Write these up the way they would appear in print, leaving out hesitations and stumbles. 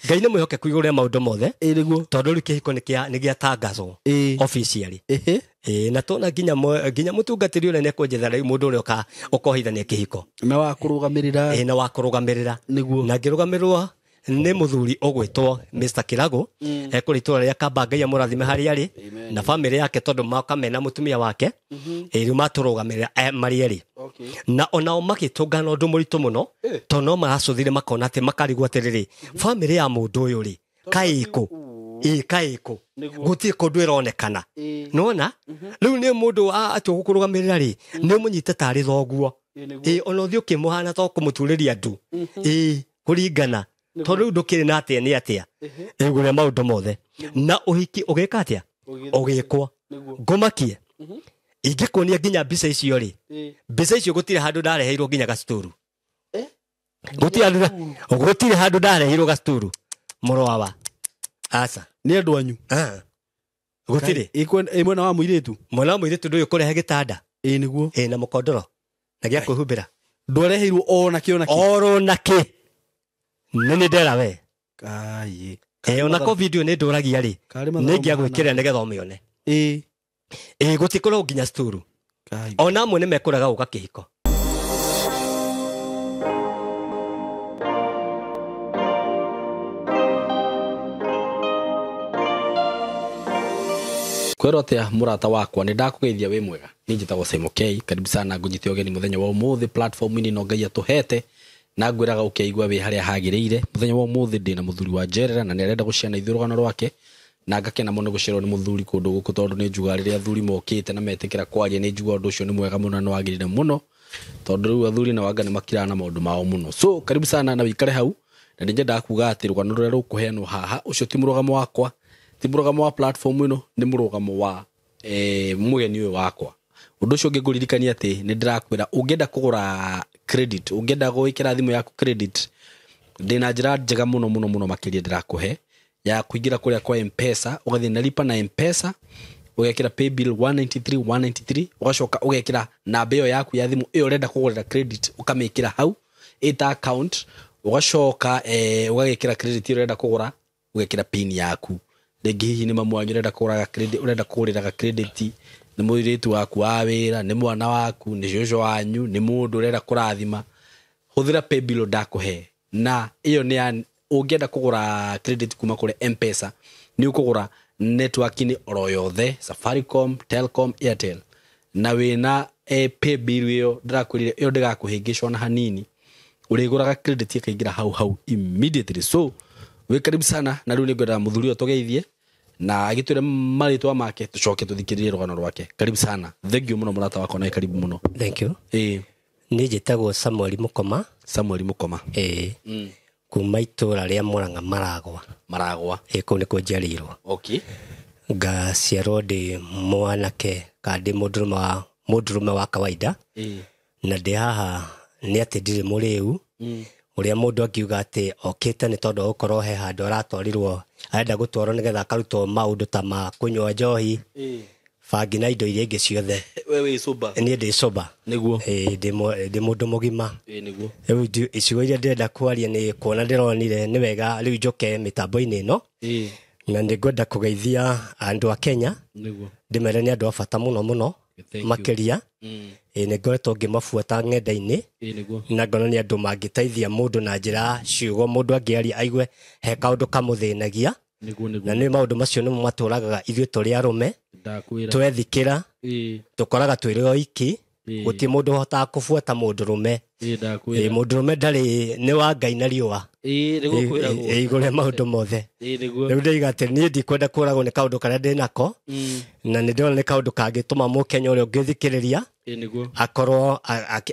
Ngai nĩ mwĩhokeku igũrũ rĩa maũndũ mothe. Ĩ nĩguo. Tondũ rĩu kĩhiko nĩ gĩatangazwo Ĩ. officially. Ĩhĩ. Ĩ, na tona nginya nginya mũtungatĩri ũrĩa nĩekũnjetha rĩu mũndũ ũrĩa ũkohithania kĩhiko. Na wa kũrũgamĩrĩra. Ĩ, na wa kũrũgamĩrĩra. Nĩguo. Na ngĩrũgamĩrĩrwo nĩ mũthuri ũgwĩtwo Mr. Kirago, ekũrĩ itũũra rĩa Kamba, Ngai amũrathime harĩa arĩ na bamĩrĩ yake, tondũ moka mena mũtumia wake. Ĩ, rĩu matũrũgamĩrĩra marĩ erĩ. Okay. Na onao magĩtũngana ũndũ mũritũ mũno, tondũ no maracũthire makona atĩ makarigwo atĩrĩrĩ, bamĩrĩ ya mũndũ ũyũ rĩ, kaĩkũ? Ĩ, kaĩkũ? Nĩguo. Gũtirĩ kũndũ ĩronekana. Ĩ. Nĩwona? Rĩu nĩ mũndũ atua gũkũrũgamĩrĩra rĩ, nĩ ũmũnyite tarĩ thoguo. Ĩ nĩguo. Ĩ, ona ũthiĩ ũkĩmũhana to kũmũturĩria ndu. Ĩ, kũringana. Tondũ rĩu ndũkĩrĩ na atĩa nĩ atĩa. Igũrũ rĩa maũndũ mothe. Na ũhiki ũgĩka atĩa? Ũgĩkwo. Nĩguo. Ngũmakie. Ingĩkuonia nginya mbica icio rĩ, Ĩ. mbica icio gũtirĩ handũ ndareheirwo nginya gacuturu. Eh? Gũtirĩ handũ ndareheirwo gacuturu. Mũrũ wa. Aca. Nĩ andũ anyu. Ah. Gũtirĩ. Ĩ mwena wa mũirĩtu. Mwena wa mũirĩtu ndũyũ kũrehe gĩtanda. Ĩ nĩguo. Ĩ, na mũkondoro. Na gĩa kwĩhumbĩra. Ndwareheirwo o na kĩ o na kĩ. Oro na kĩ. Nĩ nĩ ndera we. Kai. Ĩ, ona ko video nĩ ndũragia rĩ. Karĩ mathabu Nĩ ingĩagwĩkĩrĩra nĩgetha ũmĩone. Ĩ. Ĩ, gũtikoragwo nginya cuturu. Kai. Ona amwe nĩ mekũrega gũka kĩhiko. Kwĩrwo atĩa mũrata wakwa, nĩ ndakũgeithia wĩ mwega. Niĩ njĩtagwo Simon K. Karibu sana ngũnyite ũgeni mũthenya wa ũmũthĩ platform-inĩ ĩno Ngai atũhete, na ngwĩraga ũkeigua wĩ harĩa hagĩrĩire. Mũthenya wa ũmũthĩ ndĩna mũthuri wa njerera na nĩ arenda gũciana ithuĩ rũgano rwake, na ngakena mũno gũcerwo nĩ mũthuri kũndũ gũkũ, tondũ nĩ njugaga rĩrĩa athuri mokĩte na metĩkĩra kwaria, nĩ njugaga ũndũ ũcio nĩ mwega mũno na nĩ wagĩrĩire mũno, tondũ rĩu athuri na wanga nĩ makiraga na maũndũ mao mũno. So karibu sana na wĩikare hau, na nĩ nyendaga kuga atĩ rũgano rũrĩa rũkũheanwo haha, ũcio ti mũrũgamo wakwa, ti mũrũgamo wa platform ĩno, nĩ mũrũgamo wa mũgeni ũyũ wakwa. Ũndũ ũcio ũngĩ ngũririkania atĩ nĩ ndĩrakwĩra ũngĩenda kũgũra credit, ũngĩenda gwĩkĩra thimũ yaku credit, ndĩna njĩra njega mũno mũno mũno makĩria ndĩrakũhe ya kũingĩra kũrĩa kwa M-Pesa, ũgathiĩ na lipa na M-Pesa, ũgekĩra paybill 193 193, ũgacoka ũgekĩra namba ĩyo yaku ya thimũ ĩyo ũrenda kũgũrĩra credit, ũkamĩkĩra hau ĩta account, ũgacoka ũgagĩkĩra credit ĩyo ũrenda kũgũra, ũgekĩra pin yaku. Rĩngĩ hihi nĩ mamu wanyu ũrenda kũgũraga credit, ũrenda kũgũrĩraga credit, nĩ mũirĩtu waku wa wĩra, nĩ mwana waku, nĩ cũcũ wanyu, nĩ mũndũ ũrenda kũrathima, hũthĩra paybill ndakũhe. Na ĩyo nĩ ya ũngĩenda kũgũra credit kuma kũrĩ M-Pesa, nĩ ũkũgũra network-inĩ oro yothe, Safaricom, Telcom, Airtel, na wĩna paybill ĩyo ndĩrakwĩrire, ĩyo ndĩgakũhĩngĩca ona hanini, ũrĩgũraga credit ĩkaingĩra hau hau immediately. So wĩ karibu sana, na rĩu nĩngwenda mũthuri ũyũ tũgeithie na agĩtwĩre marĩtwa make, tũcoke tũthikĩrĩrie rũgano rwake. Karibu sana, thank you mũno mũrata wakwa, na karibu mũno. Thank you. Ĩ. Niĩ njĩtagwo Samuel Mũkoma. Samuel Mũkoma. Ĩ. Kuma itũũra rĩa Mũrang'a Maragwa. Maragwa. Ĩ, kũu nĩkuo njiarĩirwo. Okay. Ngaciarwo ndĩ mwanake kana ndĩ mũndũrũme wa kawaida. Ĩ. Na ndĩ haha nĩ atĩ ndirĩ mũrĩu. Ũrĩa mũndũ angiuga atĩ okĩte nĩ tondũ wa gũkorwo he handũ aratwarirwo, arenda gũtwarwo nĩgetha akarutwo maũndũ ta ma kũnyua njohi, bangi na indo iria ingĩ ciothe. We wĩ sober? Niĩ ndĩ sober. Nĩguo. Ĩ, ndĩ mũndũ mũgima. Ĩ, nĩguo. Rĩu icigo iria ndĩrenda kwaria nĩ kuona ndĩronire nĩ wega rĩu njũke mĩtambo-inĩ ĩno. Ĩ. Na nĩ ngwenda kũgeithia andũ a Kenya. Nĩguo. Ndĩmere nĩ andũ a bata mũno mũno. Thank you. Makĩria. Ĩ, nĩ ngoretwo ngĩmabuata ng'enda-inĩ. Ĩ, nĩguo. Na ngona nĩ andũ mangĩteithia mũndũ na njĩra ya ciugo, mũndũ angĩaria aigue he kaũndũ kamũthĩnagia. Nĩguo, nĩguo. Na nĩ maũndũ macio nĩmo matũragaga ithuĩ tũrĩ arũme. Ndakwĩra. Twethikĩra, Ĩ. tũkoraga twĩrĩ oiki. Ĩ. Gũtirĩ mũndũ ũhotaga kũbuata mũndũrũme. Ĩ, ndakwĩra. Ĩ, mũndũrũme ndarĩ, nĩ wa Ngai na riũa. Ĩ, nĩguo Ĩ, kwĩragwo. ĩ, igũrũ rĩa maũndũ mothe. Ĩ, nĩguo. Rĩu ndĩiga atĩ niĩ ndikwenda kũragwo nĩ kaũndũ karĩa ndĩ nako. Na nĩ ndĩrona nĩ kaũndũ kangĩtũma mũkenya ũrĩa ũngĩthikĩrĩria Ĩ, nĩguo. akorwo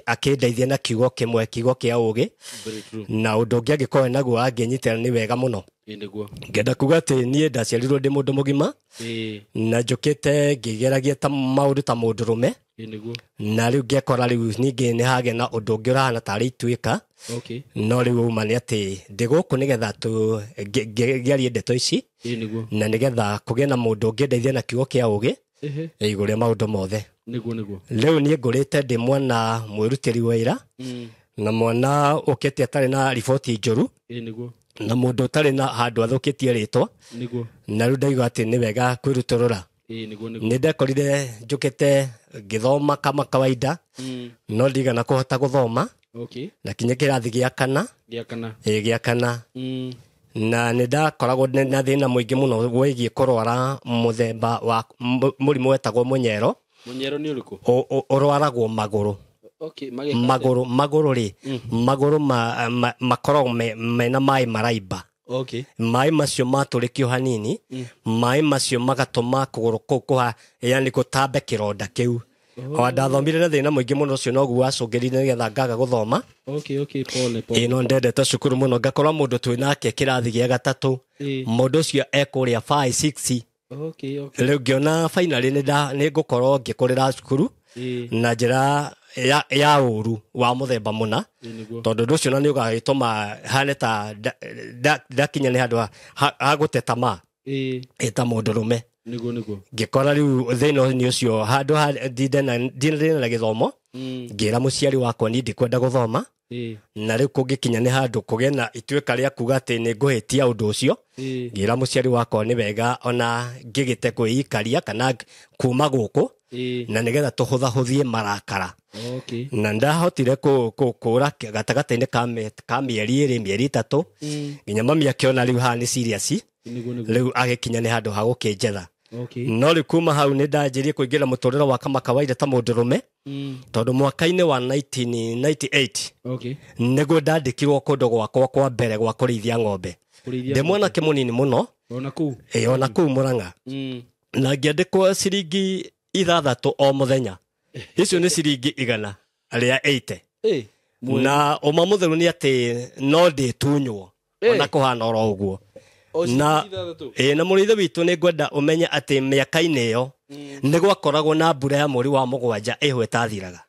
akĩndeithia na kiugo kĩmwe, kiugo kĩa ũgĩ. Very true. Na ũndũ ũngĩ angĩkorwo naguo angĩnyitĩra nĩ wega mũno. Ĩ, nĩguo. Ngenda kuga atĩ niĩ ndaciarirwo ndĩ mũndũ mũgima. Ĩ. Na njũkĩte ngĩgeragia ta maũndũ ta mũndũrũme. Ĩ, nĩguo. Na rĩu ngekora rĩu ningĩ nĩ hagĩa na ũndũ ũngĩ ũrahana tarĩ ituĩka. Okay. No rĩu uma nĩ atĩ ndĩ gũkũ nĩgetha ngĩarie ndeto ici. Ĩ, nĩguo. Na nĩgetha kũgĩe na mũndũ ũngĩndeithia na kiugo kĩa ũgĩ. Ehe. Igũrũ rĩa maũndũ mothe. Nĩguo, nĩguo. Rĩu niĩ ngũrĩte ndĩ mwana mwĩrutĩri wĩra. Na mwana ũkĩte atarĩ na riboti njũru, Nĩguo. na mũndũ ũtarĩ na handũ athũkĩtie rĩtwa. Nĩguo. Na rĩu ndaiga atĩ nĩ wega kwĩrutũrũra. Nĩguo, nĩguo. Nĩ ndekorire njũkĩte ngĩthoma kama kawaida, no ndigana kũhota gũthoma. Na kinya kĩrathi gĩa kana. Gĩa kana. Ĩ, gĩa kana. Na nĩ ndakoragwo na thĩna mũingĩ mũno wĩgiĩ kũrwara mũthemba wa mũrimũ wetagwo mũnyero. Mũnyero nĩ ũrĩkũ? Ũrwaragwo magũrũ. Mageka Magũrũ, magũrũ rĩ, magũrũ makoragwo mena maĩ maraimba. Maĩ macio matũrĩkio hanini, maĩ macio magatũma kũgũrũ kũu kũha, yani gũtambe kĩronda kĩu. O ndathomire na thĩna mũingĩ mũno, ũcio noguo wacũngĩrire nĩgetha ngaga gũthoma. Okay, pole pole. Ĩ, no ndendete cukuru mũno, ngakorwo mũndũ twĩ nake kĩrathi gĩa gatatũ, mũndũ ũcio ekũrĩa 5 6. Rĩu ngĩona finally nĩ ngũkorwo ngĩkũrĩra cukuru na njĩra ya ũru wa mũthemba mũna. Nĩguo. Tondũ ũndũ ũcio na nĩ ũgagĩtũma hane ta ndakinya nĩ handũ ha gũteta ma ĩ ta mũndũrũme. Nĩguo, nĩguo. Ngĩkora rĩu thĩna-inĩ ũcio handũ ha ndinde na gĩthomo, ngĩra mũciari wakwa niĩ ndikwenda gũthoma. Na rĩu kũngĩkinya nĩ handũ kũgĩe na ituĩka rĩa kuga atĩ nĩ ngũhĩtia ũndũ ũcio, ngĩra mũciari wakwa nĩ wega ona ngĩgĩte kwĩikaria kana kuma gũkũ, na nĩgetha tũhũthahũthie marakara. Na ndahotire kũra gatagatĩ-inĩ ka mĩeri 2, mĩeri 3, nginya mami akĩona rĩu haha nĩ serious. Nĩguo, nĩguo. Rĩu agĩkinya nĩ handũ ha gũkĩnjetha. No rĩu kuma hau nĩ ndanjirie kũingĩra mũtũrĩre wa kama kawaida ta mũndũrũme, tondũ mwaka-inĩ wa 1998 nĩguo ndandĩkirwo kũndũ gwakwa kwa mbere gwa kũrĩithia ng'ombe. Kũrĩithia Ndĩ mwanake mũnini mũno. Ona kũu? Ĩ, ona kũu Mũrang'a. Na ngĩandĩkwo ciringi 6 o mũthenya. Icio nĩ ciringi 180. Na ũma mũtheru nĩ atĩ no ndĩtunywo ona kũhana oro ũguo. O Na ciringi 6. Ĩ, na mũrĩithi witũ nĩ ngwenda ũmenye atĩ mĩaka-inĩ ĩyo nĩ gwakoragwo na mbura ya mweri wa 7 ĩho ĩtathiraga.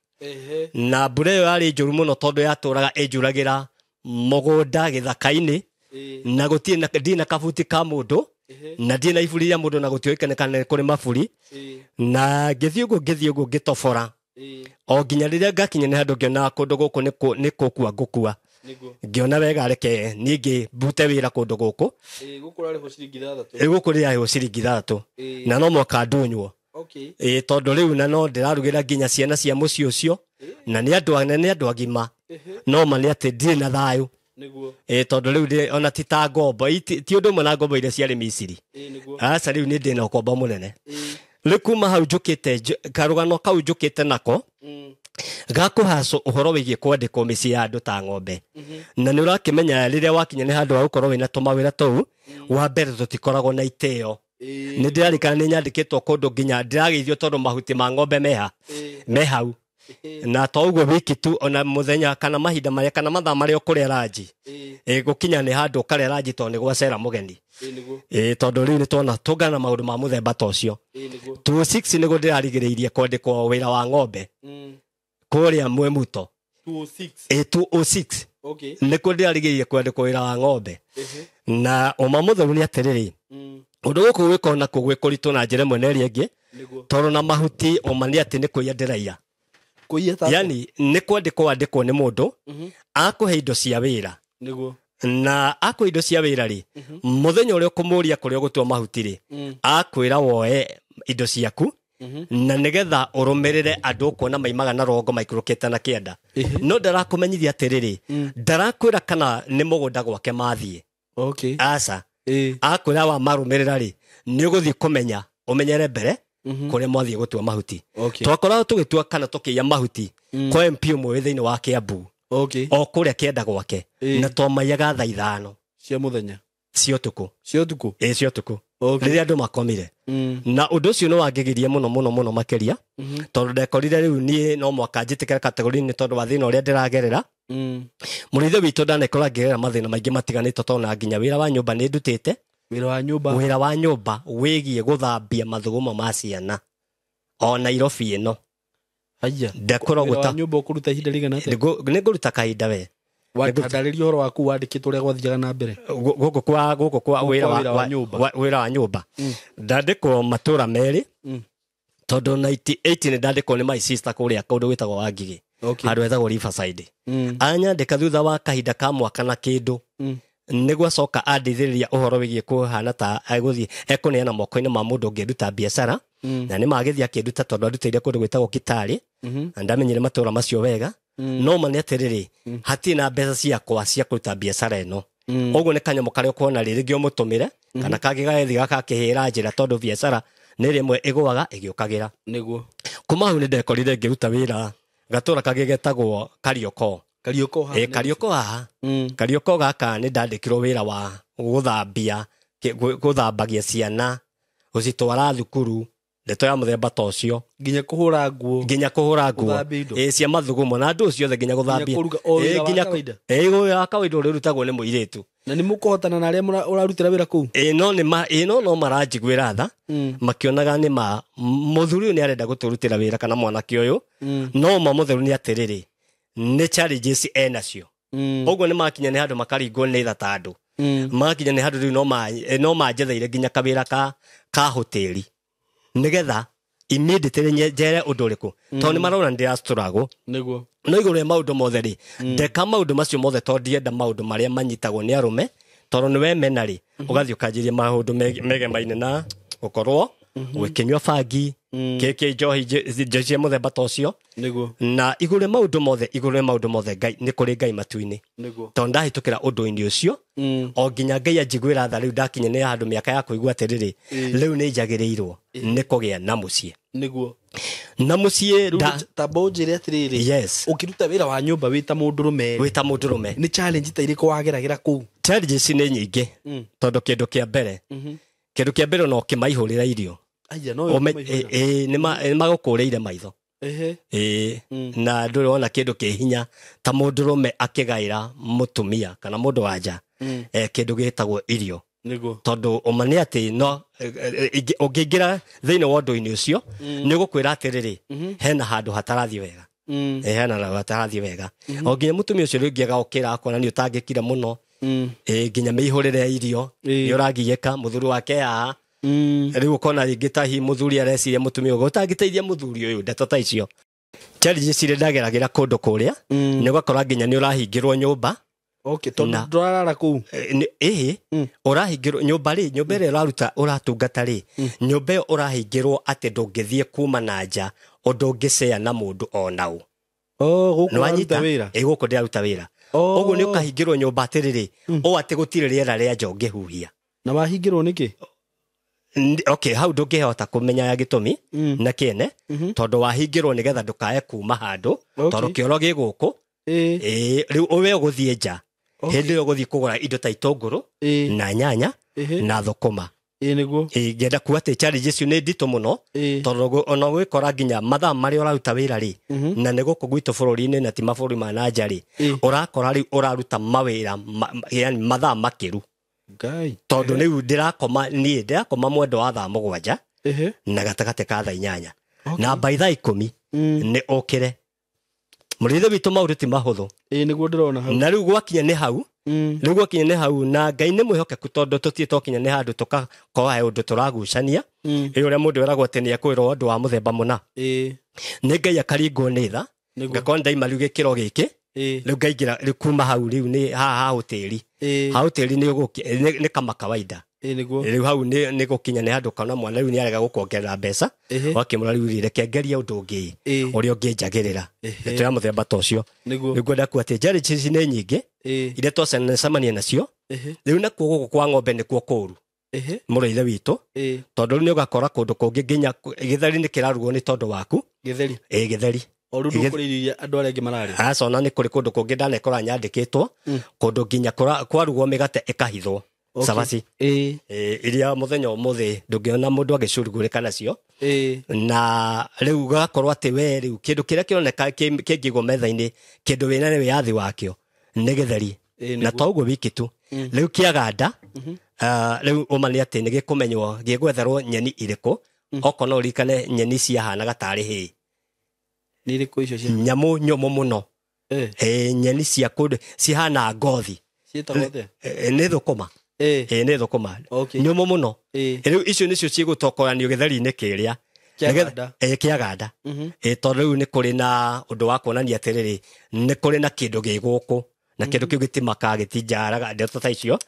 Na mbura ĩyo yarĩ njũru mũno tondũ yatũraga ĩnjuragĩra mũgũnda gĩthaka-inĩ, na gũtirĩ na, ndirĩ na kabuti ka mũndũ, na ndirĩ na iburi rĩa mũndũ, na gũtiũĩkaine kana nĩ kũrĩ maburi. Na ngĩthiĩ ũguo, ngĩthiĩ ũguo ngĩtobora. O nginya rĩrĩa ngakinya nĩ handũ ngĩona kũndũ gũkũ nĩ kũkua ngũkua. Ngĩona wega reke niĩ ngĩmbute wĩra kũndũ gũkũ. Gũkũ ũrarĩhwo ciringi 6. Ĩ, gũkũ rĩrarĩhwo ciringi 6. Na no mwaka ndunywo. Ĩ, tondũ rĩu na no ndĩrarugĩra nginya ciana cia mũciĩ ũcio, na nĩ andũ na nĩ andũ agima. No ma nĩ atĩ ndirĩ na thayũ. Nĩguo. Ĩ, tondũ rĩu ndĩ, ona ti ta ngombo, ti ũndũ ũmwe na ngombo iria ciarĩ Misiri. Nĩguo. Aca, rĩu nĩ ndĩ na ũkombo mũnene. Rĩu kuma hau njũkĩte, karũgano kau njũkĩte nako, gakũhacwo ũhoro wĩgiĩ kwandĩkwo mĩciĩ ya andũ ta ng'ombe. Na nĩ ũrakĩmenya rĩrĩa wakinya nĩ handũ ha gũkorwo wĩna tũmawĩra tũu, wa mbere tũtikoragwo na itĩo. Nĩ ndĩrarikana nĩ nyandĩkĩtwo kũndũ nginya ndĩrageithio tondũ mahuti ma ng'ombe me hau. Na to ũguo wiki tu, ona mũthenya kana mahinda marĩa kana mathaa marĩa ũkũrĩa ranji. Gũkinya nĩ handũ ũkarĩa ranji tondũ nĩ gwacera mũgeni. Nĩguo. Tondũ rĩu nĩ tuona tũngana na maũndũ ma mũthemba ta ũcio. Nĩguo. 26 nĩguo ndĩrarigĩrĩirie kwandĩkwo wĩra wa ng'ombe. Kũrĩa Mwemuto. 206. 206. Nĩkuo ndĩrarigĩrĩirie kwandĩkwo wĩra wa ng'ombe. Na ũma mũtheru nĩ atĩrĩrĩ, ũndũ gũkũ gwĩkwo na kũu gwĩ kũritũ na njĩra ĩmwe na ĩrĩa ĩngĩ, tondũ na mahuti ũma nĩ atĩ nĩ kũiya ndĩraiya. Kũiya ta atĩa? Yani nĩ kwandĩkwo andĩkwo nĩ mũndũ, akũhe indo cia wĩra. Na akũhe indo cia wĩra rĩ, mũthenya ũrĩa ũkũmũria kũrĩa ũgũtua mahuti rĩ, akwĩra woe indo ciaku, na nĩgetha ũrũmĩrĩre andũ ũkuona maimaga na rũgongo maikũrũkĩte na kĩanda. No ndarakũmenyithia atĩrĩrĩ, ndarakwĩra kana nĩ mũgũnda gwake mathiĩ. Aca. Akwĩra wa marũmĩrĩra rĩ, nĩ ũgũthiĩ kũmenya, ũmenyere mbere, kũrĩa mwathiĩ gũtua mahuti. Twakoragwo tũgĩtua kana tũkĩiya mahuti kwa MP ũmwe wĩ thĩinĩ wa Kiambu. O kũrĩa kĩanda gwake. Na twamaiyaga thaa 5. Cia mũthenya. Cia ũtukũ. Cia ũtukũ? Ĩ, cia ũtukũ. Rĩrĩa andũ makomire. Na ũndũ ũcio nĩ wangegirie mũno, mũno, mũno makĩria. Tondũ ndekorire rĩu niĩ no mwaka njĩtĩkĩre kategori-inĩ tondũ wa thĩna ũrĩa ndĩragerera. Mũrĩithi witũ ndanekora ngĩgerera mathĩna maingĩ matiganĩte tondũ na nginya wĩra wa nyũmba nĩ ndutĩte. Wĩra wa nyũmba? Wĩra wa nyũmba wĩgiĩ gũthambia mathugumo ma ciana. O Nairobi ĩno. Haiya. Ndekorwo Wĩra wa gũta- nyũmba ũkũruta ihinda rĩigana atĩa? Nĩ ngũruta kahinda we. Wandarĩria ũhoro waku wandĩkĩtwo ũrĩa gwathiaga na mbere. Gũkũ kwa, gũkũ kwa Gũkũ wĩra kwa wa- wĩra wa wa- nyũmba. wa- wĩra wa nyũmba. Ndandĩkwo matũra merĩ. Tondũ 98 nĩ ndandĩkwo nĩ my sister kũrĩa kũndũ gwĩtagwo Wangigĩ. Okay. Handũ hetagwo Riverside. Mm. Anyandĩka thutha wa kahinda ka mwaka na kĩndũ, Mm. nĩguo acoka andeithĩrĩria ũhoro wĩgiĩ kũhana ta egũthiĩ ekũneana moko-inĩ ma mũndũ ũngĩnduta biacara. Mm. Na nĩ magĩthiĩ akĩnduta tondũ andutĩire kũndũ gwĩtagwo Kitale. Mhm. Na ndamenyire matũra macio wega. Mm. No ma nĩ atĩrĩrĩ, hatirĩ na mbeca ciakwa cia kũruta biacara ĩno. Mm. Ũguo nĩ kanyamũ karĩa ũkuona rĩrĩ ũmũtũmĩre kana kangĩ gagethi gakakĩhĩra njĩra, tondũ biacara nĩ rĩmwe ĩgũaga ĩgĩũkagĩra. Nĩguo. Kuma hau nĩ ndekorire ngĩruta wĩra gatũra kangĩ getagwo Karioko. Karioko haha. Ĩ, Karioko haha. Mm. Karioko gaka nĩ ndandĩkirwo wĩra wa gũthambia, gũthambagia ciana, gũcitwara thukuru, ndeto ya mũthemba ta ũcio. Nginya kũhũra nguo. Nginya kũhũra nguo. Gũthambia indo. Ĩ, cia mathugumo na ndũ ciothe, nginya gũthambia. Nginya kũruga, o Ĩ, wĩra wa nginya kawaida. Ĩ, wĩra wa kawaida ũrĩa ũrutagwo nĩ mũirĩtu. Na nĩ mũkũhotana na arĩa ũrarutĩra wĩra kũu? Ĩ, no nĩ ma, ĩ, no maranjiguĩra tha. Mm. Makĩonaga nĩ ma mũthuri ũyũ nĩ arenda gũtũrutĩra wĩra kana mwanake ũyũ. Mm. No ma mũtheru nĩ atĩrĩrĩ, nĩ challenges enacio. Mm. Ũguo nĩ makinya nĩ handũ makaringwo nĩ tha ta andũ. Mm. Makinya nĩ handũ rĩu no manjetheire nginya kawĩra ka hoteli, nĩgetha immediately njere ũndũ ũrĩkũ, tondũ nĩ marona nĩ ndĩrastruggle. Nĩguo. No igũrũ rĩa maũndũ mothe rĩ, ndeka maũndũ macio mothe tondũ ndienda maũndũ marĩa manyitagwo nĩ arũme, tondũ nĩ wemena rĩ, ũgathiĩ ũkanjĩria maũndũ megemaine na gũkorwo ũgĩkĩnyua bangi, kĩkĩ njohi njohi cia mũthemba ta ũcio. Nĩguo. Na igũrũ rĩa maũndũ mothe, igũrũ rĩa maũndũ mothe, Ngai nĩ kũrĩ Ngai matu-inĩ. Nĩguo. Tondũ ndahĩtũkĩra ũndũ-inĩ ũcio, Mm. o nginya Ngai anjiguĩra tha, rĩu ndakinya nĩ handũ mĩaka ya kũigua atĩrĩrĩ, rĩu nĩ njagĩrĩirwo nĩ kũgĩa na mũciĩ. Nĩguo. Na mũciĩ Rĩu tamba ũnjĩre atĩrĩrĩ, Yes. ũkĩruta wĩra wa nyũmba wĩ ta mũndũrũme, wĩ ta mũndũrũme, nĩ challenge ta irĩkũ wageragĩra kũu? Challenges nĩ nyingĩ. Mm. Tondũ kĩndũ kĩa mbere, Mhm. kĩndũ kĩa mbere no ũkĩmaihũrĩra irio. Aya, no Ĩ, nĩ magũkũrĩire maitho. Ehe. Ĩ, Mm. na ndũrĩ wona kĩndũ kĩ hinya ta mũndũrũme akĩgaĩra mũtumia kana mũndũ wa nja Mm. kĩndũ gĩtagwo irio. Nĩguo. Tondũ ũma nĩ atĩ no ũngĩingĩra thĩinĩ wa ũndũ-inĩ ũcio, nĩ ũgũkwĩra atĩrĩrĩ, hena handũ hatarathiĩ wega. Mm. Ĩ, hena handũ hatarathiĩ wega. O nginya mũtumia ũcio rĩngĩ agokĩra akona nĩ ũtangĩkire mũno. Mm. Ĩ, nginya mĩihũrĩre ya irio Ĩ. nĩ ũragiĩka mũthuri wake haha. Mm. Rĩu ũkona rĩngĩ ta hihi mũthuri areciria mũtumia ũguo ũtangĩteithia mũthuri ũyũ, ndeto ta icio. Challenges iria ndageragĩra kũndũ kũrĩa, Mm. nĩ ũgakora nginya nĩ ũrahingĩrwo nyũmba. Okay, tondũ Na- ndũrarara kũu. Ĩhĩ, Mm. ũrahingĩrwo nyũmba rĩ, nyũmba ĩrĩa ũraruta ũratungata rĩ, nyũmba ĩyo ũrahingĩrwo atĩ ndũngĩthiĩ kuma na nja ũndũ ũngĩcea na mũndũ ona ũ. Oh, gũkũ Nĩ wanyita? ũraruta wĩra. Ĩ, gũkũ ndĩraruta wĩra. Oh. Ũguo nĩ ũkahingĩrwo nyũmba atĩrĩrĩ, ũũ atĩ gũtirĩ rĩera rĩa nja ũngĩhuhia. Na wahingĩrwo nĩkĩ? Okay, hau ndũngĩhota kũmenya ya gĩtũmi Mm. na kĩene, tondũ wahingĩrwo nĩgetha ndũkae kuma handũ. Okay. Tondũ kĩoro gĩ gũkũ. Ĩ. Ĩ, rĩu we ũgũthiĩ nja Okay. hĩndĩ ĩyo ũgũthiĩ kũgũra indo ta itũngũrũ Ĩ. na nyanya Ĩhĩ. na thũkũma. Ĩ, nĩguo. Ĩ, ngĩenda kuga atĩ challenge icio nĩ nditũ mũno, Ĩ. tondũ ona ũgĩkora nginya mathaa marĩa ũraruta wĩra rĩ, Mhm. na nĩ gũkũ gwitũ bũrũri-inĩ na ti mabũrũri ma na nja rĩ, Ĩ. ũrakora rĩu ũraruta mawĩra yani mathaa makĩru. Ngai. Tondũ rĩu ndĩrakoma, niĩ ndĩrakoma mwendo wa thaa 7 Ehe. na gatagatĩ ka thaa 8. Okay. Na by thaa 10 Mm. nĩ ũkĩre. Mũrĩithe witũ maũndũ ti mahũthũ. Ĩ, nĩguo ndĩrona hau. Na rĩu gwakinya nĩ hau, Mm. rĩu gwakinya nĩ hau, na Ngai nĩ mwĩhokeku, tondũ tũtirĩ twakinya nĩ handũ tũgakorwo he ũndũ tũragucania. Mm. Ĩ, ũrĩa mũndũ eragwo atĩ nĩ ekwĩrwo ũndũ wa mũthemba mũna, Ĩ. nĩ Ngai akaringwo nĩ tha. Nĩguo. Ngakorwo nĩ ndaima rĩu gĩkĩro gĩkĩ. Ĩ. Rĩu ngaingĩra rĩu kuma hau rĩu nĩ haha ha hoteli. Ĩ. Ha hoteli nĩ nĩ kama kawaida. Ĩ, nĩguo. Rĩu hau nĩ gũkinya nĩ handũ ũkona mwana rĩu nĩ arega gũkuongerera mbeca. Ĩhĩ. Wakĩmũra rĩu rĩ, reke ngerie ũndũ ũngĩ Ĩ. ũrĩa ũngĩnjagĩrĩra. Ĩhĩ. Ndeto ya mũthemba ta ũcio. Nĩguo. Rĩu ngwenda kuga atĩ challenges nĩ nyingĩ Ĩ. iria twacemania nacio. Ĩhĩ. Rĩu nakuo gũkũ kwa ng'ombe nĩkuo kũũru, Ĩhĩ. mũrĩithe witũ. Ĩ. Tondũ rĩu nĩ ũgakora kũndũ kũngĩ nginya gĩtheri nĩ kĩrarugwo nĩ tondũ waku. Gĩtheri. Ĩ, gĩtheri. O rĩu ndũkũrĩa irio iria andũ arĩa angĩ mararĩa. Aca, ona nĩ kũrĩ kũndũ kũngĩ ndanekora nyandĩkĩtwo kũndũ nginya kwarugwo mĩgate ĩkahithwo. Okay. Cabaci. Ĩ. Ĩ, iria mũthenya ũmũthĩ ndũngĩona mũndũ agĩcurugũrĩka nacio. Ĩ. Na rĩu ũgakorwo atĩ we rĩu kĩndũ kĩrĩa kĩroneka kĩngĩigwo metha-inĩ, kĩndũ wĩna nĩ wĩyathi wakĩo nĩ gĩtheri. Ĩ, Na nĩguo. to ũguo wiki tu, rĩu kĩaganda, rĩu ũma nĩ atĩ nĩ gĩkũmenywo gĩgwetherwo nyeni irĩkũ. Okorwo no ũririkane nyeni ciahanaga tarĩ hĩĩ. Nĩ irĩkũ icio cia? Nyamũ nyũmũ mũno. Ĩ. Ĩ, nyeni cia kũndũ cihana ngothi. Ciĩtagwo atĩa? Ĩ, nĩ thũkũma. Ĩ. Ĩ, nĩ thũkũma Okay. nyũmũ mũno. Ĩ. Rĩu icio nĩcio cigũtokoranio gĩtheri-inĩ kĩrĩa. Kĩa ganda. Kĩa ganda. Tondũ rĩu nĩ kũrĩ na ũndũ wa kuonania atĩrĩrĩ, nĩ kũrĩ na kĩndũ gĩ gũkũ na kĩndũ kĩu gĩtimakaga, gĩtinjaraga, ndeto ta icio.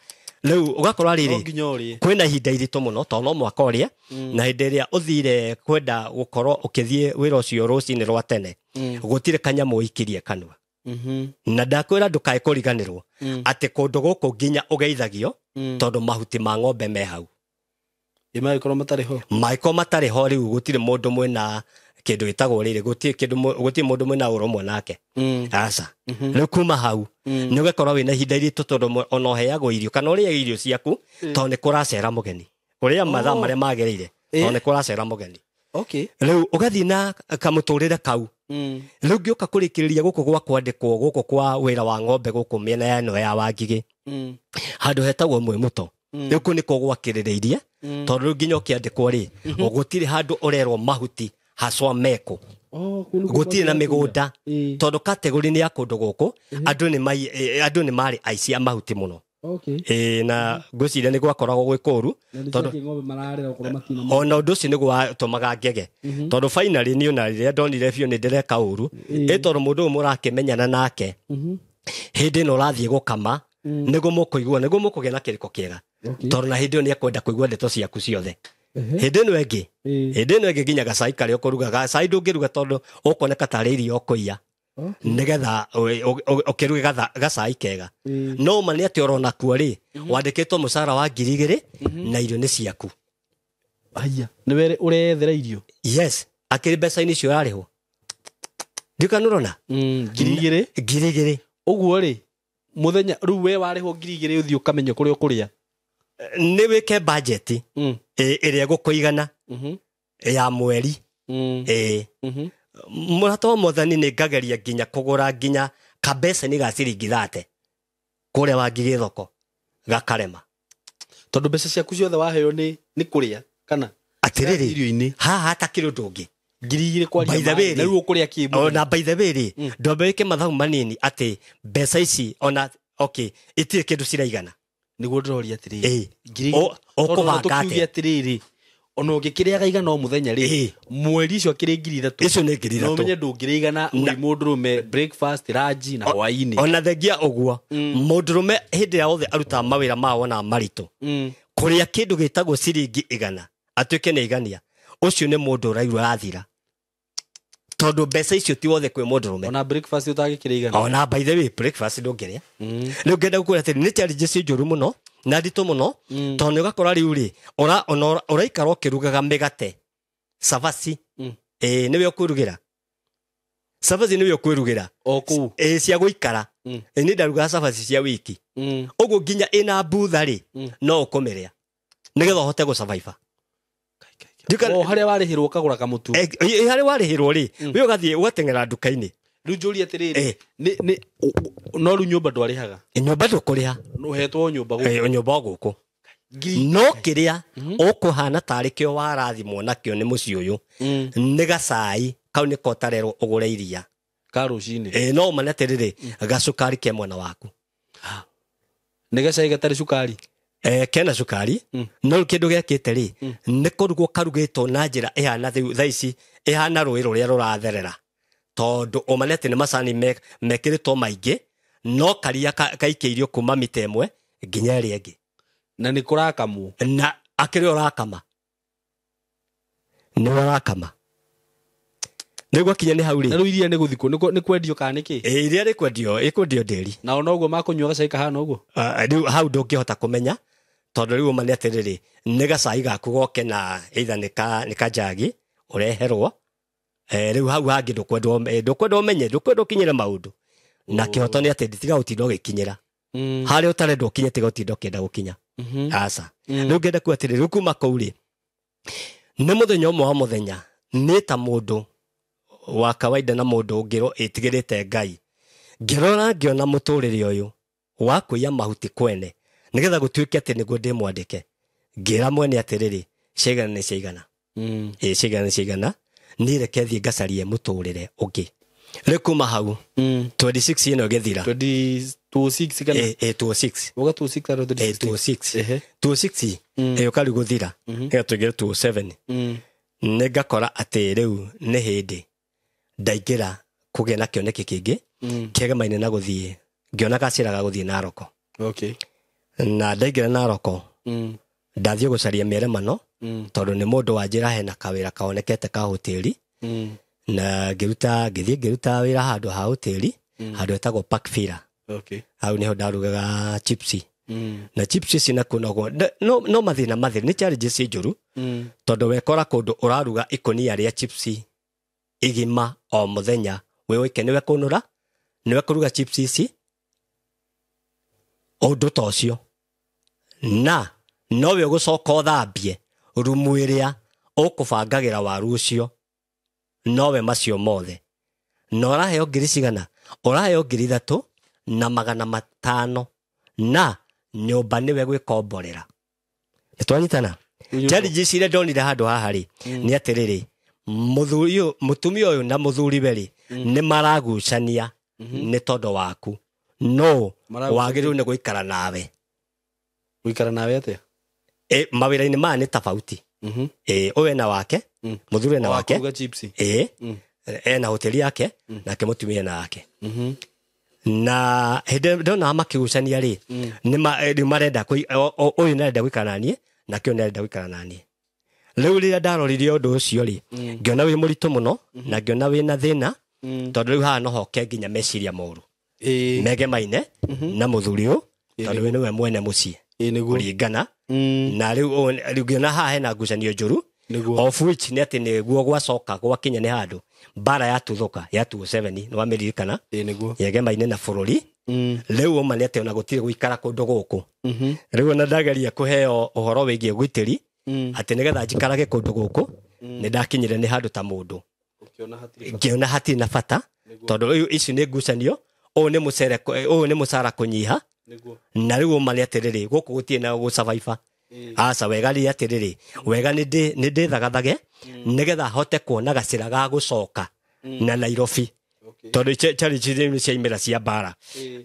Rĩu ũgakora No rĩrĩ, nginya ũrĩe. Kwĩna ihinda iritũ mũno tondũ no mwaka ũrĩe, na hĩndĩ ĩrĩa ũthire kwenda gũkorwo ũkĩthiĩ wĩra ũcio rũcinĩ rwa tene, gũtirĩ kanyamũ ũikirie kanua. Na ndakwĩra ndũkae kũriganĩrwo atĩ kũndũ gũkũ nginya ũgeithagio, tondũ mahuti ma ng'ombe me hau. Ĩ mangĩkorwo matarĩ ho? Mangĩkorwo matarĩ ho, rĩu gũtirĩ mũndũ mwĩna kĩndũ gĩtagwo rĩrĩ, gũtirĩ mũndũ mwĩna ũrũmwe nake. Aca. Rĩu kuma hau nĩ ũgĩkorwo wĩna ihinda iritũ, tondũ ona ũheagwo irio kana ũrĩage irio ciaku tondũ nĩ kũracera mũgeni, ũrĩa mathaa marĩa magĩrĩire, tondũ nĩ kũracera mũgeni. Rĩu ũgathiĩ na kamũtũrĩre kau. Rĩu ngĩũka kũrĩkĩrĩria gũkũ gwa kwandĩkwo gũkũ kwa wĩra wa ng'ombe gũkũ mĩena ya ĩno ya Wangigĩ, handũ hetagwo Mwĩmũto, rĩu kũu nĩkuo gwakĩrĩrĩirie, tondũ rĩu nginya ũkĩandĩkwo rĩ, gũtirĩ handũ ũrerwo mahuti haswa mekũ, gũtirĩ na mĩgũnda, tondũ kategori nĩ ya kũndũ gũkũ andũ nĩ marĩ aici a mahuti mũno. Na ngwĩciria nĩ gwakoragwo gwĩ kũũru, tondũ ona ũndũ ũcio nĩguo watũmaga ngege, tondũ finally niĩ ona rĩrĩa ndonire biũ nĩ ndĩreka ũru, ĩ tondũ mũndũ ũyũ mũrakĩmenyana nake hĩndĩ ĩno ũrathiĩ gũkama, nĩguo mũkũigua, nĩguo mũkũgĩa na kĩrĩko kĩega, tondũ na hĩndĩ ĩyo nĩ ekwenda kũigua ndeto ciaku ciothe. Hĩndĩ ĩno ĩngĩ nginya gacai karĩa ũkũruga, gacai ndũngĩruga, tondũ ũkuoneka tarĩ irio ũkũiya nĩgetha ũkĩruge gacai kega. No ma nĩ atĩ orona kuo rĩ, wandĩkĩtwo mũcara wa 2,000 na irio nĩ ciaku. Haya, nĩwe ũrethera irio? Yes, akĩrĩ mbeca-inĩ icio ũrarĩhwo, ndiũka nũrona. 2,000? 2,000. Ũguo rĩ, mũthenya rĩu we warĩhwo 2,000 ũthiĩ ũkamenye kũrĩa ũkũrĩa? Nĩ wĩke bajeti ĩrĩa ĩgũkũigana ya mweri. Ĩ mũrata wa Mwathani, nĩ ngageria nginya kũgũra nginya kabeceni ga ciringi 30 kũrĩa Wangigĩ thoko, gakarema. Tondũ mbeca ciaku ciothe waheo nĩ kũrĩa kana Atĩrĩrĩ, irio-inĩ. Haha hatakĩrĩ ũndũ ũngĩ. 2,000 kwaria By the way maĩ, na rĩ, rĩu ũkũrĩa kĩ mũthenya? Ona by the way rĩ, ndwambe wĩke mathabu manini atĩ mbeca ici ona okay itirĩ kĩndũ ciraigana. Nĩguo ndĩroria atĩrĩrĩ, 2,000, tondũ ona ũkũbanga tũkiuge atĩa? Atĩrĩrĩ, ona ũngĩkĩrĩaga igana o mũthenya rĩ, mweri ũcio akĩrĩ 3,000. Icio nĩ ngiri Na ithatũ. ũmenye ndũngĩrĩa igana wĩ mũndũrũme, breakfast, lunch na hwaĩ-inĩ. Ona thengia ũguo, mũndũrũme hĩndĩ ĩrĩa othe arutaga mawĩra mao ona maritũ, kũrĩa kĩndũ gĩtagwo ciringi 100 atuĩke nĩ igania, ũcio nĩ mũndũ ũraigua arathira, tondũ mbeca icio ti wothe kwĩ mũndũrũme. Ona breakfast ũtangĩkĩrĩa 100? Ona by the way breakfast ndũngĩrĩa. Rĩu ngenda gũkwĩra atĩrĩ, nĩ challenges njũru mũno na nditũ mũno, tondũ nĩ ũgakora rĩu rĩ, ona ũraikara ũkĩrugaga mĩgate, cabaci. Ĩĩ, nĩwe ũkwĩrugĩra cabaci, nĩwe ũkwĩrugĩra. O kũu? Ĩĩ, cia gũikara. Ĩĩ, nĩ ndarugaga cabaci cia wiki ũguo, nginya ĩna mbutha rĩ, no ũkũmĩrĩa nĩgetha ũhote gũsurvive. O harĩa warĩhĩrwo ũkagũra kamũtu? Ĩ harĩa warĩhĩrwo rĩ, we ũgathiĩ ũgateng'era nduka-inĩ. Rĩu njũrie atĩrĩrĩ, no rĩu nyũmba ndwarĩhaga? Nyũmba ndũkũrĩha. Ũhetwo nyũmba gũkũ? Ĩ, nyũmba o gũkũ. Ngiri No kĩrĩa ũkũhana tarĩ kĩo warathimwo nakĩo nĩ mũciĩ ũyũ nĩ gacai kau, nĩko ũtarerwo ũgũre iria. Ka rũcinĩ? Ĩ, no ũmane atĩrĩrĩ, gacukari ke mwena waku. Nĩ gacai gatarĩ cukari? Kena cukari, no rĩu kĩndũ gekĩte rĩ, nĩ kũrugwo karugĩtwo na njĩra ĩhana rĩu thaa ici ĩhana rũĩ rũrĩa rũratherera, tondũ ũmane atĩ nĩ macani mekĩrĩtwo maingĩ, no karia kaikĩirio kuma mita 1 nginya ĩrĩa ĩngĩ. Na nĩ kũrakamwo? Na akĩrĩ ũrakama, nĩ ũrakama nĩguo kinya nĩ hau Na rĩ. Rĩu iria nĩ gũthikwo, nĩ kwendio kana nĩ kĩ? Ĩ, iria rĩkwendio, ĩkwendio ndĩri. Nao noguo makũnyua gacai kahana ũguo? Ah, rĩu hau ndũngĩhota kũmenya, tondũ rĩu ũma nĩ atĩrĩrĩ, nĩ gacai gaku goke na either nĩ ka njagi ũreherwo. Rĩu hau hangĩ ndũkwendwo ũmenye, ndũkwendwo ũkinyĩre maũndũ, na kĩhoto nĩ atĩ tiga gũtinda ũgĩkinyĩra harĩa ũtarenda ũkinye, tiga gũtinda ũkĩenda gũkinya. Aca. Rĩu ngenda kuga atĩrĩrĩ, rĩu kuma kũu rĩ, nĩ mũthenya ũmwe wa mũthenya, nĩ ta mũndũ wa kawaida na mũndũ ũngĩrwo ĩtigĩrĩte Ngai, ngĩrora ngĩona mũtũrĩre ũyũ wa kũiya mahuti kwene nĩgetha gũtuĩke atĩ nĩguo ndĩmwandĩke, ngĩra mwene atĩrĩrĩ, ciaigana nĩ ciaigana. Ĩ, ciaigana nĩ ciaigana, niĩ reke thiĩ ngacarie mũtũrĩre ũngĩ. Rĩu kuma hau 26 ĩno ĩgĩthira. 26 kana? Ĩ, 26. Uga 26 kana? Ĩ, 26? 26. Ehe. 26 ĩyo kariu gũthira, ĩga tũingĩre 27. Nĩ ngakora atĩ rĩu nĩ hĩndĩ ndaingĩra kũgĩa na kĩoneki kĩngĩ kĩegemaine na gũthiĩ ngĩona gacĩra ga gũthiĩ Naroko. Okay. Na ndaingĩra Naroko ndathiĩ gũcaria mĩeremano tondũ nĩ mũndũ wanjĩra hena kawĩra kaonekete ka hoteli na ngĩruta ngĩthiĩ ngĩruta wĩra handũ ha hoteli handũ hetagwo Park Villa. Okay. Hau nĩho ndarugaga chipsi na chips ici nakuo noguo no mathĩna mathĩna nĩ challenges njũru tondũ wekora kũndũ ũraruga ikũnia rĩa chipsi igima o mũthenya wĩ wike nĩwe kũnũra nĩwe kũruga chips ici ũndũ ta ũcio na nowe ũgũcoka ũthambie rumu ĩrĩa ũkũbangagĩra waru ũcio nowe macio mothe na ũraheo ngiri cigana ũraheo 3,500 na nyũmba nĩwe gwĩkomborera. Nĩtwanyitana? Challenges iria ndonire handũ haha rĩ nĩ atĩrĩrĩ mũthuri ũyũ mũtumia ũyũ na mũthuriwe rĩ nĩ maragucania nĩ tondũ waku no wagĩrĩirwo nĩ gũikara nawe. Gũikara nawe atĩa? Mawĩra-inĩ maya nĩ tofauti. Ũyũ ena wake mũthuri ena wake ena hoteli yake nake mũtumia ena wake na hĩndĩ ndona makĩgucania rĩ nĩ marenda ũyũ nĩarenda gũikara naniĩ nake ũyũ nĩarenda gũikara naniĩ. Rĩu rĩrĩa ndaroririe ũndũ ũcio rĩ ngĩona wĩ mũritũ mũno na ngĩona wĩna thĩna tondũ rĩu haha no hoke nginya meciria moru megemaine na mũthuri ũyũ tondũ we nĩwe mwene mũciĩ kũringana na rĩu ngĩona haha hena ngucanio njũru of which nĩ atĩ nĩguo gwacoka gwakinya nĩ handũ mbara yatuthũka ya 2007 nĩ wamĩririkana yegemaine na bũrũri. Rĩu ũma nĩ atĩ ona gũtirĩ gũikara kũndũ gũkũ. Rĩu ona ndageria kũheo ũhoro wĩgiĩ ũgitĩri atĩ nĩgetha njikarage kũndũ gũkũ nĩ ndakinyire nĩ handũ ta mũndũ ngĩona hatirĩ na bata tondũ rĩu ici nĩ ngucanio ũyũ nĩ mũcere ũyũ nĩ mũcara kũnyiha na rĩu ũma nĩ atĩrĩrĩ gũkũ gũtirĩ na gũsurvive. Aca wega nĩ atĩrĩrĩ wega nĩ ndĩthagathage nĩgetha hote kuona gacĩra ga gũcoka na Nairobi tondũ challenges nĩ ciaimĩra cia mbara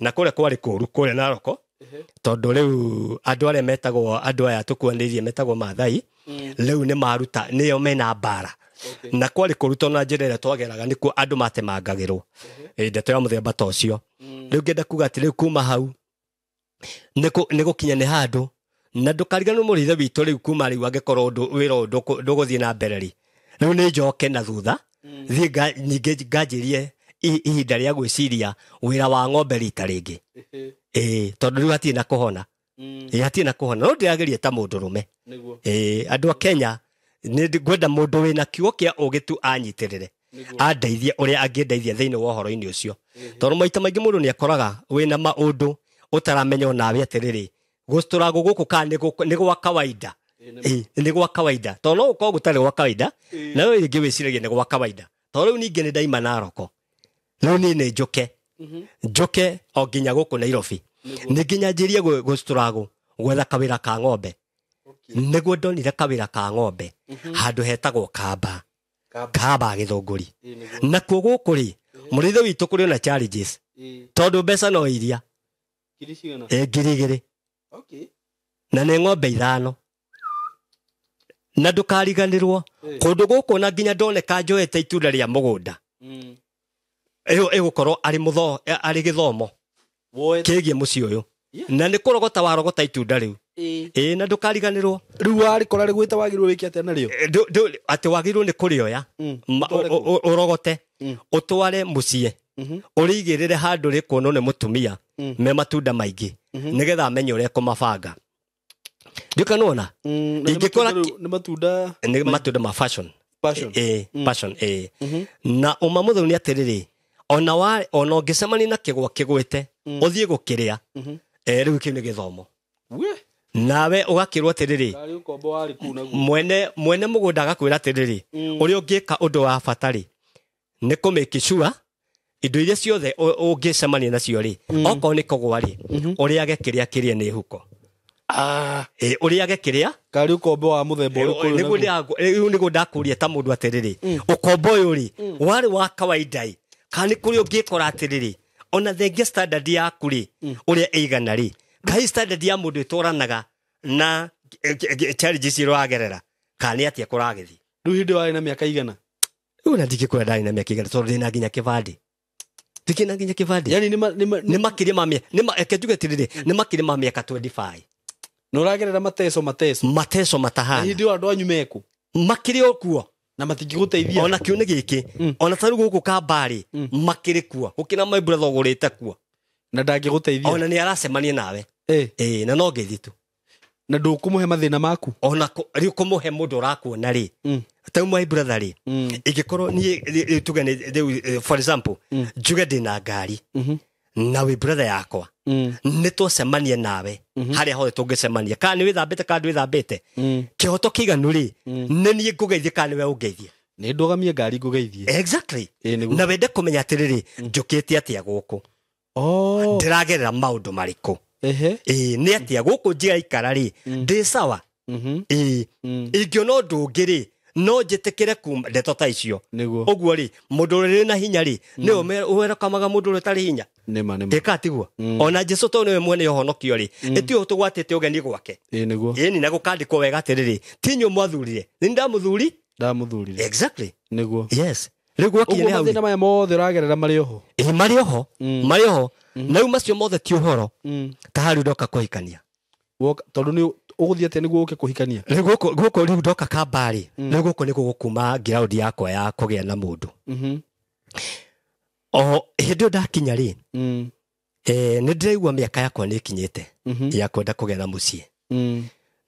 na kũrĩa kwarĩ kũũru kũrĩa Naroko tondũ rĩu andũ arĩa metagwo andũ aya tũkuanĩirie metagwo Maathai rĩu nĩ maruta nĩo mena mbara na kwarĩ kũũru tondũ na njĩra ĩrĩa twageraga nĩkuo andũ matemangagĩrwo ndeto ya mũthemba ta ũcio. Rĩu ngĩenda kuga atĩ rĩu kuma hau nĩ gũkinya nĩ handũ na ndũkariganĩrwo mũrĩithe witũ rĩu kuma rĩu angĩkorwo wĩra ũyũ ndũgũthiĩ na mbere rĩ rĩu nĩ njoke na thutha thiĩ ningĩ nganjĩrie ihinda rĩa gwĩciria wĩra wa ng'ombe rita rĩngĩ tondũ rĩu hatirĩ na kũhona. Hatirĩ na kũhona no ndĩrageria ta mũndũrũme. Andũ a Kenya nĩ ngwenda mũndũ wĩna kiugo kĩa ũgĩ tu anyitĩrĩre andeithie ũrĩa angĩndeithia thĩinĩ wa ũhoro-inĩ ũcio tondũ maita maingĩ mũndũ nĩ akoraga wĩna maũndũ ũtaramenya onawe atĩrĩrĩ gũcitũragwo gũkũ kana nĩ gwa kawaida. Nĩ gwa kawaida tondũ no gũkorwo gũtarĩ gwa kawaida na rĩu rĩngĩ wĩciragia nĩ gwa kawaida tondũ rĩu ningĩ nĩ ndaima Naroko rĩu niĩ nĩ njũke njoke o nginya gũkũ Nairobi nĩ nginya njĩrie gũcitũragwo gwetha kawĩra ka ng'ombe nĩguo ndonire kawĩra ka ng'ombe handũ hetagwo Kamba Kamba Gĩthũngũri. Nakuo gũkũ rĩ mũrĩithe witũ kũrĩ ona challenges tondũ mbeca no iria 2,000 na nĩ ng'ombe 5 na ndũkariganĩrwo kũndũ gũkũ na nginya ndoneka njoete itunda rĩa mũgũnda ĩyo ĩgũkorwo arĩ arĩ gĩthomo kĩgiĩ mũciĩ ũyũ na nĩ kũrogota warogota itunda rĩu na ndũkariganĩrwo rĩu warĩkora rĩgwĩte wagĩrĩirwo wĩke atĩa narĩo atĩ wagĩrĩirwo nĩ kũrĩoya ũrogote ũtware mũciĩ ũrĩigĩrĩre handũ rĩkuonwo nĩ mũtumia me matunda maingĩ nĩgetha amenye ũrĩa ekũmabanga. Ndũkanona ingĩkora nĩ matunda nĩ matunda ma fashion passion na ũma mũtheu nĩ atĩrĩrĩ ona ona ũngĩcemania na kĩgwa kĩgwĩte ũthiĩ gũkĩrĩa rĩu kĩu nĩ gĩthomo nawe ũgakĩrwo atĩrĩrĩ mwene mũgũnda agakwĩra atĩrĩrĩ ũrĩa ũngĩka ũndũ wa bata rĩ nĩ kũ-make sure indo iria ciothe ũngĩcemania nacio rĩ okorwo nĩ kũgwa rĩ ũrĩage kĩrĩa kĩrĩe nĩ huko ũrĩage kĩrĩa karĩ ũkombo wa mũthemba ũrĩkũ rĩu nĩguo ndakũria ta mũndũ atĩrĩrĩ ũkombo ũyũ rĩ warĩ wa kawaida ĩ kana nĩ kũrĩ ũngĩkora atĩrĩrĩ ona thengia standard yaku rĩ ũrĩa ĩigana rĩ kaĩ standard ya mũndũ ĩtwaranaga na challenges iria ũragerera kana nĩ atĩa kũragĩthiĩ. Rĩu hĩndĩ ĩyo warĩ na mĩaka igana? Rĩu na ndingĩkwĩra ndarĩ na mĩaka igana, tondũ ndĩna nginya kĩbandĩ, ndikĩna nginya kĩbandĩ. Yani nĩ Nĩ makĩria ma mĩa nĩ reke njuge atĩrĩrĩ, nĩ makĩria ma mĩaka 25. Na ũragerera mateco mateco. Mateco Na matahana. hĩndĩ ĩyo andũ anyu mekũ? Makĩrĩ o kuo. Na matingĩgũteithia. Ona kĩu nĩ gĩkĩ, ona ta rĩu gũkũ kambarĩ makĩrĩ kuo, gũkĩra my brother ũgũrĩte kuo. Na ndangĩgũteithia. Ona nĩ aracemania nawe. Eh. Ĩĩ, na no ngeithi tu. Na ndũkũmũhe mathĩna maku. Ona rĩu kũmũhe mũndũ ũrakuona rĩ, ta rĩu my brother rĩ, ingĩkorwo niĩ rĩu tuge nĩ rĩu, for example, njuge ndĩna ngari na wĩ brother yakwa, nĩ twacemania nawe harĩa hothe tũngĩcemania, kana nĩ wĩthambĩte kana ndwĩthambĩte, kĩhoto kĩiganu rĩ, nĩ niĩ ngũgeithie kana nĩwe ũngeithie? Nĩ ndũgamie ngari ngũgeithie. Exactly. Ĩĩ, nĩguo. Na wende kũmenya atĩrĩrĩ, njũkĩte atĩa gũkũ, Oh. ndĩragerera maũndũ marĩkũ. Ehe. Ĩĩ, nĩ atĩa gũkũ njiraikara rĩ, ndĩ sawa. Ĩĩ, ingĩona ũndũ ũngĩ rĩ, no njĩtĩkĩre kuma ndeto ta icio. Nĩguo. Ũguo rĩ, mũndũ ũrĩa wĩ na hinya rĩ, nĩwe ũwerokamaga mũndũ ũrĩa ũtarĩ hinya. Nĩma nĩma. Ĩka tiguo? Ona Jesu tondũ nĩwe mwene ũhonokio rĩ, ĩtiũ tũgwatĩte ũgeni gwake. Ĩĩ, nĩguo. Ĩni, na gũkandĩkwo wega atĩrĩrĩ, ti inyuĩ mwathurire, nĩ ndamũthuri. Ndamũthurire. Exactly. Nĩguo. Yes, rĩu gwakinya Ũguo nĩ hau. mathĩna maya mothe ũragerera marĩ oho? Ĩĩ, marĩ oho, marĩ oho. Na rĩu macio mothe ti ũhoro ta harĩ ndoka kũhikania. Woka tondũ nĩ ũgũthiĩ atĩa nĩguo ũke kũhikania? Rĩu gũkũ rĩu ndoka kambarĩ, rĩu gũkũ nĩkuo gũkuma ngiraũndi yakwa ya kũgĩa na mũndũ. O hĩndĩ ĩyo ndakinya rĩ, nĩ ndĩraigua mĩaka yakwa nĩ ĩkinyĩte ya kwenda kũgĩa na mũciĩ,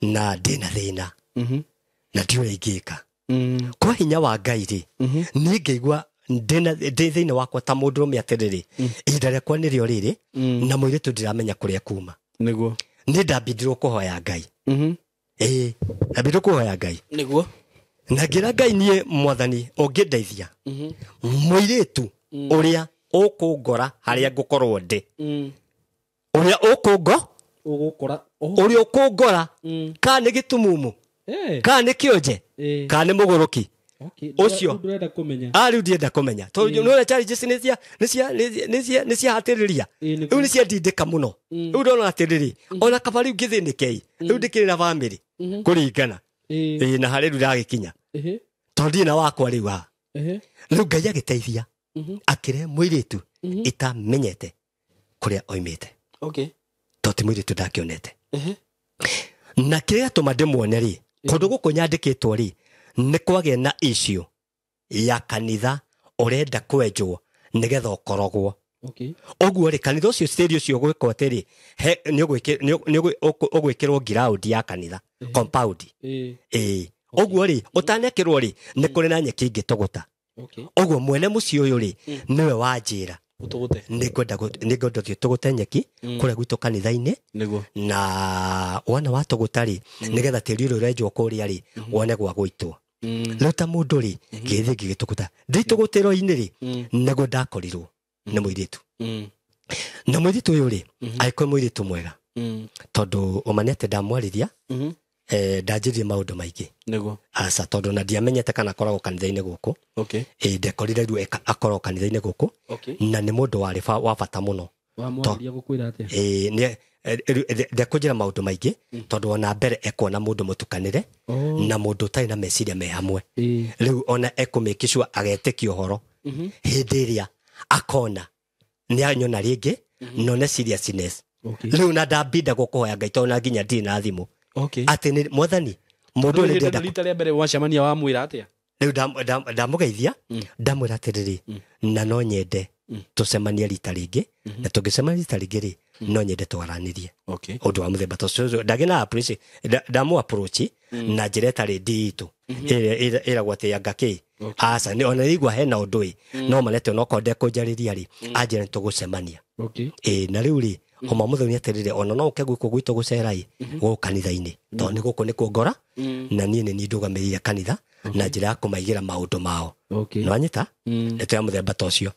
na ndĩna thĩna na ndiũrĩa ingĩka. Kwa hinya wa Ngai rĩ, niĩ ngĩigua ndĩ thĩinĩ wakwa ta mũndũrũme atĩrĩrĩ, ihinda rĩakwa nĩrĩo rĩrĩ, na mũirĩtu ndiramenya kũrĩa kuma. Nĩguo. Nĩ ndambindirwo kũhoya Ngai. Ĩĩ, ndambindirwo kũhoya Ngai. Nĩguo. Na ngĩra Ngai, niĩ mwathani ũngĩndeithia, mũirĩtu ũrĩa ũkũngora harĩa ngũkorwo ndĩ, ũrĩa ũkũngo Ũgũkora. Ũrĩa ũkũngora, kana nĩ gĩtumumu, kana nĩ kĩonje, kana nĩ mũgũrũki ũcio. Ndũrenda kũmenya. A, rĩu ndienda kũmenya, tondũ nĩwona challenges nĩ ciahatĩrĩria. Ĩĩ, nĩguo. Rĩu nĩ ciandindĩka mũno. Rĩu ndona atĩrĩrĩ, ona kaba rĩu ngĩthĩnĩkei, rĩu ndĩkĩrĩ na bamĩrĩ kũringana. Ĩĩ, na harĩ rĩu ndagĩkinya, tondũ ndirĩ na wakwa rĩu haha. Rĩu Ngai agĩteithia, akĩrehe mũirĩtu itamenyete kũrĩa oimĩte, Okay. tondũ ti mũirĩtu ndakĩonete. Na kĩrĩa gĩatũma ndĩmuone rĩ, kũndũ gũkũ nyandĩkĩtwo rĩ, nĩ kwagĩa na issue ya kanitha ũrenda kwenjwo nĩgetha ũkorogwo. Okay. Ũguo rĩ, kanitha ũcio, stage ũcio gwĩkwo atĩrĩ, nĩ ũgwĩkĩrwo ngiraũndi ya kanitha, compound. Ĩĩ, ũguo rĩ, ũtanekĩrwo rĩ, nĩ kũrĩ na nyeki ingĩtũgũta. Okay. Ũguo mwene mũciĩ ũyũ rĩ, nĩwe wanjĩra, Ũtũgũte. nĩngwenda ũthiĩ tũgũte nyeki kũrĩa gwitũ kanitha-inĩ. Nĩguo. Na wona watũgũta rĩ, nĩgetha tĩri ũrĩa ũrenjwo kũrĩa rĩ, wone gwa gũitwo. Rĩu ta mũndũ rĩ, ngĩthiĩ ngĩgĩtũgũta ndĩ tũgũtĩro-inĩ rĩ, nĩguo ndakorirwo nĩ mũirĩtu. Na mũirĩtu ũyũ rĩ, agĩkorwo mũirĩtu mwega, tondũ ũma nĩ atĩ ndamwarĩria, ndanjĩrire maũndũ maingĩ. Nĩguo. Aca, tondũ na ndiamenyete kana akoragwo kanitha-inĩ gũkũ. Okay. Ĩ, ndekorire rĩu akoragwo kanitha-inĩ gũkũ. Okay. Na nĩ mũndũ warĩ wa bata mũno. Wamwarĩria gũkwĩra atĩa? Ĩ, ndekũnjĩra maũndũ maingĩ, tondũ ona mbere ekuona mũndũ mũtukanĩre na mũndũ ũtarĩ na meciria me hamwe. Rĩu ona ekũmĩkicua agetĩkia ũhoro hĩndĩ ĩrĩa akona nĩ anyona rĩngĩ none seriousness. Okay. Rĩu na ndambinda gũkũhoya Ngai, tondũ na nginya ndirĩ na thimũ, Okay. atĩ nĩ mwathani mũndũ ũyũ nĩ ndĩrenda. Rita rĩa mbere wacemania wamwĩra atĩa? Rĩu ndamũgeithia, ndamwĩra atĩrĩrĩ, na no nyende tũcemanie rita rĩngĩ, na tũngĩcemania rita rĩngĩ rĩ, no nyende twaranĩrie Okay. ũndũ wa mũthemba ta ũcio. Ndagĩ na approach, ndamũ approach na njĩra ĩtarĩ nditũ, ĩrĩa ĩragwo atĩ anga kĩ aca nĩ ona igua hena ũndũ ĩ, no manete onokorwo ndekũnjarĩria rĩ, anjĩra nĩ tũgũcemania. Okay. Ĩ, na rĩu rĩ, oma mũthoni atĩrĩrĩ, ona no ũke gũkũ gwitũ gũcera ĩ, gũkũ kanitha-inĩ, tondũ nĩ gũkũ nĩkuo ngora, na niĩ nĩ niĩ ndũgamĩrĩire kanitha na njĩra ya kũmaigĩra maũndũ mao. Okay. Nĩwanyita ndeto ya mũthemba ta ũcio.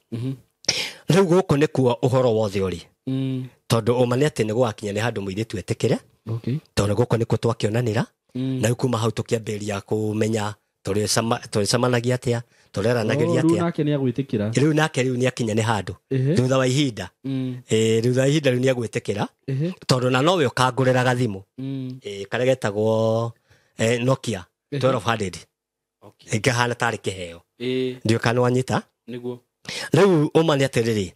Rĩu gũkũ nĩkuo ũhoro wothe ũrĩ, tondũ ũma nĩ atĩ nĩ gũgakinya nĩ handũ mũirĩtu etĩkĩre. Okay. Tondũ gũkũ nĩkuo twakĩonanĩra, na rĩu kuma hau tũkĩambĩrĩria kũmenya tũrĩcemanagia atĩa, tũreranagĩria Rĩu atĩa. nake nĩ agwĩtĩkĩra. Rĩu nake rĩu nĩakinya nĩ handũ thutha wa ihinda. Ĩ, thutha wa ihinda rĩu nĩagwĩtĩkĩra, tondũ na nowe ũkangũrĩra gathimũ, ĩ, karĩa getagwo Nokia 1200. Okay. Ngahana tarĩ kĩheo. Ĩĩ. Ndiũ kana wanyita. Nĩguo. Rĩu ũma nĩ atĩrĩrĩ,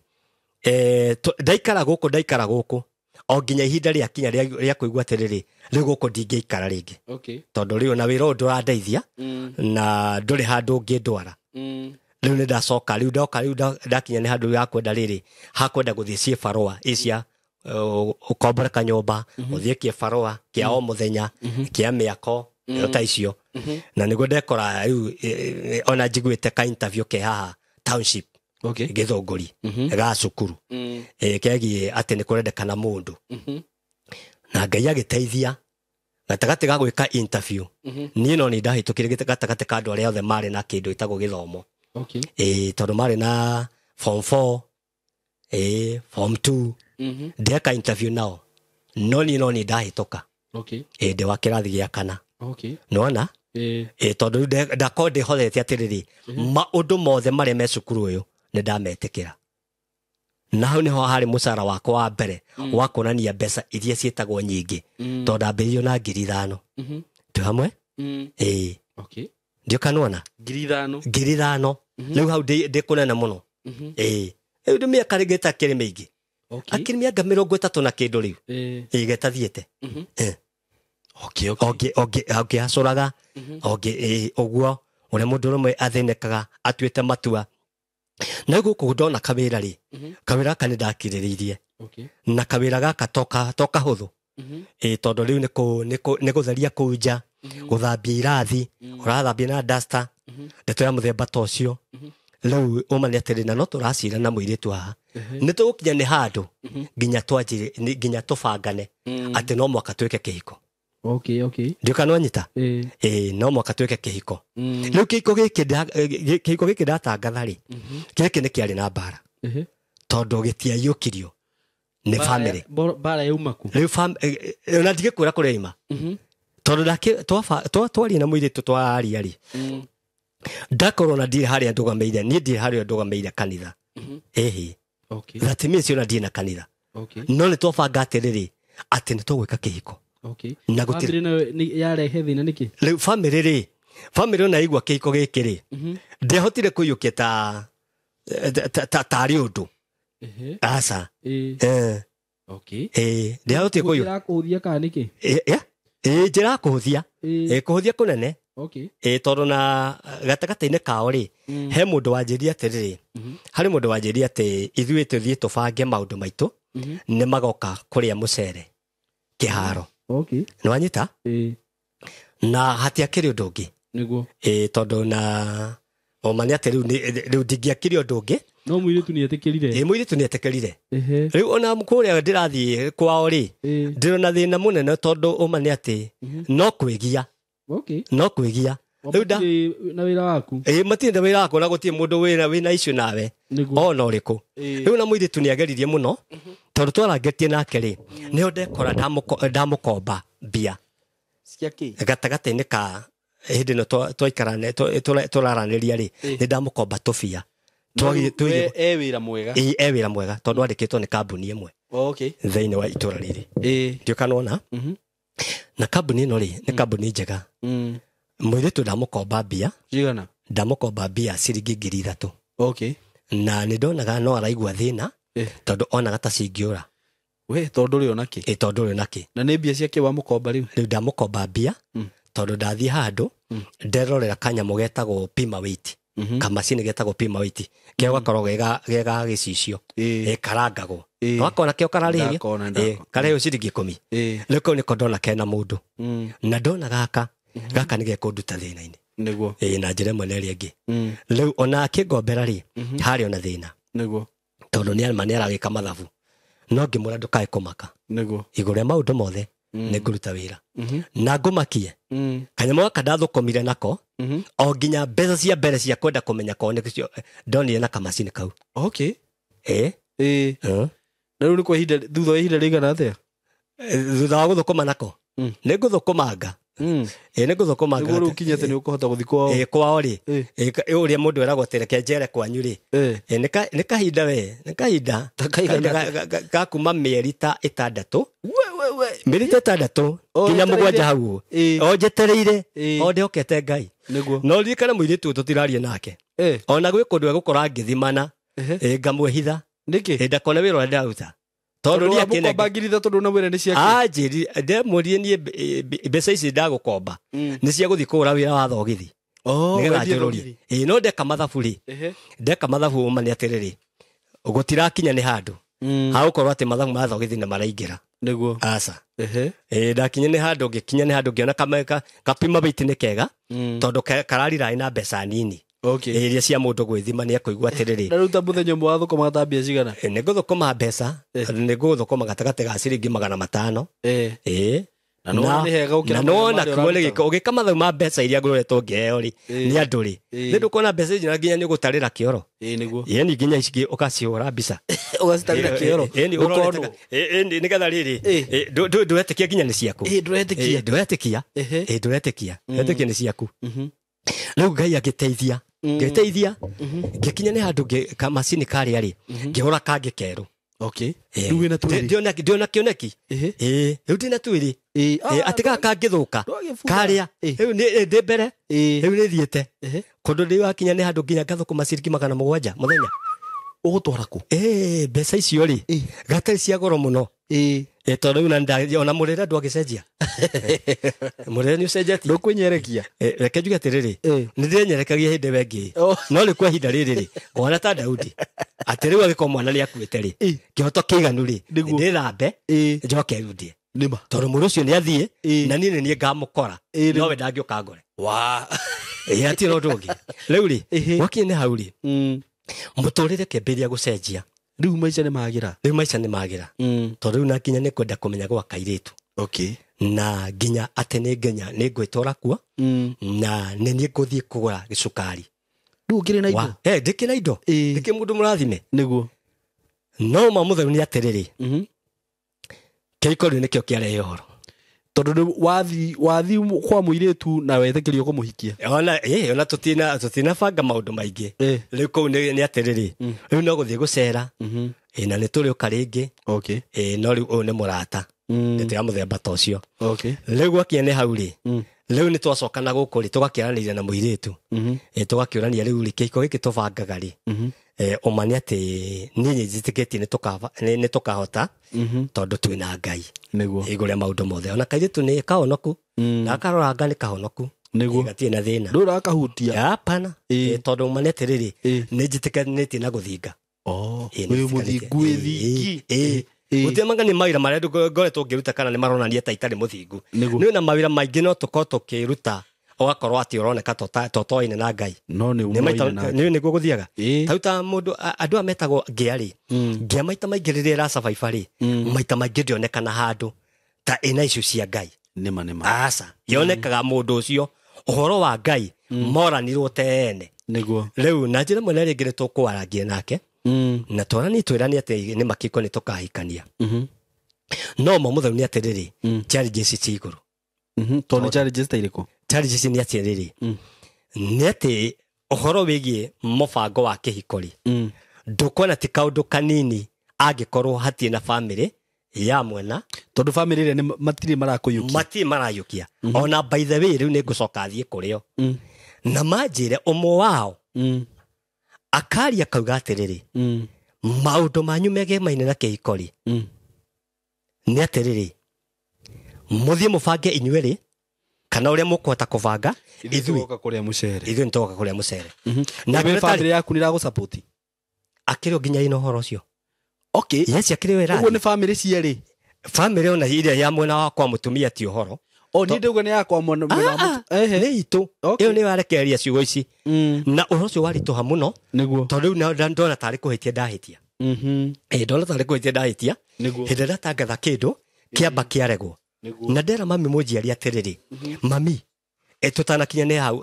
ndaikara gũkũ o nginya ihinda rĩakinya rĩa kũigua atĩrĩrĩ, rĩu gũkũ ndingĩikara rĩngĩ. Okay. Tondũ rĩu na wĩra ũyũ ndũrandeithia na ndũrĩ handũ ũngĩndwara. Rĩu nĩ ndacoka, rĩu ndoka, rĩu ndakinya nĩ handũ hakwenda rĩrĩ, hakwenda gũthiĩ ciĩbarũa icia ũkombore kanyũmba, ũthiĩ kĩbarũa kĩa o mũthenya, kĩa mĩako, ta icio. Na nĩguo ndekora rĩu ona njiguĩte ka interview ke haha township. Okay. Gĩthũngũri ga cukuru kegiĩ atĩ nĩ kũrendekana mũndũ. Na Ngai agĩteithia gatagatĩ ga gwĩka interview, niĩ no nĩ ndahĩtũkire gatagatĩ ka andũ arĩa othe marĩ na kĩndũ gĩtagwo gĩthomo. Okay. Tondũ marĩ na form 4, form 2, ndeka interview nao, no niĩ no nĩ ndahĩtũka. Okay. Ndĩ wa kĩrathi gĩa kana. Okay. Nĩwona? Tondũ rĩu ndakorwo ndĩhorete atĩrĩrĩ, maũndũ mothe marĩa me cukuru ũyũ nĩ ndametĩkĩra. Na hau nĩho harĩ mũcara wakwa wa mbere wa kuonania mbeca iria ciĩtagwo nyingĩ, tondũ ndambĩrĩirio na 5,000. Twĩ hamwe? Okay. Ndiũ kana wona? 5,000. 5,000. Rĩu hau ndĩ kũnene mũno. Rĩu ndĩ mĩaka rĩngĩ ĩtakĩrĩ mĩingĩ. Okay. Akĩrĩ mĩaka 30 na kĩndũ rĩu. Gĩtathiĩte. Okay, okay. Ũngĩhacũraga, ũguo ũrĩa mũndũ ũmwe athĩnĩkaga atuĩte matua. Na gũkũ ndona kawĩra rĩ, kawĩra gaka nĩ ndakirĩrĩirie. Okay. Na kawĩra gaka to kahũthũ. Tondũ rĩu nĩ gũtheria kũu nja, gũthambia irathi, ũrathambia na duster, ndeto ya mũthemba ta ũcio. Rĩu ũma nĩ atĩrĩ, na no tũracira na mũirĩtu haha. Nĩ tũgũkinya nĩ handũ nginya twanjire, nginya tũbangane atĩ no mwaka twĩke kĩhiko. Okay, okay. Ndiũ kana wanyita? No mwaka twĩke kĩhiko. Rĩu kĩhiko gĩkĩ ndatangatha rĩ, gĩkĩ nĩ kĩarĩ na mbara. Tondũ gĩtiaiyũkirio nĩ family. Mbara yauma kũ? Rĩu ona ndigĩkwĩra kũrĩa ima. Tondũ twaria na mũirĩtu twaria rĩ, ndakorwo na ndirĩ harĩa ndũgamĩire, niĩ ndirĩ harĩa ndũgamĩire kanitha. Ĩhĩ. Okay. That means ona ndirĩ na kanitha. Okay. No nĩ twabanga atĩrĩrĩ, atĩ nĩ tũgwĩka kĩhiko. Okay. Na gũtirĩ. Family nayo yarehe thĩna nĩkĩ? Rĩu family rĩ, family ona igua kĩhiko gĩkĩ rĩ, ndiahotire kũiyũkia tarĩ ũndũ. Aca. Okay. Ndiahotire kũiyũkia. Njĩra kũhũthia kana nĩkĩ? Njĩra kũhũthia. Kũhũthia kũnene. Okay. Tondũ na gatagatĩ-inĩ kao rĩ, he mũndũ wanjĩrire atĩrĩrĩ, harĩ mũndũ wanjĩrire atĩ ithuĩ tũthiĩ tũbange maũndũ maitũ, nĩ magoka kũrĩa mũcere kĩharo. Okay. Nĩ wanyita? Na hatiakĩrĩ ũndũ ũngĩ. Nĩguo. Tondũ na ũma nĩ atĩ rĩu ndingĩakĩrĩ ũndũ ũngĩ. No mũirĩtu nĩetĩkĩrire. Mũirĩtu nĩetĩkĩrire. Rĩu ona kũrĩa ndĩrathiĩ kwao rĩ, ndĩrona thĩna mũnene tondũ ũma nĩ atĩ no kwĩgia. Okay. No kwĩgia. Rĩu na wĩra waku. Matirĩ na wĩra wakwa na gũtirĩ mũndũ wĩna issue nawe. Ona ũrĩkũ. Rĩu na mũirĩtu nĩageririe mũno, tondũ twarangetie nake rĩ, nĩho ndekora ndamũkomba mbia. Cia kĩ? Gatagatĩ-inĩ ka hĩndĩ ĩno twaikarane, tũraranĩria rĩ, nĩ ndamũkomba tũbia. E wĩra mwega. E wĩra mwega, tondũ andĩkĩtwo nĩ kambuni ĩmwe. Okay. Thĩinĩ wa itũra rĩrĩ. Ndiũ kana wona? Na kambuni ĩno rĩ, nĩ kambuni njega. Mũirĩtu ndamũkomba mbia. Cigana? Ndamũkomba mbia ciringi 3,000. Okay. Na nĩ ndonaga no araigua thĩna, tondũ onaga ta cingĩũra. We, tondũ ũrĩ ona kĩ? Tondũ ũrĩ ona kĩ. Na nĩ mbia ciake wamũkomba rĩu? Rĩu ndamũkomba mbia, tondũ ndathiĩ handũ, nderorera kanyamũ getagwo pima weight. Kamacini getagwo pima weight. Keo gakoragwo ge ga gĩcicio. Karangagwo. Wakona keo kararĩhio? Karĩhio ciringi 10. Rĩu kau nĩko ndona kena mũndũ. Na ndona gaka, gaka nĩ gekũnduta thĩna-inĩ. Nĩguo. Na njĩra ĩmwe na ĩrĩa ĩngĩ. Rĩu ona akĩngombera rĩ, harĩ ona thĩna. Nĩguo. Tondũ nĩ arma nĩ aragĩka mathabu. No ngĩmwĩra ndũkae kũmaka. Nĩguo. Igũrũ rĩa maũndũ mothe, nĩ ngũruta wĩra. Na ngũmakie. Kanyamũ gaka ndathũkũmire nako, o nginya mbeca cia mbere cia kwenda kũmenya korwo nĩcio ndonire na kamacini kau. Okay. Na rĩu nĩ kwa ihinda, thutha wa ihinda rĩigana atĩa? Thutha wa gũthũkũma nako? Nĩ ngũthũkũmanga. Nĩ ngũthũkũmanga. Nĩguo rĩu ũkinye atĩ nĩ ũkũhota gũthiĩ kwao. Kwao rĩ. Ũrĩa mũndũ eragwo atĩ reke njere kwanyu rĩ. Nĩ kahinda we, nĩ kahinda. Ta kaigana Ga kuma mĩeri ta 6. We, we, Mĩeri ta 6 nginya 7 hau o njetereire o ndĩhokete Ngai. No ririkane mũirĩtu ũyũ tũtiraria nake ona gwĩ kũndũ egũkora ngĩthimana ngamwĩhitha ndakona wĩra ũrĩa ndĩraruta tondũ niĩ akĩnengera tondũ na wĩra nĩ ciake. Anjĩrire ndemũririe niĩ mbeca ici ndagũkomba nĩ cia gũthiĩ kũgũra wĩra wa thogithi nĩgetha njũrũrie. No ndeka mathabu rĩ, ndeka mathabu ũma nĩ atĩrĩrĩ, gũtirakinya nĩ handũ hagũkorwo atĩ mathabu ma thogithi nĩ maraingĩra. Nĩguo. Aca. Ndakinya nĩ handũ ngĩkinya nĩ handũ ngĩona kapima weight nĩ kega tondũ karariraĩ na mbeca nini. Iria cia mũndũ gwĩthima nĩ ekũigua atĩrĩrĩ. Na rĩu ta mũthenya ũmwe wathũkũmaga ta mbia cigana? Nĩ ngũthũkũma mbeca, nĩ ngũthũkũma gatagatĩ ga ciringi 500. Na nĩwona nĩ hega gũkĩra na nĩwona marĩa kuo nĩ ũrarutaga. gĩko ũgĩka mathabu ma mbeca iria ngũroretwo ngĩheo rĩ nĩ andũ rĩ nĩ ndũkuona mbeca ici na nginya nĩ ũgũtarĩra kĩoro. Nĩguo. Ĩni nginya ici ũgacihũra mbica. Ũgacitarĩra kĩoro. Ĩni Ũkonwo. nĩgetha rĩrĩ ndũretĩkia nginya nĩ ciaku. Ndũretĩkia. Ndũretĩkia. Ndũretĩkia. Ndũretĩkia nĩ ciaku. Rĩu Ngai agĩteithia. Ngĩteithia. Ngĩkinya nĩ handũ kamacini karĩa rĩ ngĩhũra kangĩ kerũ. Okay. Rĩu wĩna twĩrĩ. Ndĩona kĩoneki. Rĩu ndĩna twĩrĩ. Atĩ gaka kangĩthũka karĩa rĩu ndĩ mbere rĩu nĩ thiĩte kũndũ ndĩ wakinya nĩ handũ nginya ngathũkũma ciringi 700 mũthenya. Ũgũtwara kũ? Mbeca icio rĩ gatarĩ cia goro mũno. Tondũ rĩu ona mũrĩre ndwagĩcenjia. Mũrĩre nĩ ũcenjetie. Ndũkwĩnyerekia. Reke njuge atĩrĩrĩ, nĩ ndĩrenyerekagia hĩndĩ ĩyo ĩngĩ. No rĩu kwa ihinda rĩrĩ rĩ, ngona ta Daudi atĩ rĩu angĩkorwo mwana nĩ akuĩte rĩ, kĩhoto kĩiganu rĩ, ndĩthambe njoke rundie. Nĩma. Tondũ mũndũ ũcio nĩ athiĩ na niĩ nĩ niĩ ngamũkora nowe ndangĩũka ngore. Hatirĩ ũndũ ũngĩ. Rĩu rĩ, gwakinya nĩ hau rĩ, mũtũrĩre kĩambĩrĩria gũcenjia. Rĩu maica nĩ magĩra. Rĩu maica nĩ magĩra. Tondũ rĩu na nginya nĩ kwenda kũmenya gwa kairĩtu. Na nginya atĩ nĩ nginya nĩ ngwĩtwara kuo na nĩ niĩ ngũthiĩ kũgũra gĩcukari. Rĩu ũkĩrĩ na indo? Ndĩkĩrĩ na indo. Ndĩkĩrĩ mũndũ mũrathime. Nĩguo. No ma mũtheru nĩ atĩrĩrĩ, kĩhiko rĩu nĩkĩo kĩarehe ũhoro. Tondũ rĩu wathi kwa mũirĩtu na wetĩkĩrio kũmũhikia. Ona ona tũtinabanga maũndũ maingĩ. Rĩu kũu nĩ atĩrĩrĩ, rĩu no gũthiĩ gũcera. Na nĩ tũrĩũka rĩngĩ. No rĩu ũyũ nĩ mũrata. Ndeto ya mũthemba ta ũcio. Rĩu gwakinya nĩ hau rĩ, rĩu nĩ twacoka na gũkũ rĩ, tũgakĩaranĩria na mũirĩtu. Tũgakĩũrania rĩu rĩ, kĩhiko gĩkĩ tũbangaga rĩ, ũma nĩ atĩ niĩ nĩ njĩtĩkĩtie nĩ tũkahota tondũ twĩna Ngai. Nĩguo. Igũrũ rĩa maũndũ mothe. Ona kairĩtu nĩ kahonoku. Na karoranga nĩ kahonoku. Nĩguo. Gatirĩ na thĩna. Ndũrakahutia. Hapana. Tondũ ũma nĩ atĩrĩrĩ, nĩ njĩtĩkanĩtie na gũthinga. Wĩ mũthingu wĩ thingi. Gũtirĩ manga nĩ mawĩra marĩa ngoretwo ngĩruta kana nĩ maronania ta itarĩ mũthingu. Nĩ na mawĩra maingĩ no tũkorwo tũkĩruta ũgakorwo atĩ ũroneka totoine na Ngai. No nĩ nĩ nĩguo gũthiaga. Tarĩu ta mũndũ andũ aya metagwo ngĩa rĩ, ngĩa maita maingĩ rĩrĩa ĩracabaiba rĩ, maita maingĩ ndĩonekana handũ ta ĩna icio cia Ngai. Nĩma nĩma. Aca, yonekaga mũndũ ũcio ũhoro wa Ngai moranirwo tene. Nĩguo. Rĩu na njĩra ĩmwe na ĩrĩa ĩngĩ nĩ tũkwarangia nake. Na twaranie twĩranie atĩ nĩ makĩko nĩ tũkahikania. No ma mũtheru nĩ atĩrĩrĩ, challenges ci igũrũ. Tondũ nĩ challenges ta irĩkũ? Challenges nĩ atĩrĩrĩ, nĩ atĩ ũhoro wĩgiĩ mũbango wa kĩhiko rĩ, ndũkuona ti kaũndũ kanini angĩkorwo hatirĩ na bamĩrĩ ya mwena. Tondũ bamĩrĩ ĩrĩa nĩ matirĩ marakũiyũkia. Matirĩ marayũkia. Ona by the way rĩu nĩ ngũcoka thiĩ kũrĩ o. Na manjĩre ũmwe wao akaria kauga atĩrĩrĩ, maũndũ manyu megemaine na kĩhiko rĩ, nĩ atĩrĩrĩ, mũthiĩ mũbange inyuĩ rĩ, kana ũrĩa mũkũhota kũbanga ithuĩ tũgoka kũrĩa mũcere. Ithuĩ nĩ tũgoka kũrĩa mũcere. Na bamĩrĩ yaku nĩ ĩragũsupport? Akĩrĩ o nginya ĩna ũhoro ũcio. Okay. Yes, akĩrĩ o ĩrathiĩ. Ũguo nĩ bamĩrĩ cierĩ? Bamĩrĩ ona ĩrĩa ya mwena wakwa mũtumia ti ũhoro. Niĩ ndauga nĩ yakwa mwena wa mũtumia. Nĩ itũ. Ĩyo nĩ warekereria ciugo ici. Na ũhoro ũcio waritũha mũno. Nĩguo. Tondũ rĩu ndona tarĩ kũhĩtia ndahĩtia. Ndona tarĩ kũhĩtia ndahĩtia. Nĩguo. Hĩndĩ ĩrĩa ndatangatha kĩndũ kĩamba kĩaregwo. Na ndera mami mũnjiari atĩrĩrĩ, mami, tũtanakinya nĩ hau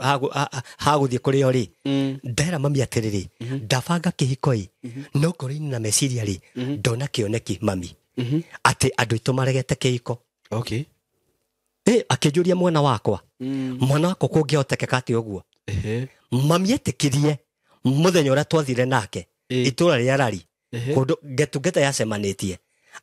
hagũthiĩ kũrĩ o rĩ, ndera mami atĩrĩrĩ, ndabanga kĩhiko ĩ, no ngoro-inĩ na meciria rĩ, ndona kĩoneki mami, atĩ andũ aitũ maregete kĩhiko. Akĩnjũria mwena wakwa. Mwana wakwa kũngĩhotekeka atĩ ũguo. Mami etĩkirie mũthenya ũrĩa twathire nake itũra rĩa Rari, kũndũ getungeta yacemanĩtie,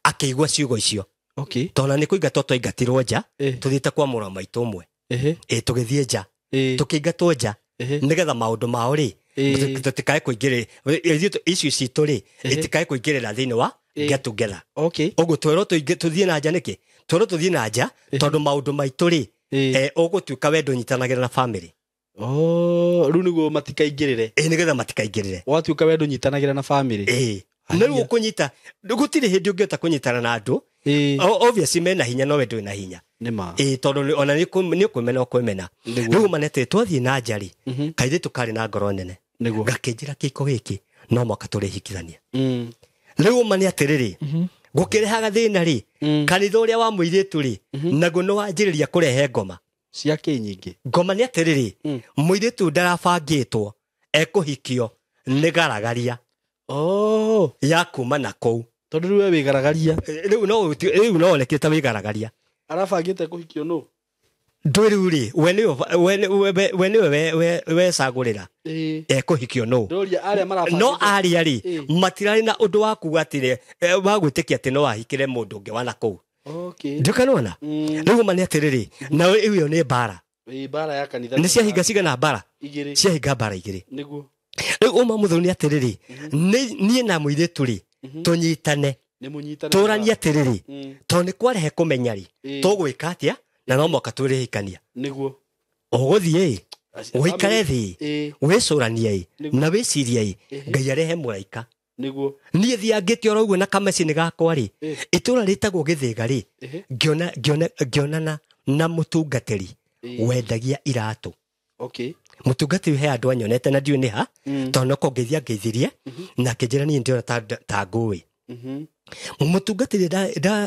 akĩigua ciugo icio. Okay. Tona nĩ kũingatwo twaingatirwo nja Eh. tũthiĩte kwa mũrũ wa maitũ ũmwe. Ehe. Ĩ tũgĩthiĩ nja, Eh. tũkĩingatwo nja Ehe. nĩgetha maũndũ mao rĩ Eh. tũtikae kũingĩrĩra ithuĩ icio citũ rĩ itikae kũingĩrĩra thĩinĩ wa Eh. get together. Okay. Ũguo twerwo tũthiĩ na nja nĩkĩ? Twerwo tũthiĩ na nja tondũ maũndũ maitũ rĩ Eh. ũgũtuĩka we ndũnyitanagĩra na family. Oh, rĩu nĩguo matikaingĩrĩre. Ĩ nĩgetha matikaingĩrĩre. Watuĩka we ndũnyitanagĩra na family. Ĩ na rĩu ũkũnyita gũtirĩ hĩndĩ ũngĩhota kũnyitana na andũ. Eh. Obviously mena hinya no we ndũrĩ na hinya. Nĩ ma. Ĩ tondũ ona nĩ ũkwĩmena ũkwĩmena. Nĩguo. Rĩu ma nĩ atĩ twathiĩ na nja rĩ, kairĩtu karĩ na ngoro nene. Nĩguo. Gakĩnjĩra kĩiko gĩkĩ no mwaka tũrĩhikithania. Mm. Rĩu ũma nĩ atĩrĩrĩ, gũkĩrehaga thĩna rĩ, kanitha ũrĩa wa mũirĩtu rĩ, naguo nĩ wanjĩrĩria kũrehe ngoma. Cia kĩ nyingĩ. Ngoma nĩ atĩrĩrĩ, mũirĩtu ndarabangĩtwo ekũhikio nĩ garagaria Oh, ya kuma na kũu. tondũ rĩu we wĩgaragaria. Rĩu no rĩu no wonekire ta wĩgaragaria. Arabangĩte kũhikio nũ? Ndũĩ rĩu rĩ, we nĩwe we nĩwe wecagũrĩra Ĩĩ. ekũhikio nũ. Ndoria arĩa marabangĩte. No arĩa rĩ, Ĩĩ. matirarĩ na ũndũ wa kuga atĩ wa gwĩtĩkia atĩ no ahikĩre mũndũ ũngĩ wa na kũu. Okay. Ndũkanona? Mm. Rĩu ma nĩ atĩrĩrĩ, na ĩyo nĩ mbara. Ĩĩ, mbara ya kanitha. Nĩ ciahinga cigana mbara? Igĩrĩ. Ciahinga mbara igĩrĩ. Nĩguo. Rĩu ũma mũthoni nĩ atĩrĩrĩ, niĩ na mũirĩtu rĩ, tũnyitane, Nĩ mũnyitane. tũranie atĩrĩrĩ, Mm. tondũ nĩ kwarehe kũmenya rĩ, Ĩĩ. tũgwĩka atĩa na no mwaka twĩrĩhikania. Nĩguo. Ũgũthiĩ ĩ, ũikare thĩ, Ĩĩ. wĩcũranie ĩ, Nĩguo. na wĩcirie ĩ, Ngai arehe mũraika. Nĩguo. Niĩ thiangĩte oro ũguo na kamacini gakwa rĩ, Ĩĩ. itũra rĩtagwo Gĩthĩga rĩ, Ehe. ngĩonana na mũtungatĩri Ĩĩ. wendagia iratũ. Okay. Mũtungatĩri he andũ anyonete na ndiũĩ nĩ ha, tondũ no kũngeithia ngeithirie, na akĩnjĩra niĩ ndĩrona ta ngũĩ. Mhm. Mũtungatĩri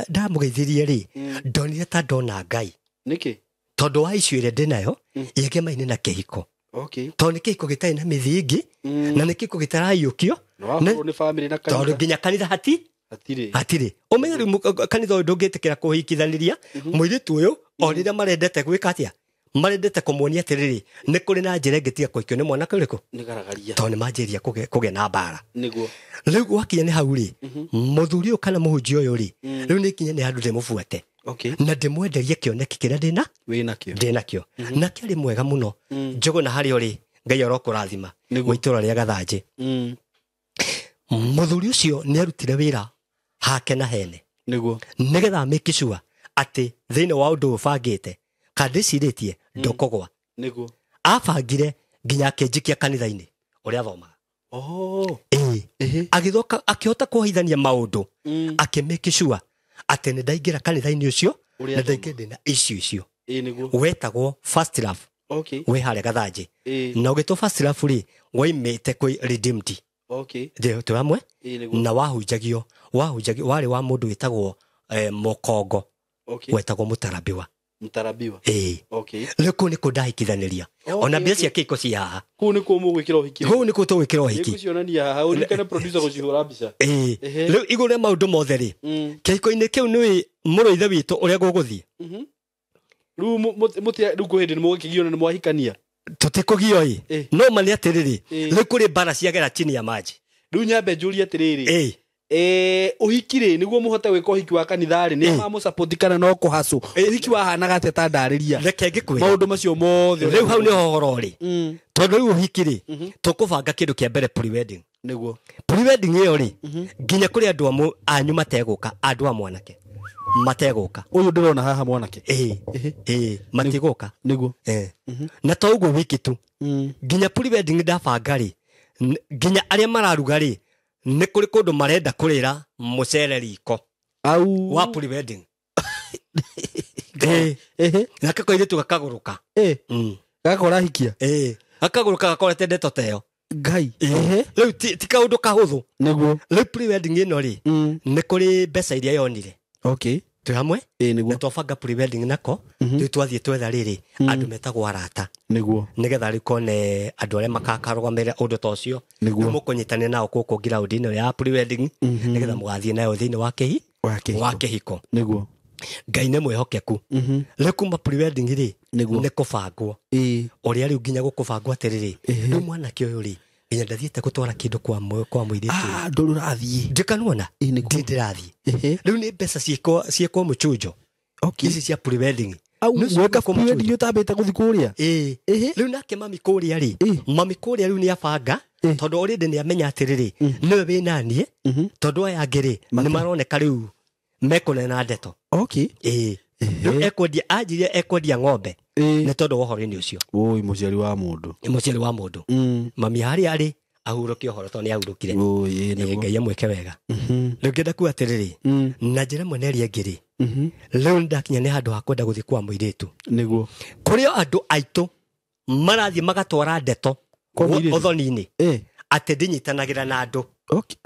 ndamũgeithirie rĩ, ndonire ta ndona Ngai. Nĩkĩ? Tondũ wa issue ĩrĩa ndĩnayo ĩgemaine na kĩhiko. Okay. Tondũ nĩ kĩhiko gĩtarĩ na mĩthingi, na nĩ kĩhiko gĩtaraiyũkio, Na wakorwo nĩ family na tondũ kanitha. nginya kanitha Hatirĩ. hatirĩ. Ũmenye rĩu kanitha ũyũ ndũngĩtĩkĩra kũhikithanĩria mũirĩtu ũyũ o rĩrĩa marendete gwĩka atĩa, marendete kũmuonia atĩrĩrĩ, nĩ kũrĩ na njĩra ĩngĩ tiga kũhikio nĩ mwanake ũrĩkũ, Nĩ garagaria. tondũ nĩ manjĩrĩria kũgĩa na mbara. Nĩguo. Rĩu gwakinya nĩ hau rĩ, mũthuri ũyũ kana mũhunjia ũyũ rĩ, rĩu nĩ kinya nĩ handũ ndĩmũbuate Okay. na ndĩmwenderie kĩoneki kĩrĩa ndĩna Wĩ nakĩo. ndĩnakĩo. Na kĩarĩ mwega mũno. Njũgũna harĩa ũrĩ, Ngai arokũrathima Nĩguo. wa itũũra rĩa Gathanjĩ. Mũthuri ũcio nĩ arutire wĩra hake na hene Nĩguo. nĩgetha make sure atĩ thĩinĩ wa ũndũ ũyũ bangĩte kana ndĩcirĩtie ndũkũgwa. Nĩguo. Abangire nginya akĩnjikia kanitha-inĩ ũrĩa athomaga. Oh. Ĩĩ. Ehe. Agĩthoka akĩhota kuohithania maũndũ, Mm. akĩ make sure atĩ nĩ ndaingĩra kanitha-inĩ ũcio Ũrĩa na ndaingĩra ndĩna issue icio. Ĩĩ, nĩguo. Wetagwo First Love Okay. wĩ harĩa Gathanjĩ. Ĩĩ. Na ũgĩtwo First Love rĩ, waimĩte kwĩ Redeemed. Okay. Twĩ hamwe? Ĩĩ, nĩguo. Na wahunjagio warĩ wa mũndũ wĩtagwo Mũkongo, Okay. wetagwo Mũtarabiwa. Mũtarabiwa. Ĩĩ. Okay. Rĩu kũu nĩkuo ndahikithanĩria. Okay, Ona mbia okay. cia kĩhiko ci haha. Kũu nĩkuo mũgwĩkĩra ũhiki. Kũu nĩkuo tũgwĩkĩra ũhiki. Nĩngũcionania haha ũririkane producer gũcihũra mbica. Ĩĩ. Ehe. Rĩu igũrũ rĩa maũndũ mothe rĩ, Mm. kĩhiko-inĩ kĩu nĩũĩ mũrũ wa ithe witũ ũrĩa gũgũthiĩ. Rĩu rĩu kwĩ hĩndĩ nĩmũgũkĩgiona nĩ mwahikania. Tũtikũgio ĩ. Ĩĩ. No ma nĩ atĩrĩrĩ, Ĩĩ. rĩu kũrĩ mbara ciagera chini ya maji. Rĩu nyambe njũrie atĩrĩrĩ. Ĩĩ. Ũhiki rĩ, nĩguo mũhote gwĩka ũhiki wa kanitha rĩ, nĩ mamũsupport kana no kũhacũ? Ũhiki wahanaga atĩa ta ndarĩria? Reke ngĩkwĩre. Maũndũ macio mothe. Rĩu hau nĩho ũhoro ũrĩ. Mm. Tondũ rĩu ũhiki rĩ, tũkũbanga kĩndũ kĩa mbere pre-wedding. Nĩguo. Pre-wedding ĩyo rĩ, nginya kũrĩ andũ anyu mategũka, andũ a mwanake mategũka. Ũyũ ndĩrona haha mwanake. Ĩĩ. Ĩĩ, matigũka. Nĩguo. Ĩĩ. Na to ũguo wiki tu, nginya pre-wedding ndabanga rĩ, nginya arĩa mararuga rĩ, nĩ kũrĩ kũndũ marenda kũrĩra mũcere riko Au. wa pre-wedding. Ĩĩ. Ehe. Nake kairĩtu gakagũrũka. Ĩĩ. Gakora hikia. Ĩĩ. Gakagũrũka gakorete ndeto ta ĩyo. Ngai. Ehe. Rĩu ti kaũndũ kahũthũ. Nĩguo. Rĩu pre-wedding ĩno rĩ, nĩ kũrĩ mbeca iria yonire. Okay. Twĩ hamwe? Ĩĩ, Na nĩguo. twabanga pre-wedding nako, rĩu twathiĩ twetha rĩrĩ, andũ metagwo arata. Nĩguo. Nĩgetha rĩu kone andũ arĩa makakarũgamĩrĩra ũndũ ta ũcio. Nĩguo. Rĩu mũkũnyitanĩra nao gũkũ ground ĩno ya pre-wedding, nĩgetha mũgathiĩ nayo thĩinĩ wa kĩhi Wa kĩhiko. wa kĩhiko. Nĩguo. Ngai nĩ mwĩhokeku. Rĩu kuma pre-wedding rĩ, Nĩguo. nĩ kũbangwo. Ĩĩ. Ũrĩa rĩu nginya gũkũbangwo atĩrĩrĩ, rĩu mwanake ũyũ rĩ, Nginya ndathiĩte gũtwara kĩndũ kwa mũirĩtu. Ah, ndũrĩ ũrathiĩ. Ndikanuona. Ĩĩ, nĩguo. Ndĩ ndĩrathiĩ. Ehe. Rĩu nĩ mbeca ciĩkwo mũchunjo. Okay. Ici cia pre-wedding. Au, Nĩ ciĩkwo weka mũchunjo. pre-wedding ũtambĩte gũthiĩ kũrĩa? Ĩĩ. Ehe. Rĩu nake mami kũrĩa rĩ, Ĩĩ. mami kũrĩa rĩu nĩ abanga Ĩĩ. tondũ already nĩ amenya atĩrĩrĩ, nĩwe wĩ naniĩ, tondũ aya angĩ rĩ, nĩ maroneka rĩu mekũnena ndeto. Okay. Ĩĩ. Rĩu ekwendia, anjirie ekwendia ng'ombe Ĩĩ. nĩ tondũ wa ũhoro-inĩ ũcio. Oi, mũciari wa mũndũ. Nĩ mũciari wa mũndũ. Mami harĩa arĩ ahurũke ũhoro tondũ nĩ ahurũkire. Oi, ĩĩ, Ĩĩ, nĩguo. Ngai amwĩke wega. Rĩu ngĩenda kuga atĩrĩrĩ, na njĩra ĩmwe na ĩrĩa ĩngĩ rĩ, rĩu nĩndakinya nĩ handũ ha kwenda gũthiĩ kwa mũirĩtu. Nĩguo. Kũrĩ o andũ aitũ marathiĩ magatwara ndeto Kwa mũirĩtu? ũthoni-inĩ Ĩĩ. atĩ ndinyitanagĩra na andũ. Okay.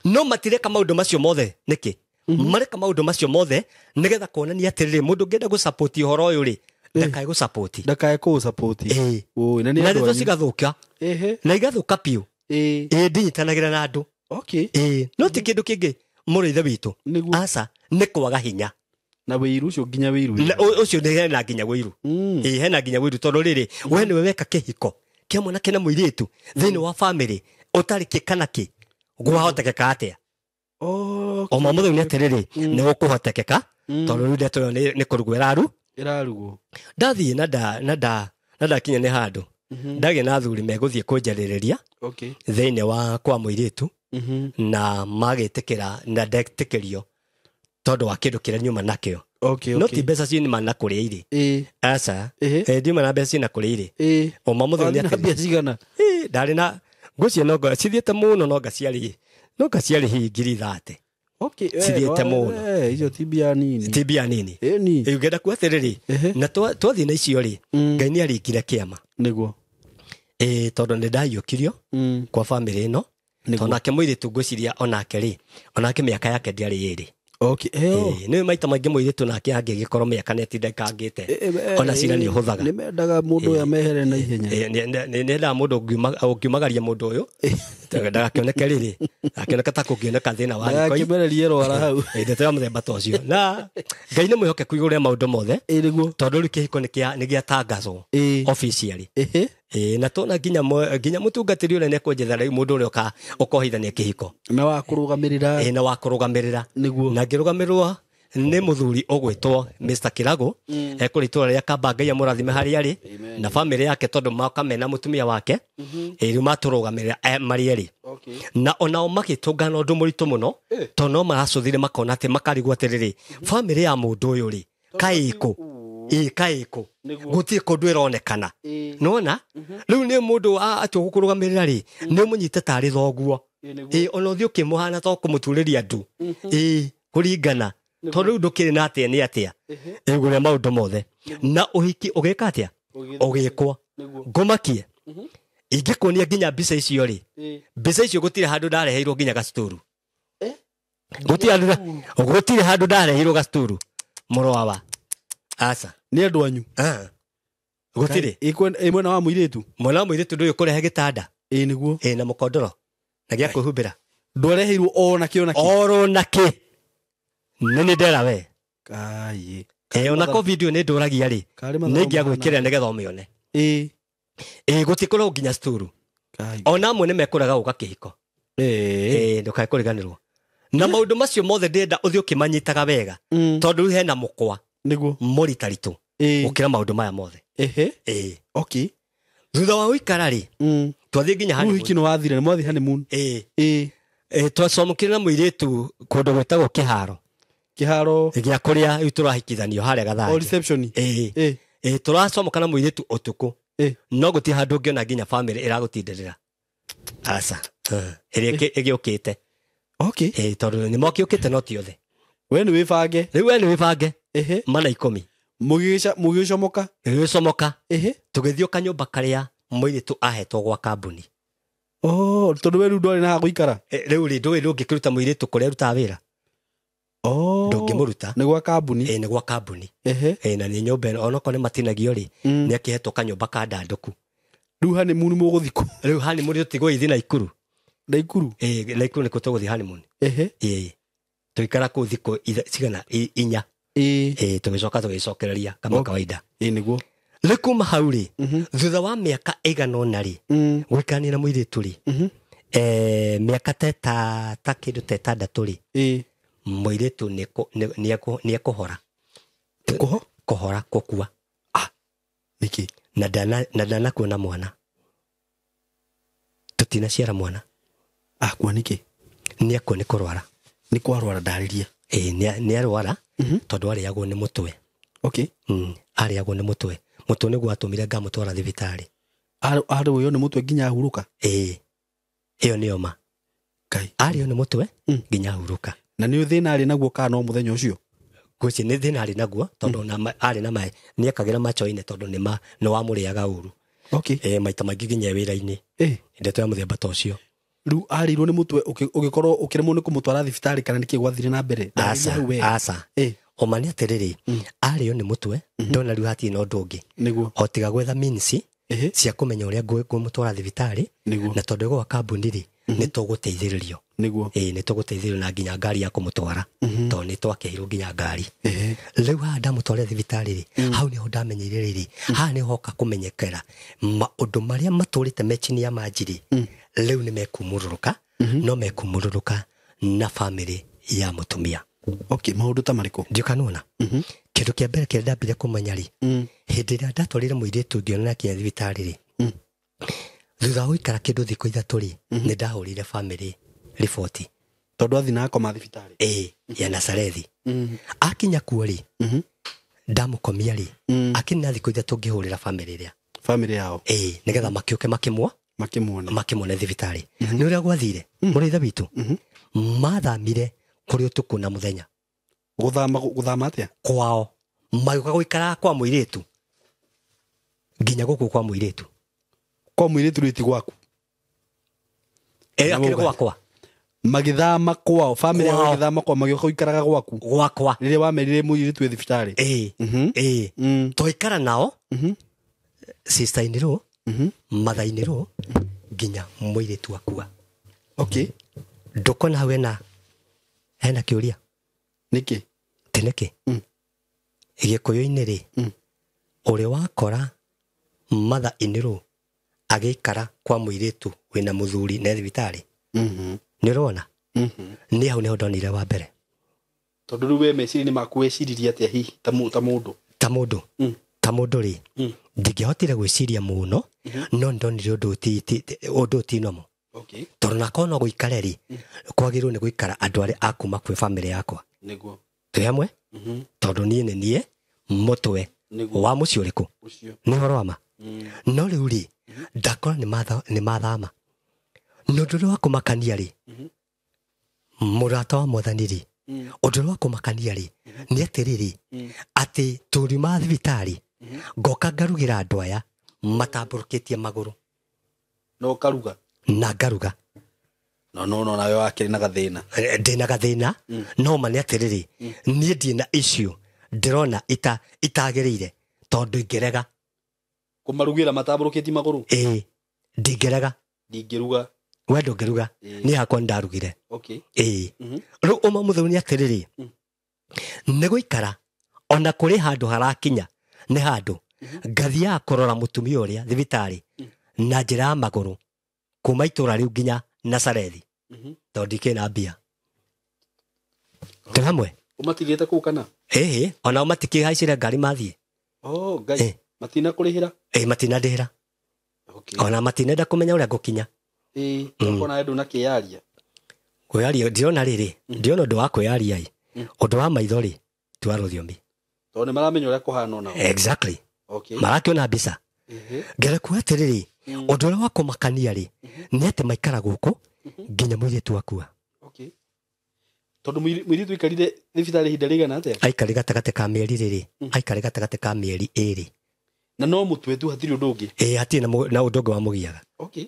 No matireka maũndũ macio mothe nĩkĩ? Mareka maũndũ macio mothe nĩgetha kuonania atĩrĩrĩ, mũndũ ũngĩenda gũcapoti ũhoro ũyũ rĩ, ndakae gũcapoti. Ndakae kũũsapoti. Ĩĩ. Oi, na nĩ Na andũ ndeto anyu. cigathũka. Ehe. Na igathũka biũ. Ĩĩ. Ĩĩ, ndinyitanagĩra na andũ. Okay. Ĩĩ, no ti kĩndũ kĩngĩ mũrũ ithe witũ. Nĩguo. Aca, nĩ kwaga hinya. Na wĩiru ũcio nginya wĩiru. Na ũcio nĩ hena nginya wĩiru. Ĩĩ, hena nginya wĩiru tondũ rĩrĩ, we nĩwe weka kĩhiko kĩa mwanake na mũirĩtu thĩinĩ wa bamĩrĩ ũtarĩ kĩ kana kĩ, gwahotekeka atĩa? Okay. O ma mũtheu nĩ atĩrĩrĩ, nĩ gũkũhotekeka tondũ rĩu ndeto ĩyo nĩ kũrugwo ĩraru. Ĩrarugwo. Ndathiĩ na ndakinya nĩ handũ ndagĩa na athuri megũthiĩ kũnjarĩrĩria Okay. thĩinĩ wa kwa mũirĩtu na magĩtĩkĩra na ndetĩkĩrio tondũ wa kĩndũ kĩrĩa nyuma nakĩo. Okay, No okay. ti mbeca ciuma na kũrĩa irĩ. Ĩĩ. Aca, Ehe. ndiuma na mbeca cina kũrĩa irĩ. Ĩĩ. O ma mũtheu nĩ Wathiĩ na atĩrĩrĩ, mbia cigana? ĩĩ, ndarĩ na ngwĩciria no nga cithiĩte mũno no nga ciarĩ hihi 30,000. Okay. Cithiĩte mũno. Icio ti mbia nini. Ti mbia nini. Ĩni. Ĩĩ, ngenda kuga atĩrĩrĩ, Ehe. na twathiĩ na icio rĩ, Ngai nĩ arĩkire kĩama. Nĩguo. Ĩĩ, tondũ nĩ ndaiyũkirio kwa bamĩrĩ ĩno. Nĩguo. Tondũ nake mũirĩtu ngwĩciria onake rĩ, onake mĩaka yake ndĩarĩ ĩrĩ. Okay. Ĩyo. Ĩĩ, nĩ maita maingĩ mũirĩtu nake angĩgĩkorwo mĩaka nĩ ĩtindĩkangĩte ona cira nĩ ũhũthaga. Nĩ mendaga mũndũ ũyũ amehere na ihenya. Ĩĩ, nĩ nendaga mũndũ ũngiumagaria mũndũ ũyũ ndagakĩoneke rĩrĩ, akĩoneka ta kũngĩoneka thĩna wa riko. Ndagakĩmererie rwara hau. Ĩĩ, ndeto ya mũthemba ta ũcio. Na Ngai nĩ mwĩhokeku igũrũ rĩa maũndũ mothe. Ĩĩ, nĩguo. Tondũ rĩu kĩhiko nĩ gĩatangazwo Ĩĩ. officially. Ehe. Ĩĩ, na tuona nginya mũtungatĩri ũrĩa nĩekũnjetha rĩu mũndũ ũrĩa ũkohithania kĩhiko. Na wa kũrũgamĩrĩra. Ĩĩ, na wa kũrũgamĩrĩra. Nĩguo. Na ngĩrũgamĩrĩrwo nĩ mũthuri ũgwĩtwo Mr. Kirago, ekũrĩ itũũra rĩa Kamba, Ngai amũrathime harĩa arĩ na bamĩrĩ yake tondũ moka mena mũtumia wake. Ĩĩ, rĩu matũrũgamĩrĩra marĩ erĩ. Okay. Na onao magĩtũngana ũndũ mũritũ mũno tondũ no maracũthire makona atĩ makarigwo atĩrĩrĩ, bamĩrĩ ya mũndũ ũyũ rĩ, kaĩ ĩkũ? Ĩĩ, kaĩ ĩkũ? Gũtirĩ kũndũ ĩronekana. Nĩwona? Rĩu nĩ mũndũ atua gũkũrũgamĩrĩra rĩ, nĩ ũmũnyite tarĩ thoguo. Ĩĩ, ona ũthiĩ ũkĩmũhana to kũmũturĩria ndu. Ĩĩ, kũringana. Tondũ rĩu ndũkĩrĩ na atĩa nĩ atĩa. Igũrũ rĩa maũndũ mothe. Na ũhiki ũgĩka atĩa? Ũgĩkwo. Ngũmakie. Ingĩkuonia nginya mbica icio rĩ, mbica icio gũtirĩ handũ ndareheirwo nginya gacuturu. Gũtirĩ handũ ndareheirwo gacuturu. Mũrũ wa. Aca. Nĩ andũ anyu. Gũtirĩ. Ĩ mwena wa mũirĩtu. Mwena wa mũirĩtu ndũyũ kũrehe gĩtanda. Ĩĩ, nĩguo. Ĩĩ, na mũkondoro. Na gĩa kwĩhumbĩra. Ndwareheirwo ona kĩ ona kĩ. Oro na kĩ. Nĩ nĩ ndera we. Kai. Ĩĩ, ona ko video nĩ ndũragia rĩ, Karĩ mathabu nĩ ingĩagwĩkĩrĩra nĩgetha ũmĩone. Ĩĩ. Ĩĩ, gũtikoragwo nginya cuturu. Kai. Ona amwe nĩ mekũrega gũka kĩhiko. Ĩĩ. Ĩĩ, ndũkae kũriganĩrwo. Na maũndũ macio mothe ndĩrenda ũthiĩ ũkĩmanyitaga wega. Tondũ rĩu hena mũkwa Nĩguo. mũritaritũ Ĩĩ. gũkĩra maũndũ maya mothe. Ehe. Ĩĩ. Okay. Thutha wa gũikara rĩ, twathiĩ nginya Rĩu honeymoon. ũhiki nĩ wathira, nĩ mwathiĩ honeymoon. Ĩĩ. Ĩĩ. Ĩĩ, twacomokire na mũirĩtu kũndũ gwĩtagwo kĩharo Kĩharo. gĩa kũrĩa rĩu tũrahikithanio harĩa O Gathange. reception. Ĩĩ. Ĩĩ. Ĩĩ, tũracomoka na mũirĩtu ũtukũ. Ĩĩ. No gũtirĩ handũ ũngĩona nginya bamĩrĩ ĩragũtindĩrĩra. Aca. Ĩrĩa ĩgĩũkĩte. Okay. Ĩĩ, tondũ nĩ mokĩũkĩte no ti othe. We nĩ wĩbange. Rĩu we nĩ wĩbange. Ehe. 410. Mũgĩcomoka. Gĩgĩcomoka. Ehe. Tũgĩthiĩ o kanyũmba karĩa mũirĩtu ahetwo gwa kambuni. Oh, tondũ we rĩu ndwarĩ na ha gũikara. Rĩu rĩ, ndũĩ ndũngĩkĩruta mũirĩtu kũrĩa arutaga wĩra. Oh. Ndũngĩmũruta. Nĩ gwa kambuni. Ĩĩ, nĩ gwa kambuni. Ehe. Ĩĩ, na nĩ nyũmba ĩno onokorwo nĩ matinagio rĩ, nĩ akĩhetwo kanyũmba ka ndandũku. Rĩu honeymoon mũgũthiĩ kũ? Rĩu honeymoon tũtigũgĩthiĩ Naikuru. Naikuru. Ĩĩ, Naikuru nĩkuo tũgũthiĩ honeymoon. Ehe. Ĩĩ. Tũikara kũu thikũ cigana inya. Ĩĩ. Ĩĩ, tũgĩcoka tũgĩcokereria kama Okay. kawaida. Ĩĩ, nĩguo. Rĩu kuma hau rĩ, thutha wa mĩaka ĩigana ũna rĩ, gũikarania na mũirĩtu rĩ, mĩaka ta kĩndũ ta ĩtandatũ rĩ, mũirĩtu nĩ ekũhora. Kũhora, kũkua. Nĩkĩ? Na ndanakuona mwana. Tũtinaciara mwana. Akua nĩkĩ? Nĩ akua nĩ kũrwara. Nĩ kwarwara ndarĩria. Nĩ arwara tondũ arĩagwo nĩ mũtwe. Okay. Arĩagwo nĩ mũtwe. Mũtwe nĩguo atũmire ngamũtwara thibitarĩ. Arĩo nĩ mũtwe nginya ahurũka? Ĩyo nĩyo ma. Ngai. Arĩo nĩ mũtwe nginya ahurũka. Na nĩ thĩna arĩ naguo kana no mũthenya ũcio? Gwĩci nĩ thĩna arĩ naguo tondũ arĩ na maĩ nĩ ekagĩra macho-inĩ tondũ nĩ wamũrĩaga ũru. Okay. Maita maingĩ nginya wĩra-inĩ. Ndeto ya mũthemba ta ũcio. Rĩu arĩirwo nĩ mũtwe ũgĩkorwo ũkĩremwo nĩ kũmũtwara thibitarĩ kana nĩkĩ gwathire na mbere? Aca. Ũma nĩ atĩrĩrĩ, arĩo nĩ mũtwe ndona rĩu hatirĩ na ũndũ ũngĩ. Nĩguo. O tiga gwetha means cia kũmenya ũrĩa ngũmũtwara thibitarĩ. Na tondũ gwa kambuni rĩ, nĩ tũgũteithĩrĩrio. Nĩguo. Nĩ tũgũteithĩrĩrio na nginya ngari ya kũmũtwara. Tondũ nĩ twakĩheirwo nginya ngari. Rĩu haha ndamũtwarire thibitarĩ rĩ, hau nĩho ndamenyeire rĩrĩ, haha nĩho hoka kũmenyekera maũndũ marĩa matũrĩte me chini ya maji rĩ, rĩu nĩ mekumũrũrũka, no mekumũrũrũka na bamĩrĩ ya mũtumia. Okay, maũndũ ta marĩkũ? Ndiũkanuona. Kĩndũ kĩa mbere kĩrĩa ndambire kũmenya rĩ, hĩndĩ ĩrĩa ndatwarire mũirĩtu ngĩona akinya thibitarĩ rĩ, thutha wa gũikara kĩndũ thikũ ithatũ rĩ, nĩ ndahũrire bamĩrĩ riboti. Tondũ athiĩ na akoma thibitarĩ. Ya Nazarethi. Akinya kuo rĩ, ndamũkomia rĩ, akinya thikũ ithatũ ngĩhũrĩra bamĩrĩ ĩrĩa. Bamĩrĩ yao. Nĩgetha makĩũke makĩmuone thibitarĩ. Nĩ ũrĩa gwathire, mũrĩ ithe witũ, mathamire kũrĩ ũtukũ na mũthenya. Gũthama atĩa? Kwao. Magĩũka gũikara kwa mũirĩtu. Nginya gũkũ kwa mũirĩtu. Kwa mũirĩtu rĩ ti gwaku? Akĩrĩ gwakwa. Magĩthama kwao, bamĩrĩ yao ĩgĩthama kwao, magĩũka gũikaraga gwaku. Gwakwa. Rĩrĩa wamerire mũirĩtu wĩ thibitarĩ. Twaikara nao, sister-in-law, mother-in-law, nginya mũirĩtu akua. Okay. Ndũkona hau hena kĩũria? Nĩkĩ? Ti nĩkĩ? Gĩkũyũ-inĩ rĩ, ũrĩa wakora mother-in-law agĩikara kwa mũirĩtu wĩna mũthuri na thibitarĩ. Nĩ ũrona? Nĩ hau nĩho ndonire wa mbere. Tondũ rĩu we meciria-inĩ maku weciririe atĩa hihi ta mũndũ? Ta mũndũ. Ta mũndũ rĩ, ndingĩhotire gwĩciria mũno, no ndonire ũndũ ũtinomo. Okay. Tondũ nakorwo no gũikare rĩ, kwagĩrĩirwo nĩ gũikara andũ arĩa a kuma kwĩ bamĩrĩ yakwa. Nĩguo. Twĩ hamwe? Tondũ niĩ nĩ niĩ mũtwe wa mũciĩ ũrĩkũ? Nĩ ũhoro wa ma. No rĩu rĩ, ndakora nĩ mathama. Na ũndũ ũrĩa wa kũmakania rĩ, mũrata wa mwathani rĩ, ũndũ ũrĩa wa kũmakania rĩ, nĩ atĩrĩrĩ, atĩ tũriuma thibitarĩ, ngoka ngarugĩra andũ aya matambũrũkĩtie magũrũ. Na ũkaruga? Na ngaruga. No nawe wakĩrĩ na gathĩna. Ndĩna gathĩna, no ma nĩ atĩrĩrĩ, niĩ ndirĩ na issue ndĩrona itagĩrĩire tondũ ingĩrega. Kũmarugĩra matambũrũkĩtie magũrũ? Ndingĩrega. Ndingĩruga. We ndũngĩruga. Niĩ hakwa nĩndarugire. Okay. Rĩu ũma mũtheu nĩ atĩrĩrĩ, nĩ gũikara ona kũrĩ handũ harakinya nĩ handũ ngathiaga kũrora mũtumia ũrĩa thibitarĩ na njĩra ya magũrũ kuma itũra rĩu nginya Nazarethi tondũ ndikĩrĩ na mbia. Twĩ hamwe? Ũmatigĩte kũu kana? Onao matikĩhaicire ngari mathiĩ. Oh, Ngai. Matina kũrĩhĩra? Matinandĩhĩra. Okay. Ona matinenda kũmenya ũrĩa ngũkinya. Ũkona we ndũnakĩyaria. Kwĩyaria ndirona rĩrĩ, ndirona ũndũ wa kwĩyaria ĩ. Ũndũ wa maitho rĩ, ti wa rũthiomi. Tondũ nĩ maramenya ũrĩa kũhana onao. Exactly. Okay. Marakĩona mbica. Ngera kuga atĩrĩrĩ, ũndũ ũrĩa wa kũmakania rĩ, nĩ atĩ maikara gũkũ nginya mũirĩtu akua. Okay. Tondũ mũirĩtu aikarire thibitarĩ ihinda rĩigana atĩa? Aikarire gatagatĩ ka mĩeri rĩrĩ, aikarire gatagatĩ ka mĩeri ĩrĩ. Na no mũtwe tu hatirĩ ũndũ ũngĩ? Hatirĩ na ũndũ ũngĩ wamũgiaga. Okay.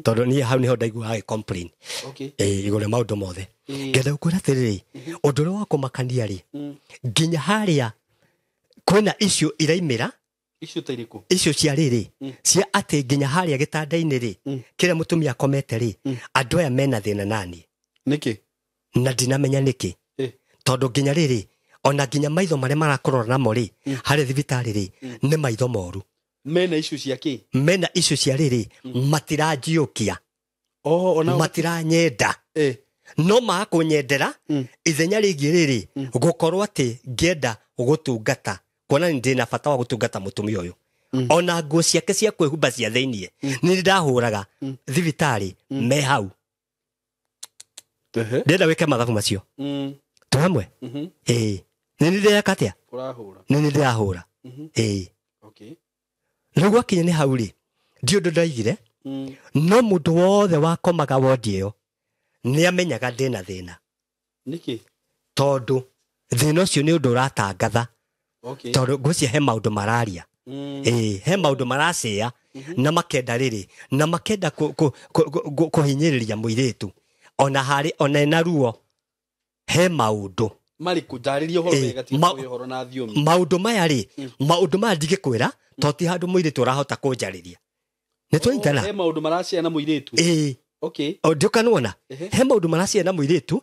Tondũ niĩ hau nĩho ndaiguaga agĩ complain. Okay. Igũrũ rĩa maũndũ mothe. Ngenda gũkwĩra atĩrĩrĩ, ũndũ ũrĩa wa kũmakania rĩ, nginya harĩa kwĩna icio iraimĩra, Icio ta irĩkũ? Icio cia rĩrĩ, cia atĩ nginya harĩa gĩtanda-inĩ rĩ, kĩrĩa mũtumia akomete rĩ, andũ aya mena thĩna nani. Nĩkĩ? Na ndinamenya nĩkĩ. Tondũ nginya rĩrĩ, Ona nginya maitho marĩa marakũrora namo rĩ, harĩ thibitarĩ rĩ, nĩ maitho moru. Mena issue cia kĩ? Mena icio cia rĩrĩ, matiranjiũkia. Oh, ona Matiranyenda. No makũnyendera ithenya rĩgiĩ rĩrĩ gũkorwo atĩ ngĩenda gũtungata, kuona nĩ ndĩna bata wa gũtungata mũtumia ũyũ. Ona nguo ciake cia kwĩhumba cia thĩiniĩ nĩ ndahũraga thibitarĩ me hau. Ndĩrenda wĩke mathabu macio. Twĩ hamwe? Ĩĩ, nĩ nĩ ndĩreka atĩa? Ũrahũra. Nĩ nĩ ndĩrahũra. Ĩĩ. Okay. Rĩu gwakinya nĩ hau rĩ, ndi ũndũ ndaigire. No mũndũ wothe wakomaga wondi ĩyo nĩ amenyaga ndĩna thĩna. Nĩkĩ? Tondũ thĩna ũcio nĩ ũndũ ũratangatha. Okay. Tondũ ngwĩciria he maũndũ mararia. Ĩĩ, he maũndũ maracĩa na makenda rĩrĩ, na makenda kũhinyĩrĩria mũirĩtu ona harĩ ona ena ruo, he maũndũ Marĩkũ? Njarĩria ũhoro wega, tiga kũhe ũhoro na thiomi. Maũndũ maya rĩ, maũndũ maya ndingĩkwĩra tondũ ti handũ mũirĩtu ũrahota kũnjarĩria. Nĩ twanyitana? He maũndũ maracĩa na mũirĩtu. Ĩĩ. Okay. O, ndiũkanuona? He maũndũ maracĩa na mũirĩtu,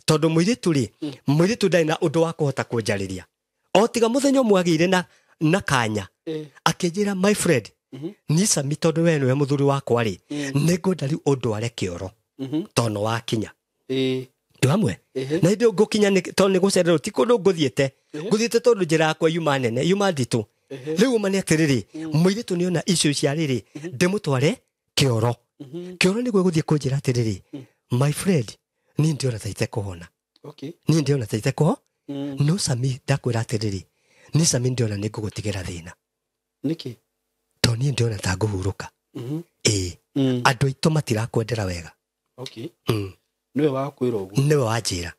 tondũ mũirĩtu rĩ, mũirĩtu ndarĩ na ũndũ wa kũhota kũnjarĩria. O tiga mũthenya ũmwe agĩire na kanya. Akĩnjĩra, my friend, niĩ Sami, tondũ we nĩwe mũthuri wakwa rĩ, nĩngwenda rĩu ũndware kĩoro. Tondũ nĩ wakinya. Twĩ hamwe? Na hĩndĩ ĩyo ngũkinya tondũ nĩ gũcererwo, ti kũndũ ngũthiĩte. Ngũthiĩte tondũ njĩra yakwa yuma nene, yuma nditũ. Rĩu ũma nĩ atĩrĩrĩ, mũirĩtu nĩona icio cia rĩrĩ, ndĩmũtware kĩoro. Kĩoro nĩguo gũthiĩ kũnjĩra atĩrĩrĩ, my friend, niĩ ndĩrona ta itekũhona. Okay. Niĩ ndĩrona ta itekũho-. No Sami, ndakwĩra atĩrĩrĩ, niĩ Sami ndĩrona nĩ ngũgũtigĩra thĩna. Nĩkĩ? Tondũ niĩ ndĩrona ta ngũhurũka. Ĩĩ. Andũ aitũ matirakwendera wega. Okay. Nĩwe wakwĩra ũguo? Nĩwe wanjĩra.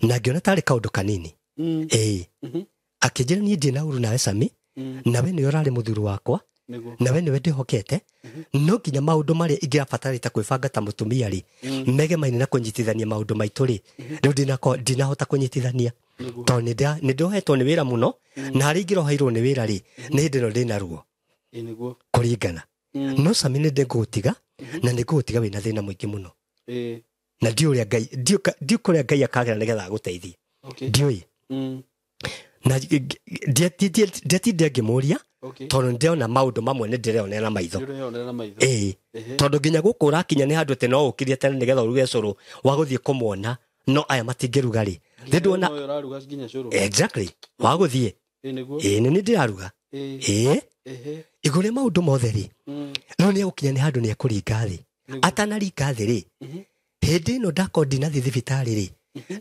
Na ngĩona tarĩ kaũndũ kanini. Ĩĩ. Akĩnjĩra niĩ ndirĩ na ũru nawe Sami, na we nĩwe ũrarĩ mũthuri wakwa, Nĩguo. na we nĩwe ndĩhokete, no nginya maũndũ marĩa ingĩrabatarĩte kwĩbanga ta mũtumia rĩ, megemaine na kũnyitithania maũndũ maitũ rĩ, rĩu ndinahota kũnyitithania. Nĩguo. Tondũ nĩ ndohetwo nĩ wĩra mũno, na harĩa ingĩroheirwo nĩ wĩra rĩ, nĩ hĩndĩ ĩno ndĩna ruo. Ĩĩ, nĩguo. Kũringana. No Sami nĩ ndĩngũgũtiga, na nĩ ngũgũtiga wĩna thĩna mũingĩ mũno. Na ndiũĩ ũrĩa Ngai, ndiũĩ kũrĩa Ngai akagera nĩgetha agũteithie. Okay. Ndiũĩ. Na ndiatindire ngĩmũria, Okay. tondũ ndĩrona maũndũ mamwe nĩ ndĩreonera na maitho. Nĩũreyonera na maitho. Ĩĩ. Tondũ nginya gũkũ ũrakinya nĩ handũ atĩ no ũkirie tene nĩgetha ũruge cũrũ wa gũthiĩ kũmwona, no aya matingĩruga rĩ. Nĩ ndĩrona Nginya ũraruga nginya cũrũ. Exactly. Wa gũthiĩ. Ĩĩ, nĩguo. Ĩĩ, nĩ niĩ ndĩraruga. Ĩĩ. Ĩĩ. Igũrũ rĩa maũndũ mothe rĩ, no nĩ egũkinya nĩ handũ nĩ ekũringa thĩ. Nĩguo. Atanaringa thĩ rĩ, hĩndĩ ĩno ndakorwo ndinathiĩ thibitarĩ rĩ,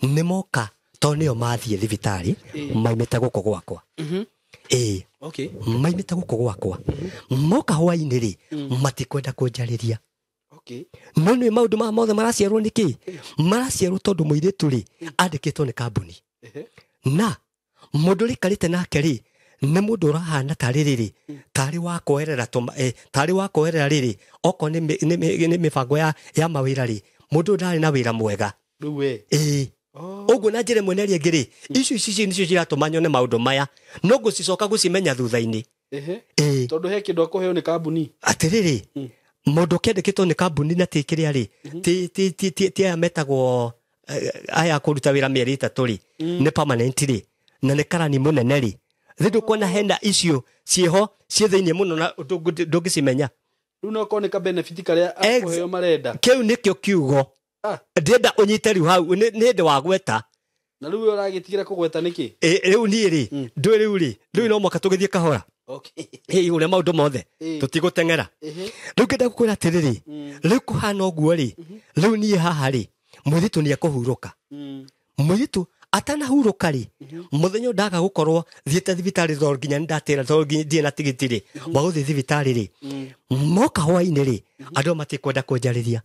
nĩ moka tondũ nĩo mathiĩ thibitarĩ, maumĩte gũkũ gwakwa. Ĩĩ. Okay. Maumĩte gũkũ gwakwa. Moka hwainĩ rĩ, matikwenda kũnjarĩria. Okay. No nĩ maũndũ maya mothe maraciarwo nĩ kĩ? Maraciarwo tondũ mũirĩtu rĩ, andĩkĩtwo nĩ kambuni. Na mũndũ ũrĩa aikarĩte nake rĩ, nĩ mũndũ ũrahana tarĩ rĩrĩ, tarĩ wa kwoherera tũma, tarĩ wa kwoherera rĩrĩ, okorwo nĩ mĩbango ya mawĩra rĩ, mũndũ ũyũ ndarĩ na wĩra mwega. Rĩu we. Ĩĩ. Oh. Ũguo na njĩra ĩmwe na ĩrĩa ĩngĩ rĩ, icio ici nĩcio ciratũma nyone maũndũ maya, no ngũcicoka gũcimenya thutha-inĩ. Ĩĩ. Tondũ he kĩndũ akũheo nĩ kambuni. Atĩrĩrĩ, mũndũ ũkĩandĩkĩtwo nĩ kambuni na ti kĩrĩa rĩ, ti aya metagwo, aya kũruta wĩra mĩeri ĩtatũ rĩ, nĩ permanent rĩ, na nĩ karani mũnene rĩ. Rĩu ndũkuona hena icio ciĩho ciĩ thĩiniĩ mũno na ndũngĩcimenya. Rĩu no korwo nĩ ka benefit karĩa akũheo marenda. Kĩu nĩkĩo kiugo. Ndĩrenda ũnyite rĩu hau, nĩ hĩndĩ wa gweta. Na rĩu we ũragĩtigĩra kũgweta nĩkĩ? Rĩu niĩ rĩ, ndũĩ rĩu rĩ, rĩu no mũhaka tũgĩthiĩ kahora. Okay. Ĩ, ũrĩa maũndũ mothe, tũtigũteng'era. Rĩu ngĩenda gũkwĩra atĩrĩrĩ, rĩu kũhana ũguo rĩ, rĩu niĩ haha rĩ, mũirĩtu nĩ ekũhurũka. Mũirĩtu atanahurũka rĩ, mũthenya ũyũ ndaga gũkorwo thiĩte thibitarĩ tondũ nginya nĩ ndatĩra, tondũ nginya ndirĩ na tigiti rĩ, wa gũthiĩ thibitarĩ rĩ, moka hwainĩ rĩ, andũ matikwenda kũnjarĩria.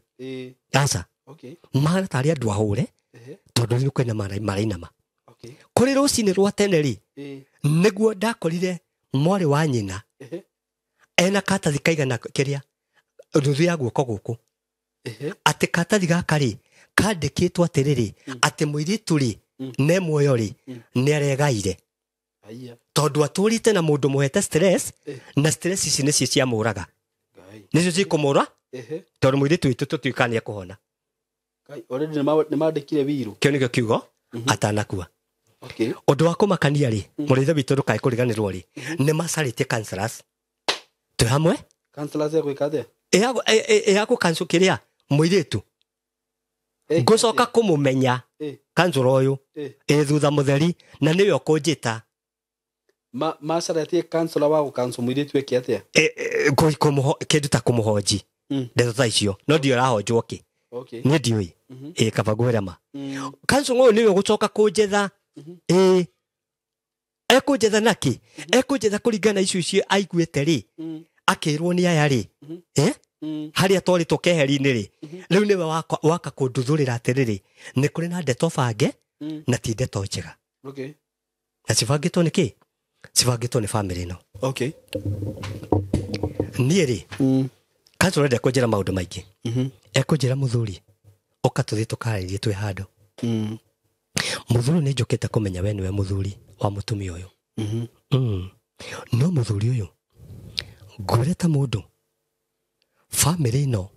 Aca. Okay. Mahana tarĩ andũ ahũre, tondũ rĩu kwĩna marainama. Okay. Kũrĩ rũcinĩ rwa tene rĩ, nĩguo ndakorire mwarĩ wa nyina ena katathi kaigana kĩrĩa nuthu ya guoko gũkũ. Atĩ katathi gaka rĩ, kandĩkĩtwo atĩrĩrĩ, atĩ mũirĩtu rĩ, ne muoyo rĩ, nĩ aregaire. Aya. Tondũ atũrĩte na mũndũ mũhete stress, na stress ici nĩcio ciamũraga. Ngai. Nĩcio cikũmũra, tondũ mũirĩtu witũ tũtiũĩ kana nĩ ekũhona. Ngai, already nĩ mandĩkire wiro. Kĩu nĩkĩo kiugo, atanakua. Okay. Ũndũ wa kũmakania rĩ, mũrĩithe witũ ndũkae kũriganĩrwo rĩ, nĩ macarĩtie counselors twĩ hamwe. Counselors ya gwĩka atĩa? Ĩ ya gũkancu kĩrĩa mũirĩtu ngũcoka kũmũmenya kanjũra ũyũ ĩ thutha mũtheri na nĩwe ũkũnjĩta. Macaretie counselor wa gũkancu mũirĩtu eke atĩa? Kĩndũ ta kũmũhonji ndeto ta icio no ndiũ arahonjwo kĩ. Okay. Niĩ ndiũĩ ĩ kaba ngwĩre ma kanjũra ũyũ nĩwe ũgũcoka kũnjetha. Ĩ ekũnjetha nakĩ? Ekũnjetha kũringana na icio icio aiguĩte rĩ, akĩrwo nĩ aya rĩ, harĩa twarĩtwo keheri-inĩ rĩ, rĩu nĩwe waka kũnduthũrĩra atĩrĩrĩ, nĩ kũrĩ na ndeto bange na ti ndeto njega. Okay. Na cibangĩtwo nĩ kĩ? Cibangĩtwo nĩ bamĩrĩ ĩno. Okay. Niĩ rĩ, kanjũra ndekũnjĩra maũndũ maingĩ. Ekũnjĩra mũthuri, ũka tũthiĩ tũkarĩrie twĩ handũ. Mũthuri nĩ njũkĩte kũmenya we nĩwe mũthuri wa mũtumia ũyũ. No mũthuri ũyũ ngwĩre ta mũndũ, bamĩrĩ ĩno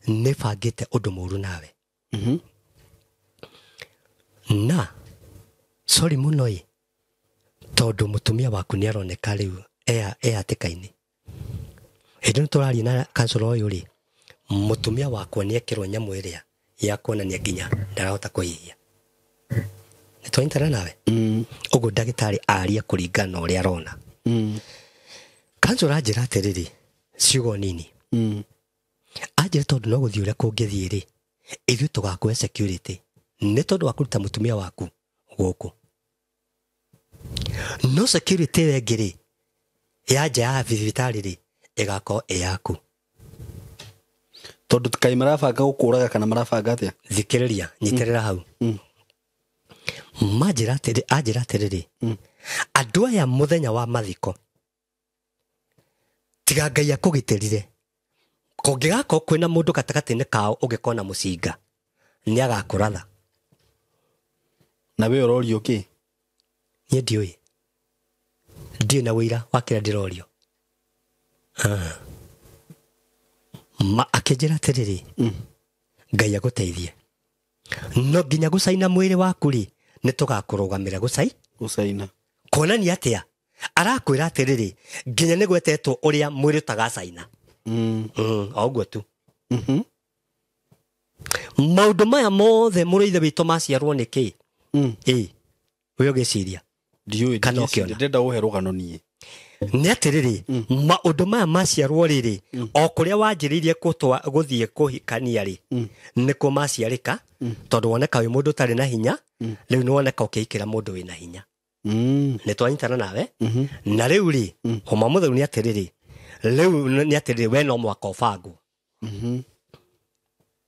nĩ bangĩte ũndũ mũũru nawe. Na sorry mũno ĩ, tondũ mũtumia waku nĩ aroneka rĩu e hatĩka-inĩ. Hĩndĩ ĩno tũraria na kansũra ũyũ rĩ, mũtumia wakwa nĩ ekĩrwo nyamũ ĩrĩa ya kuonania nginya ndarahota kũhihia. Nĩ twanyitana nawe? Ũguo ndagĩtarĩ aria kũringana na ũrĩa arona. Kansũra anjĩra atĩrĩrĩ, ciugo nini. Anjĩra tondũ no gũthiĩ ũrĩa kũngĩthiĩ rĩ, ithuĩ tũgakũhe security nĩ tondũ wa kũruta mũtumia waku gũkũ. No security ĩyo ĩngĩ rĩ, ya nja ya thibitarĩ rĩ, ĩgakorwo ĩ yaku. Tondũ kaĩ marabanga gũkũraga kana marabanga atĩa? Thikĩrĩria, nyitĩrĩra hau. Manjĩra atĩrĩ, anjĩra atĩrĩrĩ, andũ aya mũthenya wa mathiko, tiga Ngai akũgitĩrire, kũngĩgakorwo kwĩna mũndũ gatagatĩ-inĩ kao ũngĩkorwo na mũcinga, nĩ agakũratha. Na we ũrorio kĩ? Niĩ ndiũĩ. Ndirĩ na ũira wa kĩrĩa ndĩrorio. Ma akĩnjĩra atĩrĩrĩ, Ngai agũteithie. No nginya gũcaina mwĩrĩ waku rĩ, nĩ tũgakũrũgamĩra gũcaina. Kuonania atĩa? Arakwĩra atĩrĩrĩ, nginya nĩ gwetetwo ũrĩa mwĩrĩ ũtagacaina. O ũguo tu. Maũndũ maya mothe mũrĩ ithe witũ maciarwo nĩ kĩ? Ĩ, we ũgĩciria. Ndiũĩ, Kana ũkĩona. ndĩrenda ũhe rũgano niĩ. Nĩ atĩrĩrĩ, maũndũ maya maciarwo rĩrĩ, o kũrĩa wanjĩrĩirie gũthiĩ kũhikania rĩ, nĩkuo maciarĩka, tondũ woneka wĩ mũndũ ũtarĩ na hinya, rĩu nĩ woneka ũkĩhikĩra mũndũ wĩna hinya. Nĩ twanyitana nawe? Na rĩu rĩ, homa mũtheru nĩ atĩrĩrĩ, rĩu nĩ atĩrĩrĩ, we no mũhaka ũbangwo.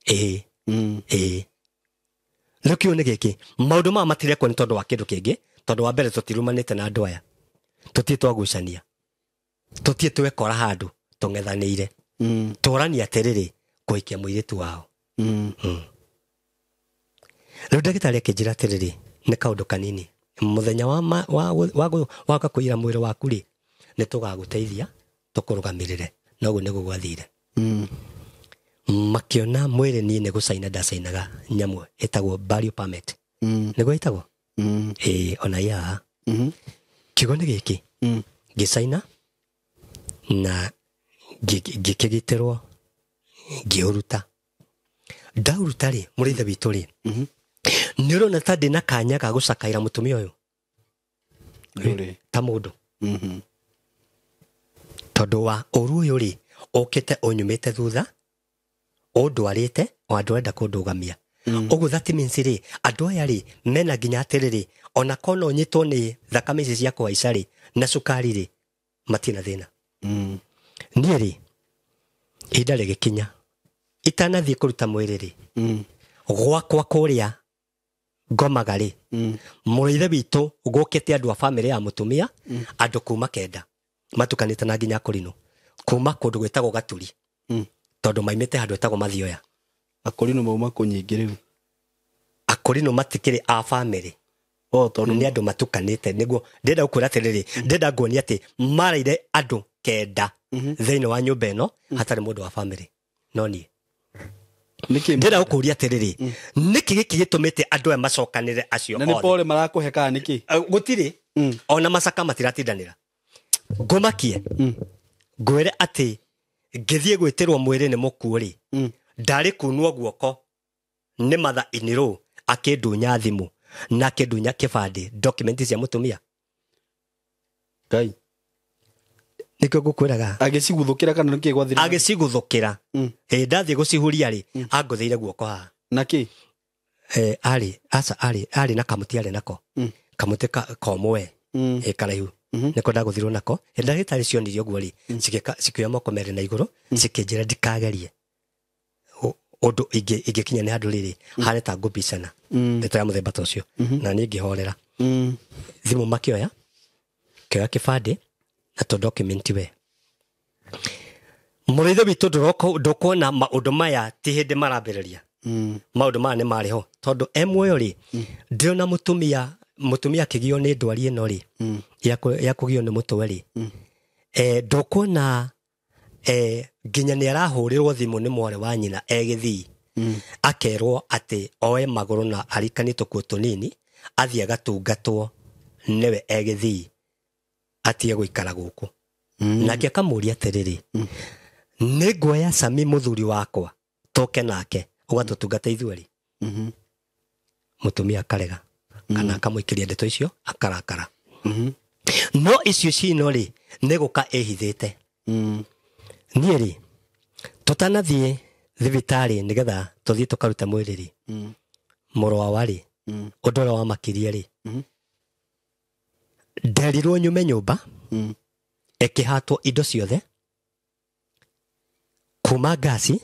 Ĩĩ. Ĩĩ. Rĩu kĩu nĩ gĩkĩ, maũndũ maya matirekwo nĩ tondũ wa kĩndũ kĩngĩ, tondũ wa mbere tũtirumanĩte na andũ aya. Tũtirĩ twagucania. Tũtirĩ twekora handũ tũng'ethanĩire. Tũrania atĩrĩrĩ, kũhikia mũirĩtu wao. Rĩu ndagĩtarĩ akĩnjĩra atĩrĩrĩ, nĩ kaũndũ kanini. Mũthenya wa kũira mwĩrĩ waku rĩ, nĩ tũgagũteithia, tũkũrũgamĩrĩre. Na ũguo nĩguo gwathire. Makĩona mwĩrĩ niĩ nĩ gũcaina ndacainaga nyamũ ĩtagwo burial permit. Nĩguo ĩtagwo? Ĩĩ, ona ĩ haha. Kiugo nĩ gĩkĩ. Ngĩcaina na ngĩkĩgitĩrwo, ngĩũruta. Ndaũruta rĩ, mũrĩithe witũ rĩ, nĩ ũrona ta ndĩna kanya ga gũcakaĩra mũtumia ũyũ? Ndũrĩ. Ta mũndũ. Tondũ wa ũru ũyũ rĩ, ũkĩte ũnyumĩte thutha, ũndwarĩte, o andũ arenda kũndũgamia. Ũguo that means rĩ, andũ aya rĩ, mena nginya atĩrĩrĩ, ona korwo no ũnyitwo nĩ thakame ici cia kũhaica rĩ, na cukari rĩ, matirĩ na thĩna. Niĩ rĩ, ihinda rĩgĩkinya, itanathiĩ kũruta mwĩrĩ rĩ, gwakwa kũrĩa ngomaga rĩ, mũrĩithe witũ gũkĩte andũ a bamĩrĩ ya mũtumia, andũ kuma kenda, matukanĩte na nginya Akũrinũ, kuma kũndũ gwĩtagwo Gaturi, tondũ maimĩte handũ hetagwo Mathioya. Akũrinũ mauma kũ nyingĩ rĩu? Akũrinũ matikĩrĩ a bamĩrĩ. O, tondũ nĩ andũ matukanĩte. Nĩguo ndĩrenda gũkwĩra atĩrĩrĩ, ndĩrenda nguonie atĩ maraire andũ kenda thĩinĩ wa nyũmba ĩno, hatarĩ mũndũ wa bamĩrĩ. No niĩ. Nĩkĩ? Ndĩrenda gũkũria atĩrĩrĩ, nĩkĩ gĩkĩ gĩtũmĩte andũ aya macokanĩre acio Na nĩ othe? pole marakũhe kana nĩkĩ? Gũtirĩ ona macaka matiratindanĩra. Ngũmakie ngwĩre atĩ ngĩthiĩ gwĩtĩrwo mwĩrĩ nĩ mũkuũ rĩ, ndarĩ kunwo guoko nĩ matha inirũ akĩndunya thimũ na akĩndunya kĩbandĩ, document cia mũtumia. Ngai. Nĩkĩo ngũkwĩraga. Agĩciguthũkĩra kana nĩkĩ gwathire? Agĩciguthũkĩra. Hĩndĩ ndathiĩ gũcihuria rĩ, angũthĩire guoko haha. Nakĩ? Arĩ aca, arĩ na kamũtĩ, arĩ nako kamũtĩ komwe karaihu, nĩko ndagũthirwo nako. Hĩndĩ ndagĩtarĩ cionire ũguo rĩ, cikĩoya moko merĩ na igũrũ, cikĩnjĩra ndikagerie ũndũ ingĩkinya nĩ handũ rĩrĩ hane ta ngũbicana, ndeto ya mũthemba ta ũcio, na niĩ ngĩhorera. Thimũ makĩoya, kĩoya kĩbandĩ na tũ document. We mũrĩitho witũ, ndũkuona maũndũ maya ti hĩndĩ marambĩrĩria. Maũndũ maya nĩ marĩ ho tondũ e muoyo rĩ, ndĩrona mũtumia akĩgio nĩ ndwari ĩno rĩ, ya kũgio nĩ mũtwe rĩ, ndũkuona nginya nĩ arahũrĩrwo thimũ nĩ mwarĩ wa nyina e Gĩthii, akerwo atĩ oe magũrũ na arikanie tũkuo tũnini athiĩ agatungatwo nĩwe e Gĩthii, atige gũikara gũkũ. Nake akamũria atĩrĩrĩ, nĩ nguoya Sami mũthuri wakwa tũke nake ũgatũtungata ithuerĩ. Mũtumia akarega kana akamũikĩria ndeto icio, akarakara. No icio cino rĩ, nĩ gũka ĩhithĩte. Niĩ rĩ, tũtanathiĩ thibitarĩ nĩgetha tũthiĩ tũkarute mwĩrĩ rĩ, mũrũ wa rĩ, ũndũ ũrĩa wamakirie rĩ, nderirwo nyume nyũmba ĩkĩhatwo indo ciothe kuma ngasi,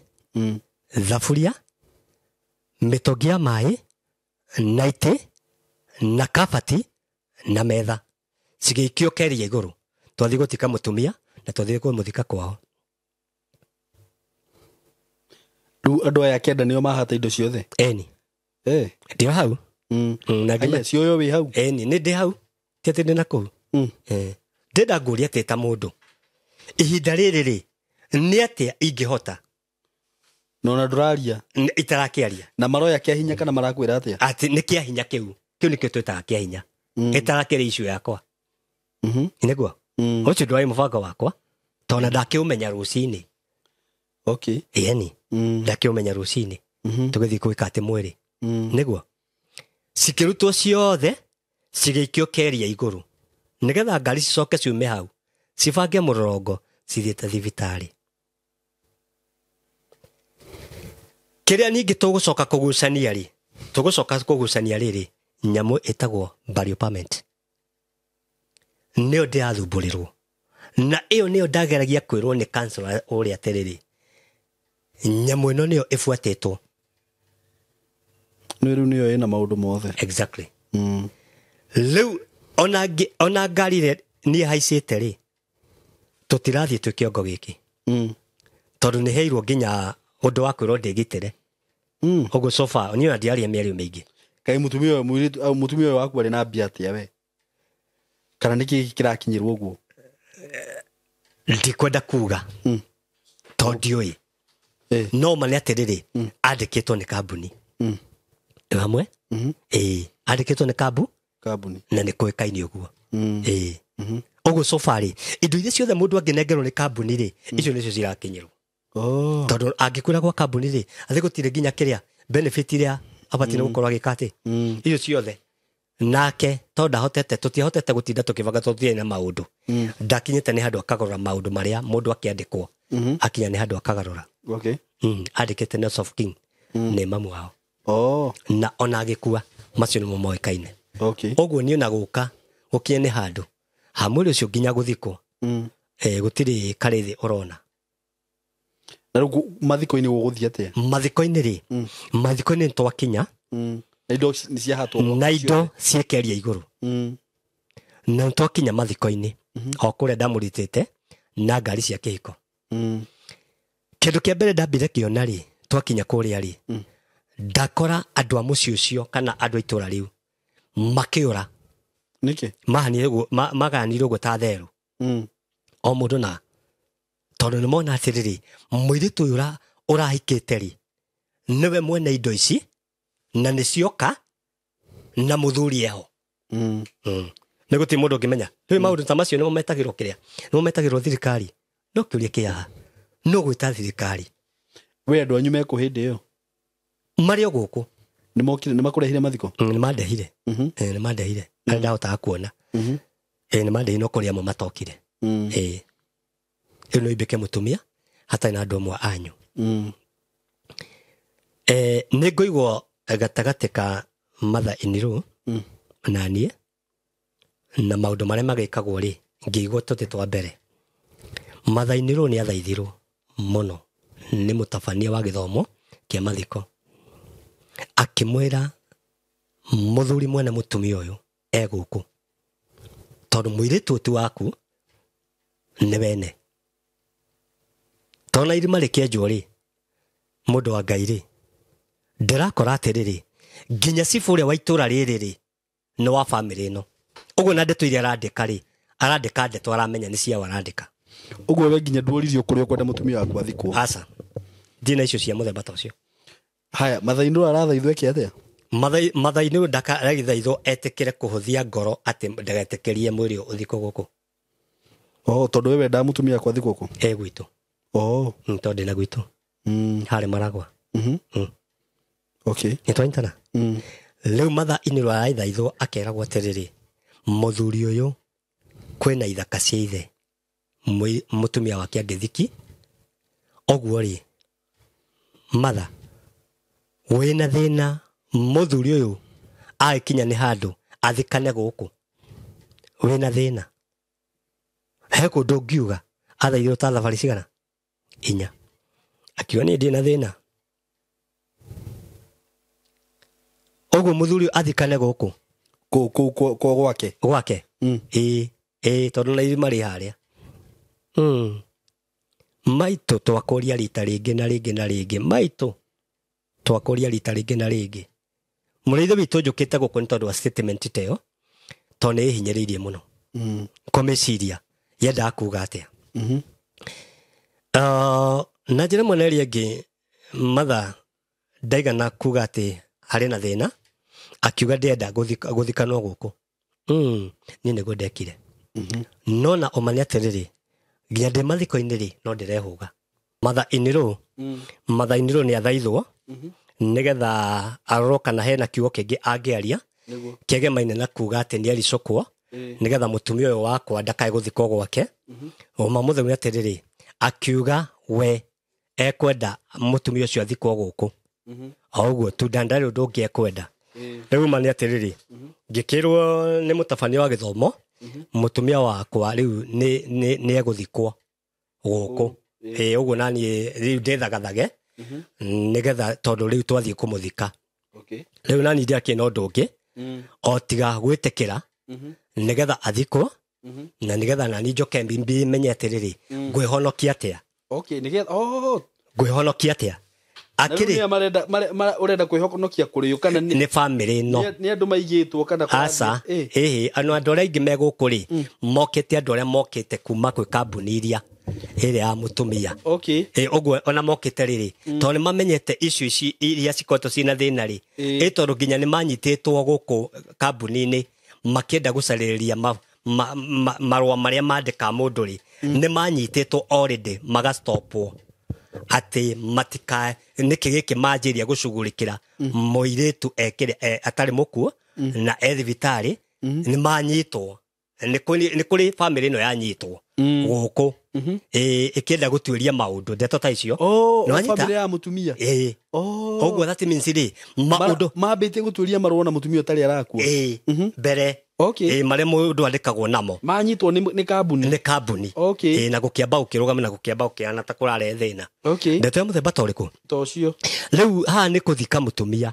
thaburia, mĩtũngi ya maĩ na itĩ na kabati na metha, cigĩikio keria igũrũ. Twathiĩ gũthika mũtumia na twathiĩ kũmũthika kwao. Rĩu andũ aya kenda nĩo mahata indo ciothe? Eni. Ndĩ o hau. Na Aya, cioyo wĩ hau? Eni, nĩ ndĩ hau, ti atĩ ndĩ na kũu. Ndĩrenda ngũria atĩ ta mũndũ ihinda rĩrĩ rĩ, nĩ atĩa ingĩhota? Na ona ndũraria? Itarakĩaria. Na maroya kĩa hinya kana marakwĩra atĩa? Atĩ nĩ kĩa hinya kĩu, kĩu nĩkĩo twĩtaga kĩa hinya. Ĩtarakĩrĩ issue yakwa. Nĩguo ũcio ndwarĩ mũbango wakwa tondũ ndakĩũmenya rũcinĩ. Ĩni, ndakĩũmenya rũcinĩ tũgĩthiĩ gwĩka atĩ mwĩrĩ nĩguo cikĩrutwo ciothe cigĩikio keria igũrũ nĩgetha ngari cicoke ciume hau cibange mũrorongo cithiĩte thibitarĩ. Kĩrĩa ningĩ tũgũcoka kũgucania rĩ, tũgũcoka kũgucania rĩrĩ, nyamũ ĩtagwo burial permit nĩyo ndĩrathumbũrĩrwo na ĩyo nĩyo ndageragia kwĩrwo nĩ councillor ũrĩa atĩrĩrĩ, nyamũ ĩno nĩyo ĩbuatĩtwo. Nĩ rĩu nĩyo ĩna maũndũ mothe. Exactly. Rĩu ona ngari ĩrĩa niĩ haicĩte rĩ, tũtirathiĩ twĩ kĩongo gĩkĩ tondũ nĩ heirwo nginya ũndũ wa kwĩrwo ndĩgitĩre. Ũguo so far niĩ ona ndiaria mĩario mĩingĩ. Kaĩ mũtumia ũyũ, mũirĩtu, mũtumia ũyũ waku arĩ na mbia atĩa we? Kana nĩkĩ kĩrakinyĩrwo ũguo? Ndikwenda kuga tondũ ndiũĩ. No ma nĩ atĩrĩrĩ, andĩkĩtwo nĩ kambuni hamwe. Ĩĩ, andĩkĩtwo nĩ kambuni na nĩ kũĩkaine ũguo. Ĩĩ, ũguo so far rĩ, indo iria ciothe mũndũ angĩnengerwo nĩ kambuni rĩ, icio nĩcio cirakinyĩrwo. Tondũ angĩkwĩra gwa kambuni rĩ, atĩ gũtirĩ nginya kĩrĩa benefit iria abatiĩ nĩ gũkorwo agĩka atĩ icio ciothe nake tondũ ndahotete, tũtiahotete gũtinda tũkĩbanga tondũ tũtiarĩ na maũndũ. Ndakinyĩte nĩ handũ akagarũra maũndũ marĩa mũndũ akĩandĩkwo, akinya nĩ handũ akagarũra. Andĩkĩte Nurse of King nĩ mamu wao. Na ona agĩkua macio nĩmo moĩkaine. Ũguo niĩ ona gũka gũkinye nĩ handũ ha mwĩrĩ ũcio nginya gũthikwo, gũtirĩ karĩthĩ ũrona. Na rĩu mathiko-inĩ gũgũthiĩ atĩa? Mathiko-inĩ rĩ, mathiko-inĩ nĩ twakinya. Na indo nĩ ciahatwo na indo ciekeria igũrũ. Na nĩ twakinya mathiko-inĩ o kũrĩa ndamũrutĩte na ngari cia kĩhiko. Kĩndũ kĩa mbere ndambire kĩona rĩ, twakinya kũrĩa rĩ, ndakora andũ a mũciĩ ũcio kana andũ a itũra rĩu makĩũra. Nĩkĩ? Mahanire ũguo, magayanire ũguo ta therũ. O mũndũ na tondũ nĩ mona atĩrĩrĩ, mũirĩtu ũyũ ũrahikĩte rĩ, Nĩwe mwene indo ici na nĩcioka na mũthuri eho. Nĩ gũtirĩ mũndũ ũngĩmenya. Rĩu maũndũ ta macio nĩmo metagĩrwo kĩrĩa, nĩmo metagĩrwo thirikari. No kĩũria kĩ haha, no gwĩta thirikari. We andũ anyu mekũ hĩndĩ ĩyo? Marĩ o gũkũ. Nĩ mokire, nĩ makũrehire mathiko? Nĩ mandehire. Nĩ mandehire. Arĩa ndahotaga kuona. Nĩ mandehire, no kũrĩ amwe matokire. Rĩu no imbĩke mũtumia hatarĩ na andũ amwe anyu. Nĩ ngũigwo gatagatĩ ka mother in law na niĩ na maũndũ marĩa magĩkagwo rĩ, ngĩigwo tũtĩ twa mbere. Mother in law nĩ athaithirwo mũno nĩ mũtabania wa gĩthomo kĩa mathiko, akĩmwĩra mũthuri mwene mũtumia ũyũ e gũkũ tondũ mũirĩtu ũyũ ti waku nĩ wene. Tondũ na irima rĩkĩenjwo rĩ, mũndũ wa Ngai rĩ, ndĩrakora atĩrĩrĩ, nginya cibũ ũrĩa wa itũra rĩrĩ rĩ, nĩ wa bamĩrĩ ĩno. Ũguo na ndeto iria arandĩka rĩ, arandĩka ndeto aramenya nĩ ciao arandĩka. Ũguo we nginya nduoririo kũrĩa ũkwenda mũtumia waku athikwo? Aca, ndirĩ na icio cia mũthemba ta ũcio. Haya, mathainĩ arathaithwo eke atĩa? Mathainĩ ndakagithaithwo etĩkĩre kũhũthia ngoro atĩ ndagetĩkĩrie mwĩrĩ ũthikwo gũkũ. Oh, tondũ we wendaga mũtumia waku athikwo kũ? E gwitũ. Oh. Tondũ ndĩna gwitũ. Harĩ Maragwa. Okay. Nĩ twanyitana? Rĩu matha-inĩ rũraithaithwo akeragwo atĩrĩrĩ, mũthuri ũyũ kwĩna ithaka cia ithe mũtumia wake angĩthiki, ũguo rĩ, matha wĩna thĩna mũthuri ũyũ agĩkinya nĩ handũ athikane gũkũ, wĩna thĩna he kũndũ ũngiuga athaithirwo ta thabarĩ cigana inya, akiuga niĩ ndĩ na thĩna ũguo mũthuri ũyũ athikane gũkũ Kũ gwake? Gwake. Ĩĩ, tondũ na irima rĩ harĩa. Maitũ twakũria rita rĩngĩ na rĩngĩ na rĩngĩ, maitũ twakũria rita rĩngĩ na rĩngĩ. Mũrĩithi witũ njũkĩte gũkũ nĩ tondũ wa statement ta ĩyo, tondũ nĩ ĩhinyĩrĩirie mũno. Kũmĩciria yendaga kuga atĩa. Na njĩra ĩmwe na ĩrĩa ĩngĩ, matha ndaigana kuga atĩ harĩ na thĩna, akiuga ndĩrenda gũthikanwo gũkũ. Niĩ nĩguo ndekire. No na ũmane atĩrĩrĩ, nginya ndĩ mathiko-inĩ rĩ, no ndĩrehũga. Mother in law, mother in law nĩ athaithwo nĩgetha arorwo kana hena kiugo kĩngĩ angĩaria kĩegemaine na kuga atĩ nĩ aricũkwo, nĩgetha mũtumia ũyũ wakwa ndakae gũthikwo gwake. Ũma mũtheu nĩ atĩrĩrĩ, akiuga we ekwenda mũtumia ũcio athikwo gũkũ. O ũguo tu, ndarĩ ũndũ ũngĩ ekwenda. Rĩu ma nĩ atĩrĩrĩ, ngĩkĩrwo nĩ mũtabania wa gĩthomo, mũtumia wakwa rĩu nĩ egũthikwo gũkũ. Ũguo na niĩ rĩu ndĩthagathage, nĩgetha tondũ rĩu twathiĩ kũmũthika. Rĩu na niĩ ndiakĩrĩ na ũndũ ũngĩ, o tiga gwĩtĩkĩra, nĩgetha athikwo, na nĩgetha na niĩ njoke menye atĩrĩrĩ, ngwĩhonokia atĩa? Okay, nĩgetha, oh. Ngwĩhonokia atĩa? Akĩrĩ Ũrenda kwĩhonokia kũrĩ ũ kana nĩ bamĩrĩ ĩno? Nĩ andũ maigĩtwo kana kũrathiĩ? Aca, ĩhĩ, andũ arĩa aingĩ me gũkũ rĩ, mokĩte andũ arĩa mokĩte kuma kwĩ kambuni iria ĩrĩa ya mũtumia. Ũguo ona mokĩte rĩrĩ, tondũ nĩ mamenyete icio ici iria cikoretwo ciĩna thĩna rĩ, tondũ nginya nĩ manyitĩtwo gũkũ kambuni-inĩ makĩenda gũcarĩrĩria marũa marĩa mandĩkaga mũndũ rĩ, nĩ manyitĩtwo already magastopwo atĩ matika nĩkĩ gĩkĩ manjĩria gũcugurĩkĩra mũirĩtu ekĩre, atarĩ mũkuo na e thibitarĩ, nĩ manyitwo. Nĩ kũrĩ bamĩrĩ ĩno yanyitwo gũkũ, ĩkĩenda gũtuĩria maũndũ ndeto ta icio. Oh, Nĩ wanyita? bamĩrĩ ya mũtumia? Ũguo that means rĩ, maũndũ Mambĩtie gũtuĩria marũa na mũtumia ũtarĩ arakua. Mbere. Marĩa mũndũ andĩkagwo namo. Manyitwo nĩ kambuni. Nĩ kambuni. Na gũkĩamba gũkĩrũgama na gũkĩamba gũkĩhana ta kũrarehe thĩna. Ndeto ya mũthemba ta ũrĩkũ? Ta ũcio. Rĩu haha nĩ kũthika mũtumia.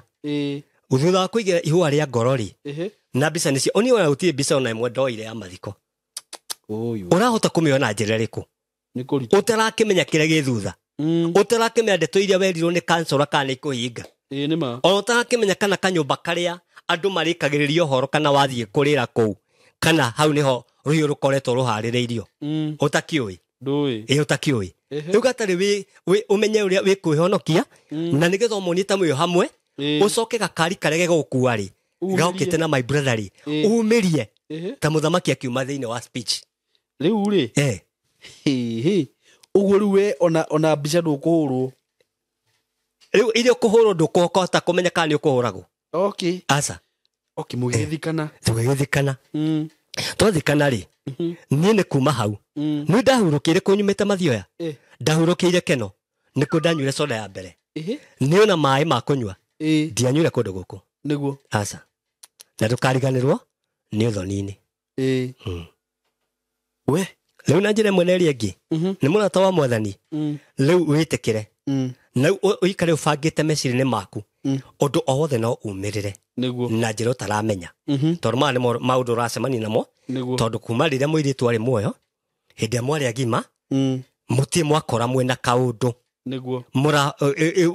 Thutha wa kũiga ihũa rĩa ngoro rĩ, na mbica nĩcio, ũniĩ ona gũtirĩ mbica ona ĩmwe ndoire ya mathiko. Ũrahota kũmĩona njĩra ĩrĩkũ? Nĩ kũritũ. Ũtarakĩmenya kĩrĩa gĩ thutha. Ũtarakĩmenya ndeto iria werirwo nĩ kansora kana nĩ ikũhinga. Nĩ ma. Ona ũtarakĩmenya kana kanyũmba karĩa andũ marĩkagĩrĩria ũhoro kana wathiĩ kũrĩra kũu, kana hau nĩho rũhiũ rũkoretwo rũharĩrĩirio. Ũtakĩũĩ. Ndũĩ. Ĩ ũtakĩũĩ. Ehe. Rĩu gatarĩ wĩ ũmenye ũrĩa wĩkwĩhonokia na nĩgetha ũmonie ta mwĩ hamwe, ũcoke gakari karĩa gegũkua rĩ, Umĩrie. gokĩte na my brother rĩ, umĩrie ta mũthamaki akiuma thĩinĩ wa speech. Rĩu rĩ, hĩ ũguo rĩu we ona mbica ndũkũhũrwo. Rĩu iria ũkũhũrwo ndũkũhota kũmenya kana nĩ ũkũhũragwo. Okay. Aca. Okay, mũgĩthikana. Tũgĩgĩthikana. Twathikana rĩ, niĩ nĩ kuma hau nĩ ndahurũkĩire kũ nyumĩte mathioya, ndahurũkĩire keno nĩkuo ndanyuire soda ya mbere, nĩ ona maĩ ma kũnyua ndianyuire kũndũ gũkũ. Nĩguo. Aca, na ndũkariganĩrwo nĩ ũthoni-inĩ. We. Rĩu na njĩra ĩmwe na ĩrĩa ĩngĩ, nĩ mũrata wa mwathani, rĩu wĩtĩkĩre na rĩu ũikare ũbangĩte meciria-inĩ maku, ũndũ o wothe no umĩrĩre Nĩguo. na njĩra ũtaramenya, tondũ maya nĩmo maũndũ ũracemania namo. Nĩguo. Tondũ kuma rĩrĩa mũirĩtu arĩ muoyo, hĩndĩ ĩrĩa mwarĩ agima, mũtirĩ mwakora mwĩna kaũndũ. Nĩguo.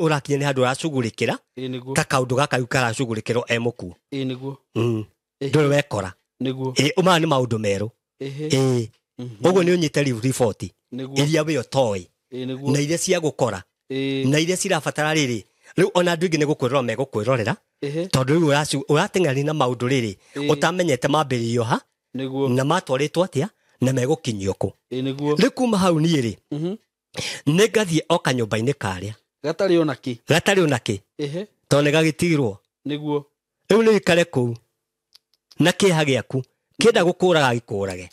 Ũrakinya nĩ handũ ũracugurĩkĩra Nĩguo. ta kaũndũ gaka rĩu karacugurĩkĩrwo e mũkuo. Nĩguo. Ndũrĩ wekora. Nĩguo. Maya nĩ maũndũ merũ. Ũguo nĩ ũnyite rĩu riboti iria we ũtoĩ, Nĩguo. na iria cia gũkora, na iria cirabatara rĩrĩ rĩu ona andũ aingĩ nĩ gũkwĩrora megũkwĩrorera, tondũ rĩu ũrateng'erania na maũndũ rĩrĩ ũtamenyete mambĩrĩrio ha Nĩguo. na matwarĩtwo atĩa na megũkinyio kũ. Nĩguo. Rĩu kuma hau niĩ rĩ, nĩ ngathiĩ o kanyũmba-inĩ karĩa Gatarĩ ona kĩ. Gatarĩ ona kĩ. Tondũ nĩ gagĩtigirwo. Nĩguo. Rĩu nĩ ũikare kũu na kĩeha gĩaku, kĩenda gũkũraga gĩkũrage.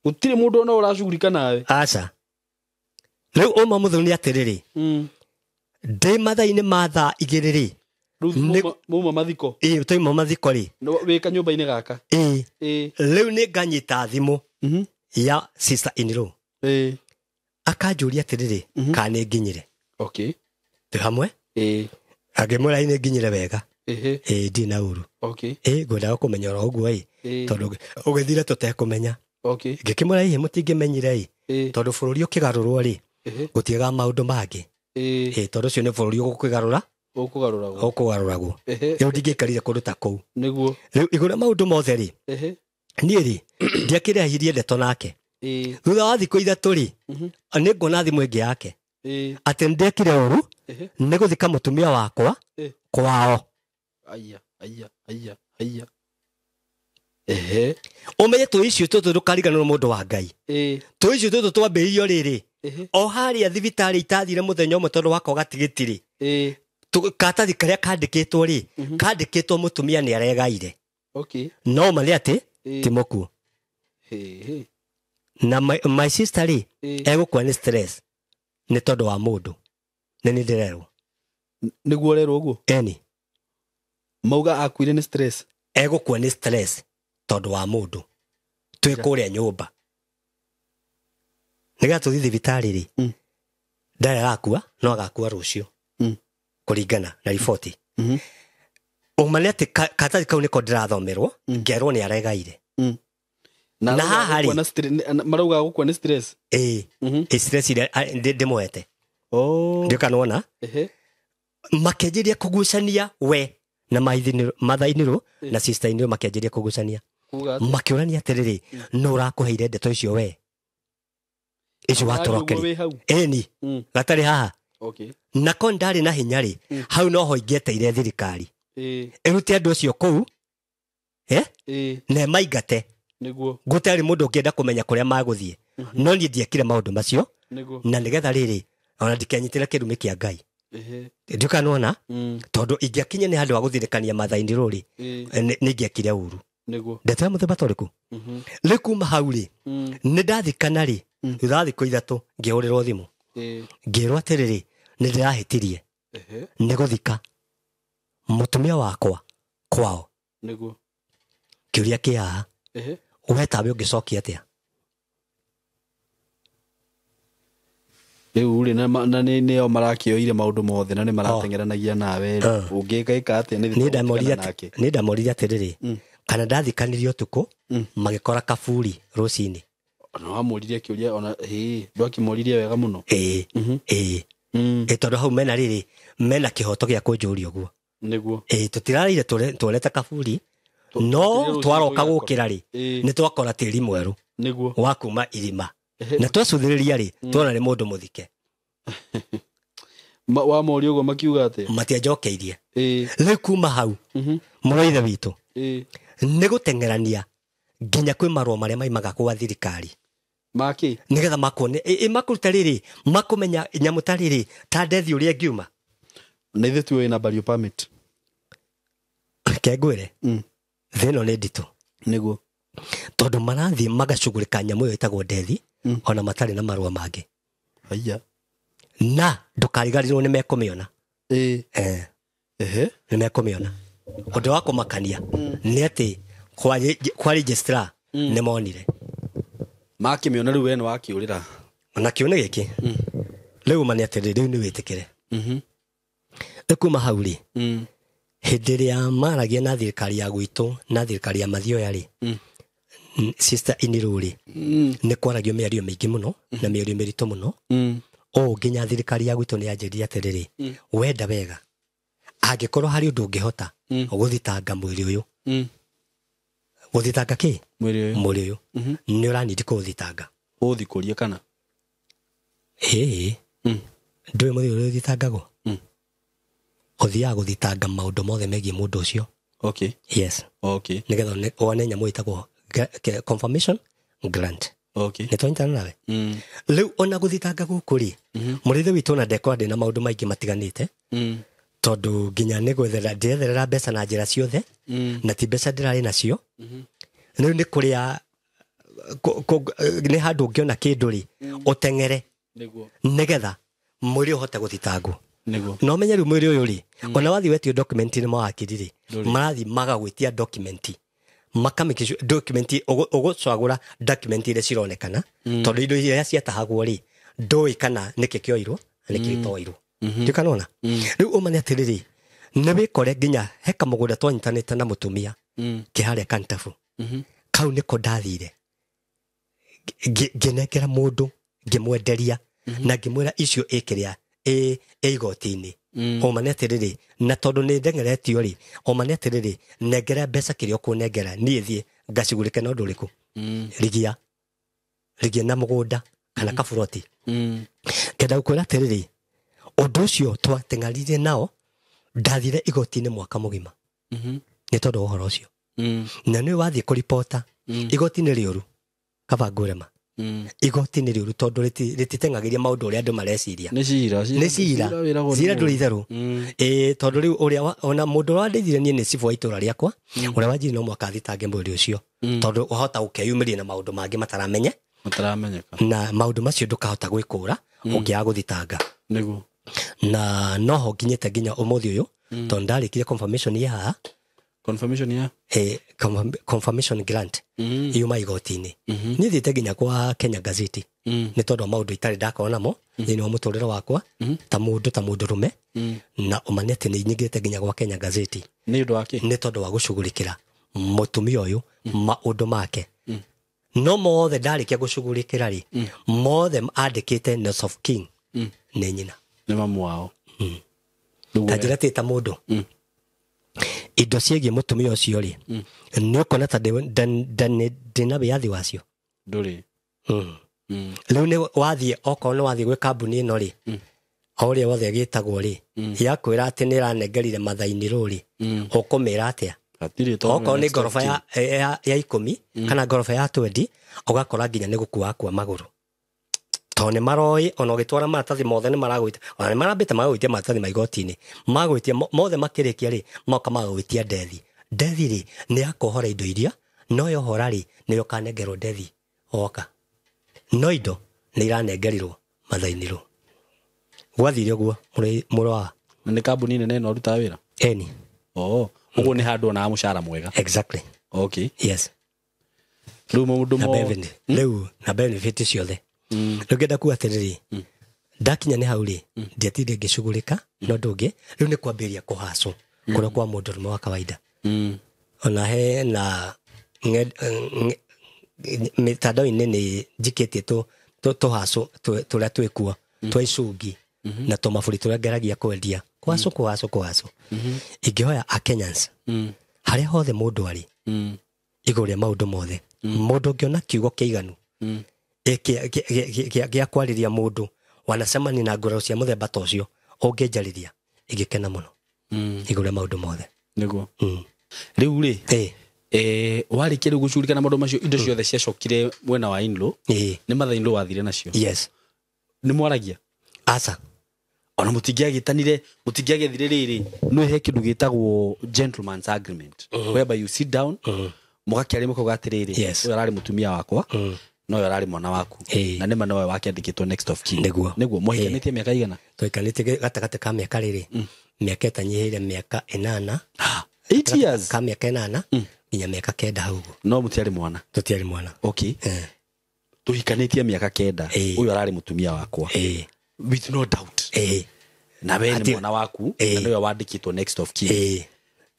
Gũtirĩ mũndũ ona ũracugurika nawe. Aca. Rĩu ũma mũthoni atĩrĩrĩ, ndĩ mathaa-inĩ ma thaa 2 rĩ, Rĩu mauma mathiko. Ĩ, twauma mathiko rĩ. Wĩ kanyũmba-inĩ gaka. Ĩ. Rĩu nĩ nganyita thimũ ya sister in law, akanjũria atĩrĩrĩ, kana nĩ nginyire. Okay. Twĩ hamwe. Angĩmwĩra ĩ nĩ nginyire wega, ĩ ndirĩ na ũru. Okay. Ĩ ngwendaga kũmenya oro ũguo ĩ, tondũ ũgĩthire tũtekũmenya. Okay. Ngĩkĩmwĩra ĩ mũtingĩmenyire ĩ, tondũ bũrũri ũkĩgarũrwo rĩ, gũtiagaga maũndũ mangĩ. Ĩ tondũ ũcio nĩ bũrũri ũgũkĩgarũra. Ũkũgarũragwo. Ũkũgarũragwo. Rĩu ndingĩikarire kũndũ ta kũu. Nĩguo. Rĩu igũrũ rĩa maũndũ mothe rĩ, niĩ rĩ ndiakĩrehirie ndeto nake. Thutha wa thikũ 3 rĩ, nĩ nguona thimũ ĩngĩ yake atĩ nĩndekire ũru nĩ gũthika mũtumia wakwa kwao. Aya, aya, aya, aya. Ũmenye tũ icio tũtũ ndũkariganĩrwo mũndũ wa Ngai. Tũ icio tũtũ twambĩrĩirio rĩrĩ, o harĩa thibitarĩ itathire mũthenya ũmwe tondũ wakwa gatigiti rĩ, karatathi karĩa kandĩkĩtwo rĩ, kandĩkĩtwo mũtumia nĩ aregaire. Okay. No ma nĩ atĩ ti mũkuo. Na my sister rĩ, egũkua nĩ stress nĩ tondũ wa mũndũ. Nĩ nĩ ndĩrerwo. Nĩguo ũrerwo ũguo? Eni. Mauga akuire nĩ stress. Egũkua nĩ stress tondũ wa mũndũ. Twĩ kũrĩa nyũmba. Nĩgetha tũthiĩ thibitarĩ rĩ, ndarĩ arakua, no agakua rũciũ. Kũringana na riboti. Ũma nĩ atĩ karatathi kau nĩko ndĩrathomerwo, ngerwo nĩ aregaire. Na Na haha rĩ. Marauga gũkua nĩ stress. Ĩ, ĩ stress ĩrĩa ndĩmũhete. Ndiũka nĩwona? Makĩanjĩrĩria kũgucania we na mother-in-law na sister-in-law makĩanjĩrĩria kũgucania. Makĩũrania atĩrĩrĩ, nũ ũrakũheire ndeto icio we? Icio watũrokeria. Ĩni, gatarĩ haha. Na ko ndarĩ na hinya rĩ, hau noho ingĩeteire thirikari. Ĩrute andũ acio kũu, na ĩmaingate. Nĩguo. Gũtarĩ mũndũ ũngĩenda kũmenya kũrĩa magũthiĩ. No niĩ ndiekire maũndũ macio. Nĩguo. Na nĩgetha rĩrĩ, ona ndikenyitĩre kĩrumi kĩa Ngai. Ndiũka nĩwona? Tondũ ingĩakinya nĩ handũ ha gũthirĩkania mathaa-inĩ rĩ, nĩ ingĩekire ũru. Nĩguo. Ndeto ya mũthemba ta ũrĩkũ? Rĩu kuma hau rĩ, nĩ ndathikana rĩ, thutha wa thikũ 3 ngĩhũrĩrwo thimũ. Ngĩrwo atĩrĩrĩ, nĩ ndĩrahĩtirie. Nĩ gũthika mũtumia wakwa kwao. Nĩguo. Kĩũria kĩ haha. We tawe ũngĩcokia atĩa? Rĩu rĩ, na nĩo marakĩoire maũndũ mothe na nĩ marateng'eranagia nawe rĩ, ũngĩka atĩa nĩ Niĩ nake? ndamoririe atĩrĩrĩ, kana ndathikanirie ũtukũ, magĩkora kaburi rũcinĩ. Ona wamũririe kĩũria ona hĩ, ndwakĩmũririe wega mũno. Ĩĩ, ĩĩ. Ĩ tondũ hau mena rĩrĩ, mena kĩhoto gĩa kũnjũria ũguo. Nĩguo. Ĩ tũtirarĩire tuonete kaburi, no Tũtirĩ twaroka rũcinĩ gũkĩra rĩ, Ĩĩ. nĩ twakora tĩri mwerũ Nĩguo. wa kuma irima. Na twacũthĩrĩria rĩ, tuona nĩ mũndũ mũthike. Wamoria ũguo makiuga atĩa? Matianjokeirie. Ĩĩ. Rĩu kuma hau, mũrũ ithe witũ, Ĩĩ. nĩ gũteng'erania nginya kwĩ marũa marĩa maimaga gwa thirikari Makĩ? Nĩgetha makuone makũruta rĩrĩ, makũmenya nyamũ ta rĩrĩ, ta ndethi ũrĩa ngiuma. Na ithuĩ tuoĩ na burial permit. Reke ngwĩre, thĩ ĩno nĩ nditũ. Nĩguo. Tondũ marathiĩ magacugũrĩka nyamũ ĩyo ĩtagwo ndethi, ona matarĩ na marũa mangĩ. Haiya. Na ndũkariganĩrwo nĩ mekũmĩona. Ĩĩ. Eh, Ehe. nĩ mekũmĩona. Ũndũ wa kũmakania nĩ atĩ kwa registrar nĩ monire. Makĩmĩona rĩu we nĩ wakĩũrĩra. Na kĩone gĩkĩ rĩu ma nĩ atĩrĩ, rĩu nĩ wĩtĩkĩre. Rĩu kuma hau rĩ, hĩndĩ ĩrĩa maragia na thirikari ya gwitũ na thirikari ya Mathioya rĩ, sister inirũ rĩ, nĩ kwaragio mĩario mĩingĩ mũno na mĩario mĩritũ mũno, ũũ nginya thirikari ya gwitũ nĩ yanjĩrire atĩrĩrĩ, wenda wega, angĩkorwo harĩ ũndũ ũngĩhota gũthitanga mwĩrĩ ũyũ, gũthitanga kĩ? Mwĩrĩ ũyũ. Mwĩrĩ ũyũ nĩ ũranindi kũũthitanga. Ũthikũrie kana? Ĩĩ, ndũĩ mũthĩ ũrĩa ũthitangagwo? Ũthiaga gũthitanga maũndũ mothe megiĩ mũndũ ũcio. Okay. Yes. Okay. Nĩgetha wone nyamũ ĩtagwo confirmation grant. Okay. Nĩ twanyitana nawe? Rĩu ona gũthitanga gũkũ rĩ, mũrĩithi witũ ona ndekora ndĩna maũndũ maingĩ matiganĩte, tondũ nginya nĩ gwetherera ndĩretherera mbeca na njĩra ciothe, na ti mbeca ndĩrarĩ nacio. Rĩu nĩ kũrĩa nĩ handũ ũngĩona kĩndũ rĩ, ũteng'ere, Nĩguo. nĩgetha mwĩrĩ ũhote gũthitangwo. Nĩguo. Na ũmenye rĩu mwĩrĩ ũyũ rĩ, ona wathiĩ wetio document nĩ mawakiri rĩ, marathiĩ magagwĩtia document, makamĩkĩcu document, ũgũcagũra document iria cironekana, tondũ indo iria ciatahagwo rĩ, ndũĩ kana nĩkĩ kĩoirwo na nĩkĩ gĩtoirwo. Ndikanona rĩu ũma nĩ atĩrĩrĩ, nĩ wĩkore nginya he kamũgũnda twanyitanĩte na mũtumia kĩharĩa Kantabu, kau nĩko ndathire ngĩnengera mũndũ, ngĩmwenderia na ngĩmwĩra icio ĩkĩrĩa ĩ igoti-inĩ. Ũma nĩ atĩrĩrĩ, na tondũ nĩ ndeng'eretio rĩ, ũma nĩ atĩrĩrĩ, nengera mbeca kĩrĩa ũkũnengera niĩ thiĩ ngacugurĩke na ũndũ ũrĩkũ, rigia rigia na mũgũnda kana kaburoti. Ngenda gũkwĩra atĩrĩrĩ, ũndũ ũcio twateng'arire nao, ndathire igoti-inĩ mwaka mũgima nĩ tondũ wa ũhoro ũcio. Na nĩ wathiĩ kũribota igoti nĩ rĩũru, kaba ngũrema, igoti nĩ rĩũru tondũ rĩtiteng'agĩria maũndũ ũrĩa andũ mareciria. Nĩ cira. Nĩ cira. Wĩragwo nĩ Cira mũndũ. ndũrĩ itherũ. Ĩĩ, tondũ rĩu ũrĩa ona mũndũ ũrĩa wandeithirie niĩ nĩ cibũ wa itũra rĩakwa, ũrĩa wanjiri no mwaka thitange mwĩrĩ ũcio, tondũ ũhota gũkeyumĩria na maũndũ mangĩ mataramenye. Mataramenyeka. Na maũndũ macio ndũkahota gwĩkũra ũngĩaga gũthitanga. Nĩguo. Na noho nginyĩte nginya ũmũthĩ ũyũ, tondũ ndarĩkire confirmation ya haha. Confirmation ya? Confirmation grant yuma igoti-inĩ. Niĩ thiĩte nginya kwa Kenya Gazeti nĩ tondũ wa maũndũ itarĩ ndakorwo namo thĩinĩ wa mũtũrĩre wakwa ta mũndũ, ta mũndũ rũme, na ũma nĩ atĩ nĩ nyingĩrĩte nginya gwa Kenya Gazeti. Nĩ ũndũ wa kĩ? Nĩ tondũ wa gũcugurĩkĩra mũtumia ũyũ maũndũ make. No mothe ndarĩkia gũcugurĩkĩra rĩ, mothe andĩkĩte Nurse of King nĩ nyina. Nĩ mamu wao. Ta njĩra ta mũndũ indo ciĩgiĩ mũtumia ũcio rĩ, nĩ ũkuona ta ndĩna wĩyathi wacio. Ndũrĩ. Rĩu nĩ wathiĩ, okorwo nĩ wathiĩ gwĩ kambuni ĩno rĩ, o ũrĩa wothe ĩgĩtagwo rĩ, yakwĩra atĩ nĩ ĩranengerire mathainĩ rũ rĩ, ũkũmĩra atĩa? Hatirĩ tondũ Okorwo nĩ next of ngoroba ya 10 kana ngoroba ya 20, ũgakora nginya nĩ gũkua akua magũrũ, tondũ nĩ maroĩ ona ũgĩtwara maratathi mothe nĩ maragwĩtia, ona nĩ marambĩte magagwĩtia maratathi ma igoti-inĩ, magwĩtia mothe makĩrĩkia rĩ, moka magagwĩtia ndethi. Ndethi rĩ, nĩ ya kuohora indo iria, no yohora rĩ, nĩyo ũkanengerwo ndethi woka, no indo nĩ iranengerirwo mathainirwo. Gwathire ũguo mũrũ wa Na nĩ kambuni nene ĩno ũrutaga wĩra? Eni. Oh, ũguo nĩ handũ onaga mũcara mwega. Exactly. Okay. Yes. Rĩu maũndũ Na mo benefit rĩu, na benefit ciothe. Rĩu ngenda kuga atĩrĩrĩ, ndakinya nĩ hau rĩ, ndiatindire ngĩcugurĩka na ũndũ ũngĩ. Rĩu nĩ kwambĩrĩria kũhacwo kũrĩa kwa mũndũ ũrũme wa kawaida. Ona he na mĩtandao-inĩ nĩ njikĩtie tũhacũ tũrĩa twĩkuo twa icungi na tũmaburi tũrĩa ngeragia kwendia, kũhacũ kũhacũ kũhacũ. Ingĩhoya a Kenyans harĩa hothe mũndũ arĩ, igũrũ rĩa maũndũ mothe, mũndũ ũngĩona kiugo kĩiganu. Gĩa kwarĩria mũndũ wanasema nina nguraro cia mũthemba ta ũcio, ũngĩnjarĩria ingĩkena mũno igũrũ rĩa maũndũ mothe. Nĩguo. Rĩu rĩ, warĩkia rĩu gũcurika na maũndũ macio, indo ciothe ciacokire mwena wa in-law. Nĩ mother in-law wathire nacio? Yes. Nĩ mwaragia? Aca. Ona mũtingĩagĩtanire, mũtingĩagethire rĩrĩ, no he kĩndũ gĩtagwo gentleman's agreement, whereby you sit down, mũgakĩaria mũkauga atĩrĩrĩ, ũyũ ararĩ mũtumia wakwa, no ũyũ ararĩ mwana waku, na nĩma nowe wakĩandĩkĩtwo next of kin. Nĩguo. Nĩguo. Mwahikanĩtie mĩaka igana? Tũikanĩtie gatagatĩ ka mĩaka rĩrĩ, mĩaka ĩtanyihĩire mĩaka 8. 8 years. Ka mĩaka 8 nginya mĩaka 9 hau ũguo. No mũtiarĩ mwana? Tũtiarĩ mwana. Okay. Tũhikanĩtie mĩaka 9, ũyũ ararĩ mũtumia wakwa with no doubt, na we nĩ mwana waku, na nĩwe wandĩkĩtwo next of kin.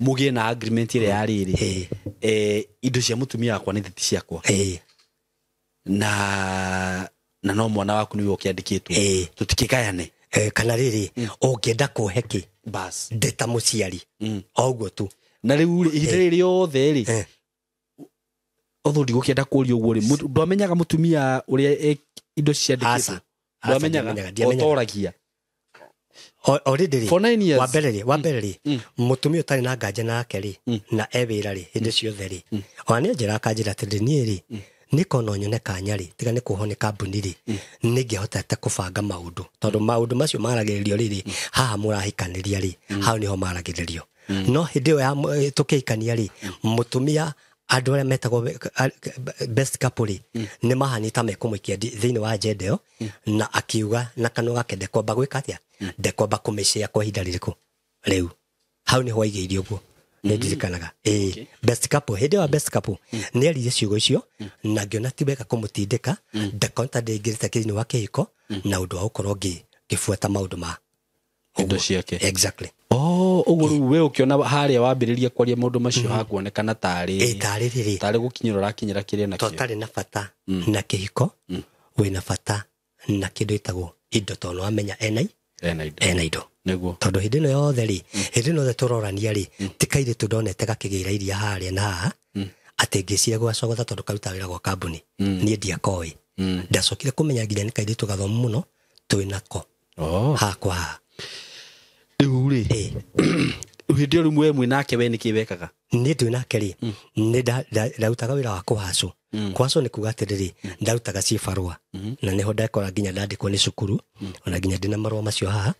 Mũgĩe na agreement ĩrĩa ya rĩrĩ, indo cia mũtumia wakwa nĩ thiti ciakwa, na no mwana waku nĩwe ũkĩandĩkĩtwo, tũtikĩgayane. Kana rĩrĩ, ũngĩenda kũhe kĩ bas ndĩ ta mũciari, o ũguo tu. Na rĩu rĩ, ihinda rĩrĩ rĩothe rĩ, otho ndigũkĩenda kũria ũguo rĩ, ndwamenyaga mũtumia ũrĩa indo ciandĩkĩtwo? Ndwamenyaga, ũtoragia already rĩ, for 9 years. Wa mbere rĩ, mũtumia ũtarĩ na nganja nake rĩ, na e wĩra rĩ, hĩndĩ ciothe rĩ, ona nĩ njĩra akanjĩra atĩrĩ, niĩ rĩ, nĩ kona nyone kanya rĩ, tiga nĩ kuohwo nĩ kambuni rĩ, nĩ ngĩhotete kũbanga maũndũ, tondũ maũndũ macio maragĩrĩrio rĩrĩ, haha mũrahikanĩria rĩ, hau nĩho maragĩrĩrio. No hĩndĩ ĩyo ya tũkĩhikania rĩ, mũtumia andũ arĩa metagwo best couple rĩ, nĩ mahanĩte mekũmũikia thĩinĩ wa agenda ĩyo, na akiuga na kanua gake ndekwamba gwĩka atĩa, ndekwamba kũmĩcĩa kwa ihinda rĩrĩkũ rĩu. Hau nĩho aigĩire ũguo, nĩ ndirikanaga. Best couple, hĩndĩ ĩyo best couple nĩ aririe ciugo icio, na ngĩona ti wega kũmũtindĩka, ndakonta ndĩingĩrĩte thĩinĩ wa kĩhiko na ũndũ wa gũkorwo ngĩbuata maũndũ ma indo ciake. Exactly. Ũguo rĩu we ũkĩona harĩa wambĩrĩria kwaria maũndũ macio hakuonekana tarĩ tarĩ rĩrĩ, tarĩ gũkinyĩra ũrakinyĩra kĩrĩa nakĩo. Tũtarĩ na bata na kĩhiko, wĩna bata na kĩndũ gĩtagwo indo, tondũ wamenya ena indo. Nĩguo. Tondũ hĩndĩ ĩno yothe rĩ, hĩndĩ ĩno yothe tũrorania rĩ, ti kairĩtu ndonete gakĩgĩra iria harĩa na haha, atĩ ngĩciria gwacogotha tondũ karuta wĩra gwa kambuni. Niĩ ndiakoĩ. Ndacokire kũmenya nginya nĩ kairĩtu gathomu mũno twĩnako. Hakwa haha. Rĩu rĩ, hĩndĩ ĩyo rĩu we mwĩ nake, we nĩkĩ wekaga? Niĩ ndĩ nake rĩ, nĩ ndarutaga wĩra wa kũhacwo. Kũhacwo nĩ kuga atĩrĩrĩ, ndarutaga cibarũa, na nĩho ndekora nginya ndandĩkwo nĩ cukuru, ona nginya ndĩna marũa macio haha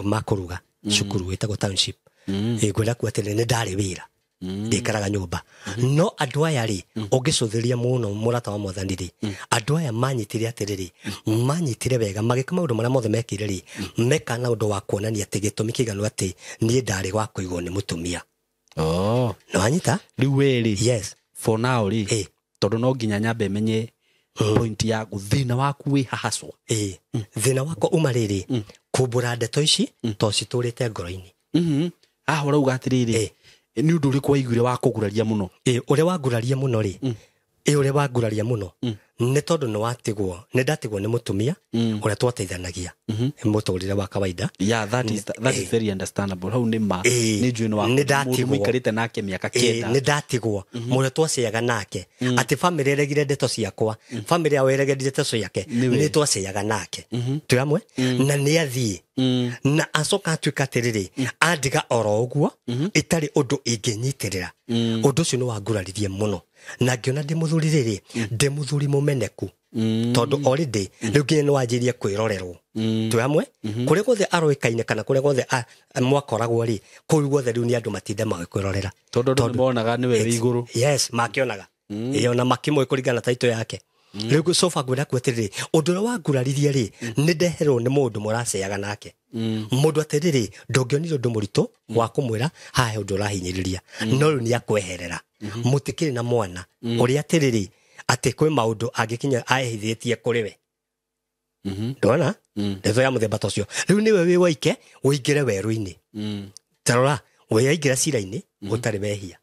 ma kũruga cukuru wĩtagwo township. Ngwenda kuga atĩrĩrĩ, nĩ ndarĩ wĩra, ndĩikaraga nyũmba. No andũ aya rĩ, ũngĩcũthĩrĩria mũno mũrata wa mwathani rĩ, andũ aya manyitire atĩrĩrĩ, manyitire wega, magĩka maũndũ marĩa mothe mekire rĩ, meka na ũndũ wa kuonania atĩ gĩtũmi kĩiganu atĩ niĩ ndarĩ wa kũigwo nĩ mũtumia. Nĩ wanyita? Rĩu we rĩ, Yes. for now rĩ, tondũ no nginya nyambe menye point ya thĩna waku wĩ hahacwa. Thĩna wakwa uma rĩrĩ, kumbũra ndeto ici to citũrĩte ngoro-inĩ. Haha ũrauga atĩrĩrĩ, nĩ ũndũ ũrĩkũ waiguire wa kũguraria mũno? Ũrĩa wanguraria mũno rĩ, ũrĩa wanguraria mũno nĩ tondũ nĩ watigwo, nĩ ndatigwo nĩ mũtumia ũrĩa twateithanagia mũtũrĩre wa kawaida. Yeah, that is very understandable. Hau nĩ ma, nĩ njũĩ nĩ wa Nĩ mũikarĩte nake mĩaka 9. Nĩ ndatigwo mũrĩa twaceaga nake, atĩ bamĩrĩ ĩregire ndeto ciakwa, bamĩrĩ yao ĩregire ndeto ciake, nĩ twaceaga nake twĩ hamwe, na nĩ athiĩ na acoka atuĩka atĩrĩrĩ, andiga oro ũguo ĩtarĩ ũndũ ingĩnyitĩrĩra. Ũndũ ũcio nĩ wanguraririe mũno, na ngĩona ndĩ mũthuri rĩrĩ, ndĩ mũthuri mũmeneku, tondũ already rĩu nginya nĩ wanjĩrĩrie kwĩrorerwo. Twĩ hamwe, kũrĩa guothe aroĩkaine kana kũrĩa guothe mwakoragwo rĩ, kũu guothe rĩu nĩ andũ matinde magĩkwĩrorera, tondũ andũ nĩmonaga nĩwe wĩ igũrũ. Yes, makĩonaga. Ona makĩmũĩ kũringana na taitũ yake. Rĩu sofa ngwenda kuga atĩrĩrĩ, ũndũ ũrĩa wanguraririe rĩ, nĩ ndeherwo nĩ mũndũ mũraceaga nake. Mũndũ atĩrĩrĩ, ndũngĩonire ũndũ mũritũ wa kũmwĩra haha he ũndũ ũrahinyĩrĩria, no rĩu nĩ akweherera. Mũtikĩrĩ na mwana ũrĩa atĩrĩrĩ, atĩ kwĩ maũndũ angĩkinya ahithĩtie kũrĩ we. Ndona? Ndeto ya mũthemba ta ũcio. Rĩu nĩwe wĩ waike ũingĩre werũ-inĩ. Tarora, wĩyaingĩra cira-inĩ ũtarĩ wehia.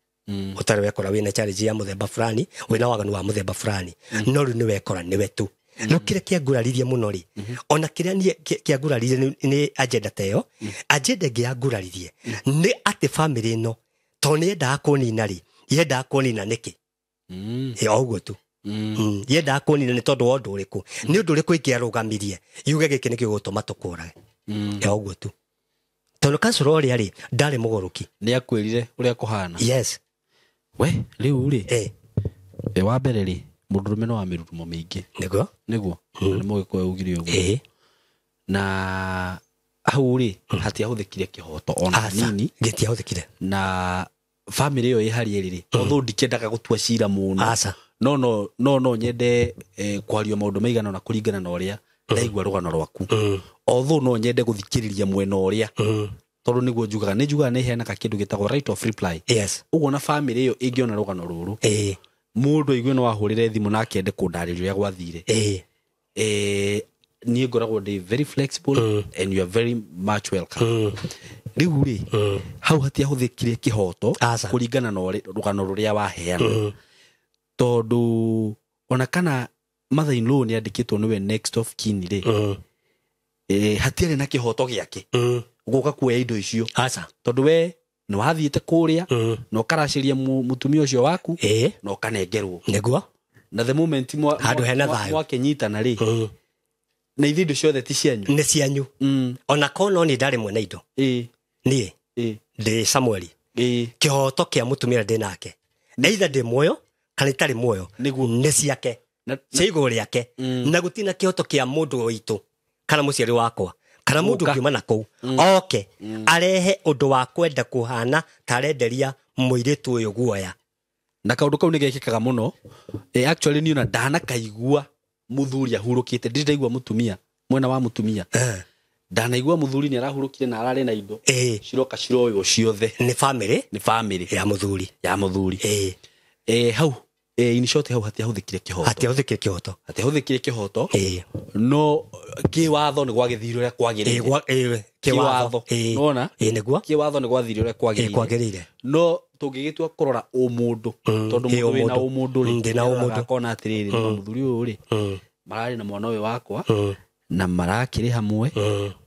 Ũtarĩ wekora wĩna challenge ya mũthemba fulani, wĩna waganu wa mũthemba fulani. No rĩu nĩ wekora nĩwe tu. No kĩrĩa kĩanguraririe mũno rĩ, ona kĩrĩa niĩ kĩanguraririe nĩ agenda ta ĩyo, agenda ĩngĩ yanguraririe nĩ atĩ bamĩrĩ ĩno to nĩ yendaga kũnina rĩ, yendaga kũnina nĩkĩ? O ũguo tu. Yendaga kũnina nĩ tondũ wa ũndũ ũrĩkũ, nĩ ũndũ ũrĩkũ ingĩarũgamirie yuge gĩkĩ nĩkĩo gĩgũtũma tũkũrage. Ya ũguo tu, tondũ kancũra ũrĩa rĩ ndarĩ mũgũrũki. Nĩ akwĩrire ũrĩa kũhana. Yes. We rĩu rĩ, wa mbere rĩ, mũndũrũme no wa mĩrurumo mĩingĩ. Nĩguo. Nĩguo. Nĩ mũgĩkũyũ ugire ũguo. Na hau rĩ hatiahũthĩkire kĩhoto ona hanini. Gĩtiahũthĩkire. Na family ĩyo ĩ harĩa ĩrĩ rĩ, although ndikĩendaga gũtua cira mũno. Aca. No nyende kwaria maũndũ maigana ona kũringana na ũrĩa ndaigua rũgano rwaku. Although no nyende gũthikĩrĩria mwena ũrĩa, tondũ nĩguo njugaga, nĩ njugaga nĩ heanaga kĩndũ gĩtagwo right of reply. Yes. Ũguo na family ĩyo ĩngĩona rũgano rũrũ, mũndũ aigue no ahũrĩre thimũ na akĩende kũndarĩria ũrĩa gwathire. Niĩ ngoragwo ndĩ very flexible and you are very much welcome. Rĩu rĩ, hau hatiahũthĩkire kĩhoto kũringana na rũgano rũrĩa waheana. Tondũ ona kana mother in law nĩ andĩkĩtwo nĩwe next of kin rĩ, hatiarĩ na kĩhoto gĩake gũka kuoya indo icio. Aca. Tondũ we nĩ wathiĩte kũrĩa na ũkaracĩria mũtumia ũcio waku na ũkanengerwo. Nĩguo. Na the moment handũ hena thayũ mwakĩnyitana rĩ, na ithe indo ciothe ti cianyu. Nĩ cianyu. Ona korwo no niĩ ndarĩ mwene indo. Niĩ ndĩ Samueli. Kĩhoto kĩa mũtumia ndĩ nake, either ndĩ muoyo kana itarĩ muoyo, nĩ ciake, cia igũrũ rĩake. Na gũtirĩ na kĩhoto kĩa mũndũ witũ kana mũciari wakwa kana mũndũ ũngiuma na kũu oke arehe ũndũ wa kwenda kũhana ta arenderia mũirĩtu ũyũ guoya. Na kaũndũ kau nĩ gekĩkaga mũno. Actually niĩ ona ndanakaigua mũthuri ahurũkĩte, ndirĩ ndaigua mũtumia mwena wa mũtumia, ndanaigua mũthuri nĩ arahurũkire na ararĩ na indo ciroka ciroywo ciothe. Nĩ family, nĩ family ya mũthuri, ya mũthuri. Hau in short hau hatiahũthĩkire kĩhoto. Hatiahũthĩkire kĩhoto. Hatiahũthĩkire kĩhoto. No kĩwatho nĩ gwagĩthire ũrĩa kwagĩrĩire. Kĩwatho. Nĩwona? Nĩguo. Kĩwatho nĩ gwathire ũrĩa kwagĩrĩire. No tũngĩgĩtua kũrora ũmũndũ, tondũ mũndũ wĩna ũmũndũ rĩ, ndĩna ũmũndũ, akona atĩrĩrĩ, mũthuri ũyũ rĩ, mararĩ na mwana ũyũ wakwa na marakĩrĩ hamwe,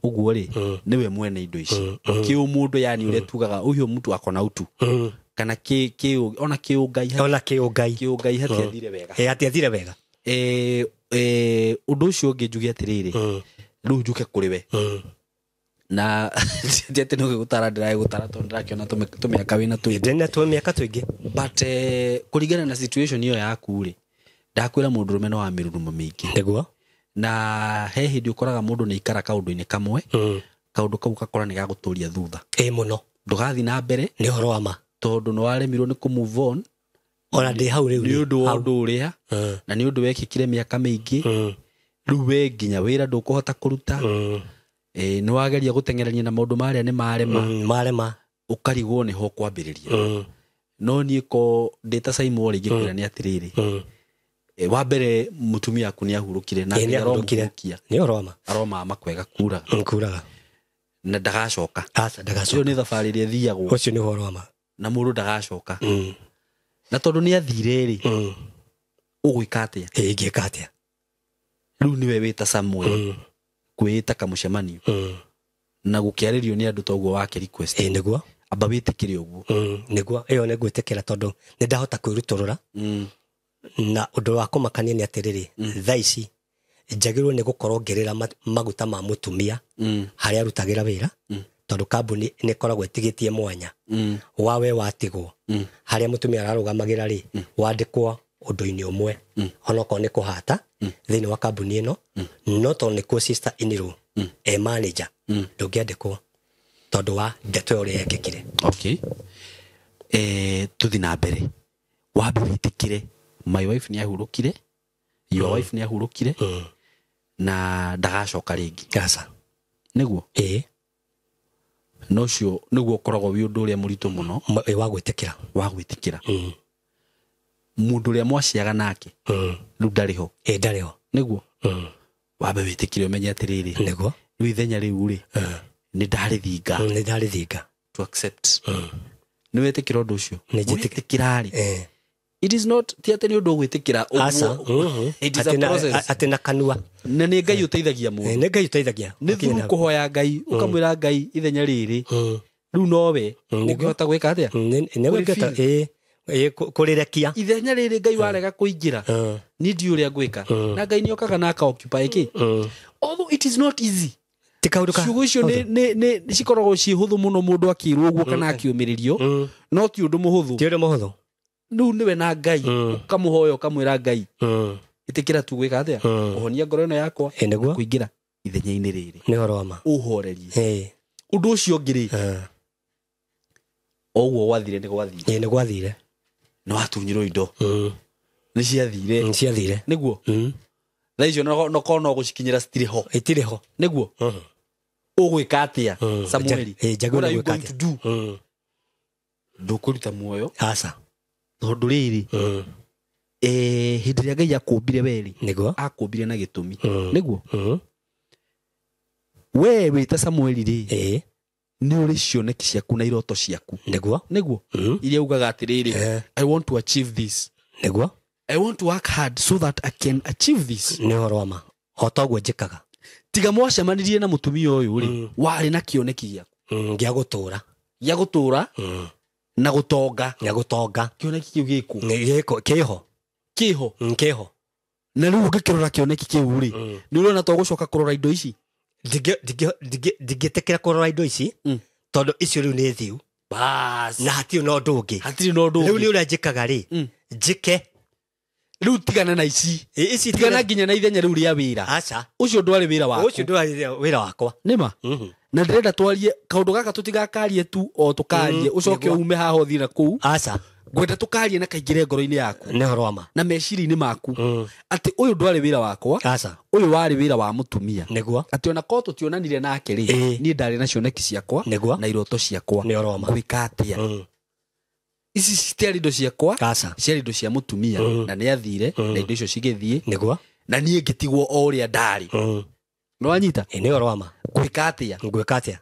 ũguo rĩ, nĩwe mwene indo ici. Kĩũmũndũ yani ũrĩa tugaga ũyũ mtu akona utu. Kana ona kĩũngai, ona kĩũngai, kĩũngai hatiathire wega. Hatiathire wega. Ũndũ ũcio ũngĩ njuge atĩrĩrĩ, rĩu njuke kũrĩ we. Na ti atĩ nĩ ũgĩgũtara, ndĩragĩgũtara tondũ ndĩrakĩona tũmĩaka wĩna tũingĩ. Ndĩna tũmĩaka tũingĩ. But kũringana na situation ĩyo yaku rĩ, ndakwĩra mũndũrũme no wa mĩrurumo mĩingĩ. Nĩguo. Na he hĩndĩ ũkoraga mũndũ nĩ aikara kaũndũ-inĩ kamwe, kaũndũ kau gakora nĩ gagũtũria thutha. Mũno. Ndũgathiĩ na mbere. Nĩ ũhoro wa ma. Tondũ nĩ waremirwo nĩ kũ move on. Ona ndĩ hau rĩu. Nĩ ũndũ wa ũndũ ũrĩa, na nĩ ũndũ wekĩkire mĩaka mĩingĩ. Rĩu we nginya wĩra ndũkũhota kũruta. Nĩ wageria gũteng'erania na maũndũ marĩa nĩ marema. Marema. Ũkarigwo nĩho kwambĩrĩria. No niĩ ko ndĩ ta Simon rĩ, ingĩkwĩra nĩ atĩrĩrĩ. Wa mbere mũtumia waku nĩ ahurũkire na nĩ Nĩ ũhoro wa ma. Aromama kwega kuraga. Kuraga. Na ndagacoka. Aca, ndagacoka. Ũcio nĩ thabarĩ ĩrĩa ĩthiagwo. Ũcio nĩ ũhoro wa ma. Na mũndũ ndagacoka. Na tondũ nĩ athire rĩ, ũgwĩka atĩa? Ingĩka atĩa? Rĩu nĩwe wĩta Samuel kwĩĩta kamũcemanio na gũkĩarĩrio nĩ andũ toguo wake request. Nĩguo. Amba wĩtĩkĩre ũguo. Nĩguo, ĩyo nĩ ngwĩtĩkĩra tondũ nĩ ndahota kwĩrutũrũra. Na ũndũ wa kũmakania nĩ atĩrĩrĩ, thaa ici njagĩrĩirwo nĩ gũkorwo ngĩrĩra maguta ma mũtumia harĩa arutagĩra wĩra, tondũ kambuni nĩ ĩkoragwo ĩtigĩtie mwanya wawe watigwo harĩa mũtumia ararũgamagĩra rĩ, wandĩkwo ũndũ-inĩ ũmwe, onokorwo nĩ kũhata thĩinĩ wa kambuni ĩno, no tondũ nĩkuo sister in law e manager, ndũngĩandĩkwo tondũ wa ndeto ĩyo ũrĩa yekĩkire. Okay. Tũthiĩ na mbere. Wambe wĩtĩkĩre my wife nĩ ahurũkire, your wife nĩ ahurũkire, na ndagacoka rĩngĩ. Aca. Nĩguo? No ũcio nĩguo ũkoragwo wĩ ũndũ ũrĩa mũritũ mũno wa gwĩtĩkĩra. Wa gwĩtĩkĩra. Mũndũ ũrĩa mwaciaga nake rĩu ndarĩ ho. Ndarĩ ho. Nĩguo? Wambe wĩtĩkĩre ũmenye atĩrĩrĩ, Nĩguo. Rĩu ithenya rĩu rĩ, nĩ ndarĩthinga. Nĩ ndarĩthinga. To accept. Nĩ wetĩkĩra ũndũ ũcio? Nĩ njĩtĩkĩra. Wetĩkĩra rĩ? It is not ti atĩ nĩ ũndũ ũgwĩtĩkĩra ũguo. It is a process. Atĩ na kanua. Na nĩ Ngai ũteithagia mũndũ. Nĩ Ngai ũteithagia. Nĩ through kũhoya Ngai, ũkamwĩra Ngai ithenya rĩrĩ. Rĩu nowe ũngĩhota gwĩka atĩa? Nĩ ũngĩhota, Ĩĩ, kũrĩrekia. Ithenya rĩrĩ Ngai warega kũingĩra, niĩ ndiũĩ ũrĩa ngwĩka, na Ngai nĩokaga na aka-occupy kĩ, although it is not easy. Ti kaũndũ ka Ciugo icio nĩ cikoragwo ciĩ hũthũ mũno mũndũ akĩrwo ũguo kana akĩũmĩrĩrio, no ti ũndũ mũhũthũ. Ti ũndũ mũhũthũ. Rĩu nĩwe na Ngai, ũkamũhoya, ũkamwĩra, Ngai, ĩtĩkĩra tu gwĩka atĩa, ũhonia ngoro ĩno yakwa Ĩĩ, nĩguo. kũingĩra ithenya-inĩ rĩrĩ. Nĩ ũhoro wa ma. Ũhorerie. Ĩĩ. Ũndũ ũcio ũngĩ rĩ, o ũguo gwathire nĩ gwathire. Ĩĩ, nĩ gwathire. Nĩ watunyirwo indo, nĩ ciathire. Ciathire. Nĩguo thaa icio nokorwo no gũcikinyĩra citirĩ ho. Itirĩ ho. Nĩguo ũgwĩka atĩa, Samueli? Njagĩrĩirwo What are you gwĩka going to atĩa? do? Ndũkũruta muoyo. Aca. Tondũ rĩrĩ, hĩndĩ ĩrĩa Ngai akũmbire werĩ, Nĩguo. akũmbire na gĩtũmi. Nĩguo we wĩta Samueli rĩ, nĩ ũrĩ cioneki ciaku na iroto ciaku. Nĩguo. Nĩguo iria ugaga atĩrĩrĩ, I want to achieve this. Nĩguo. I want to work hard so that I can achieve this. Nĩ ũhoro wa ma, o toguo njĩkaga. Tiga mwacemanirie na mũtumia ũyũ rĩ, warĩ na kĩoneki gĩaku Gĩa gũtũra. Gĩa gũtũra na gũtonga. Gĩa gũtonga. Kĩoneki kĩu gĩkũ? Kĩho. Kĩho. Kĩho. Na rĩu ũngĩkĩrora kĩoneki kĩu rĩ, nĩ ũrona to gũcoka kũrora indo ici? Ndingĩtĩkĩra kũrora indo ici, tondũ icio rĩu nĩ thiu. Bas. Na hatirĩ na ũndũ ũngĩ. Hatirĩ na ũndũ Rĩu ũngĩ. nĩ ũrĩa njĩkaga rĩ, njĩke. Rĩu tigana na ici. Ĩ, ici tigana nginya na ithenya rĩu rĩa wĩra. Aca. Ũcio ndwarĩ wĩra waku. Ũcio ndwarĩ wĩra wakwa. Nĩma na ndĩrenda twarie kaũndũ gaka, tũtigakarie tu o tũkarie, ũcoke Nĩguo. ume haha ũthiĩ na kũu. Aca. Ngwenda tũkarie na kaingĩre ngoro-inĩ yaku Nĩ ũhoro wa ma. na meciria-inĩ maku atĩ ũyũ ndwarĩ wĩra wakwa, Aca. ũyũ warĩ wĩra wa mũtumia, Nĩguo. atĩ ona korwo tũtionanire nake rĩ, niĩ ndarĩ na cioneki ciakwa Nĩguo. na iroto ciakwa. Nĩ ũhoro wa ma. Ngwĩka atĩa? Ici citiarĩ indo ciakwa, Aca. ciarĩ indo cia mũtumia, na nĩ athire na indo icio cigĩthiĩ, Nĩguo. na niĩ ngĩtigwo o ũrĩa ndarĩ. Nĩwanyita? Ĩ, nĩ ũhoro wa ma. Ngwĩka atĩa? Ngwĩka atĩa?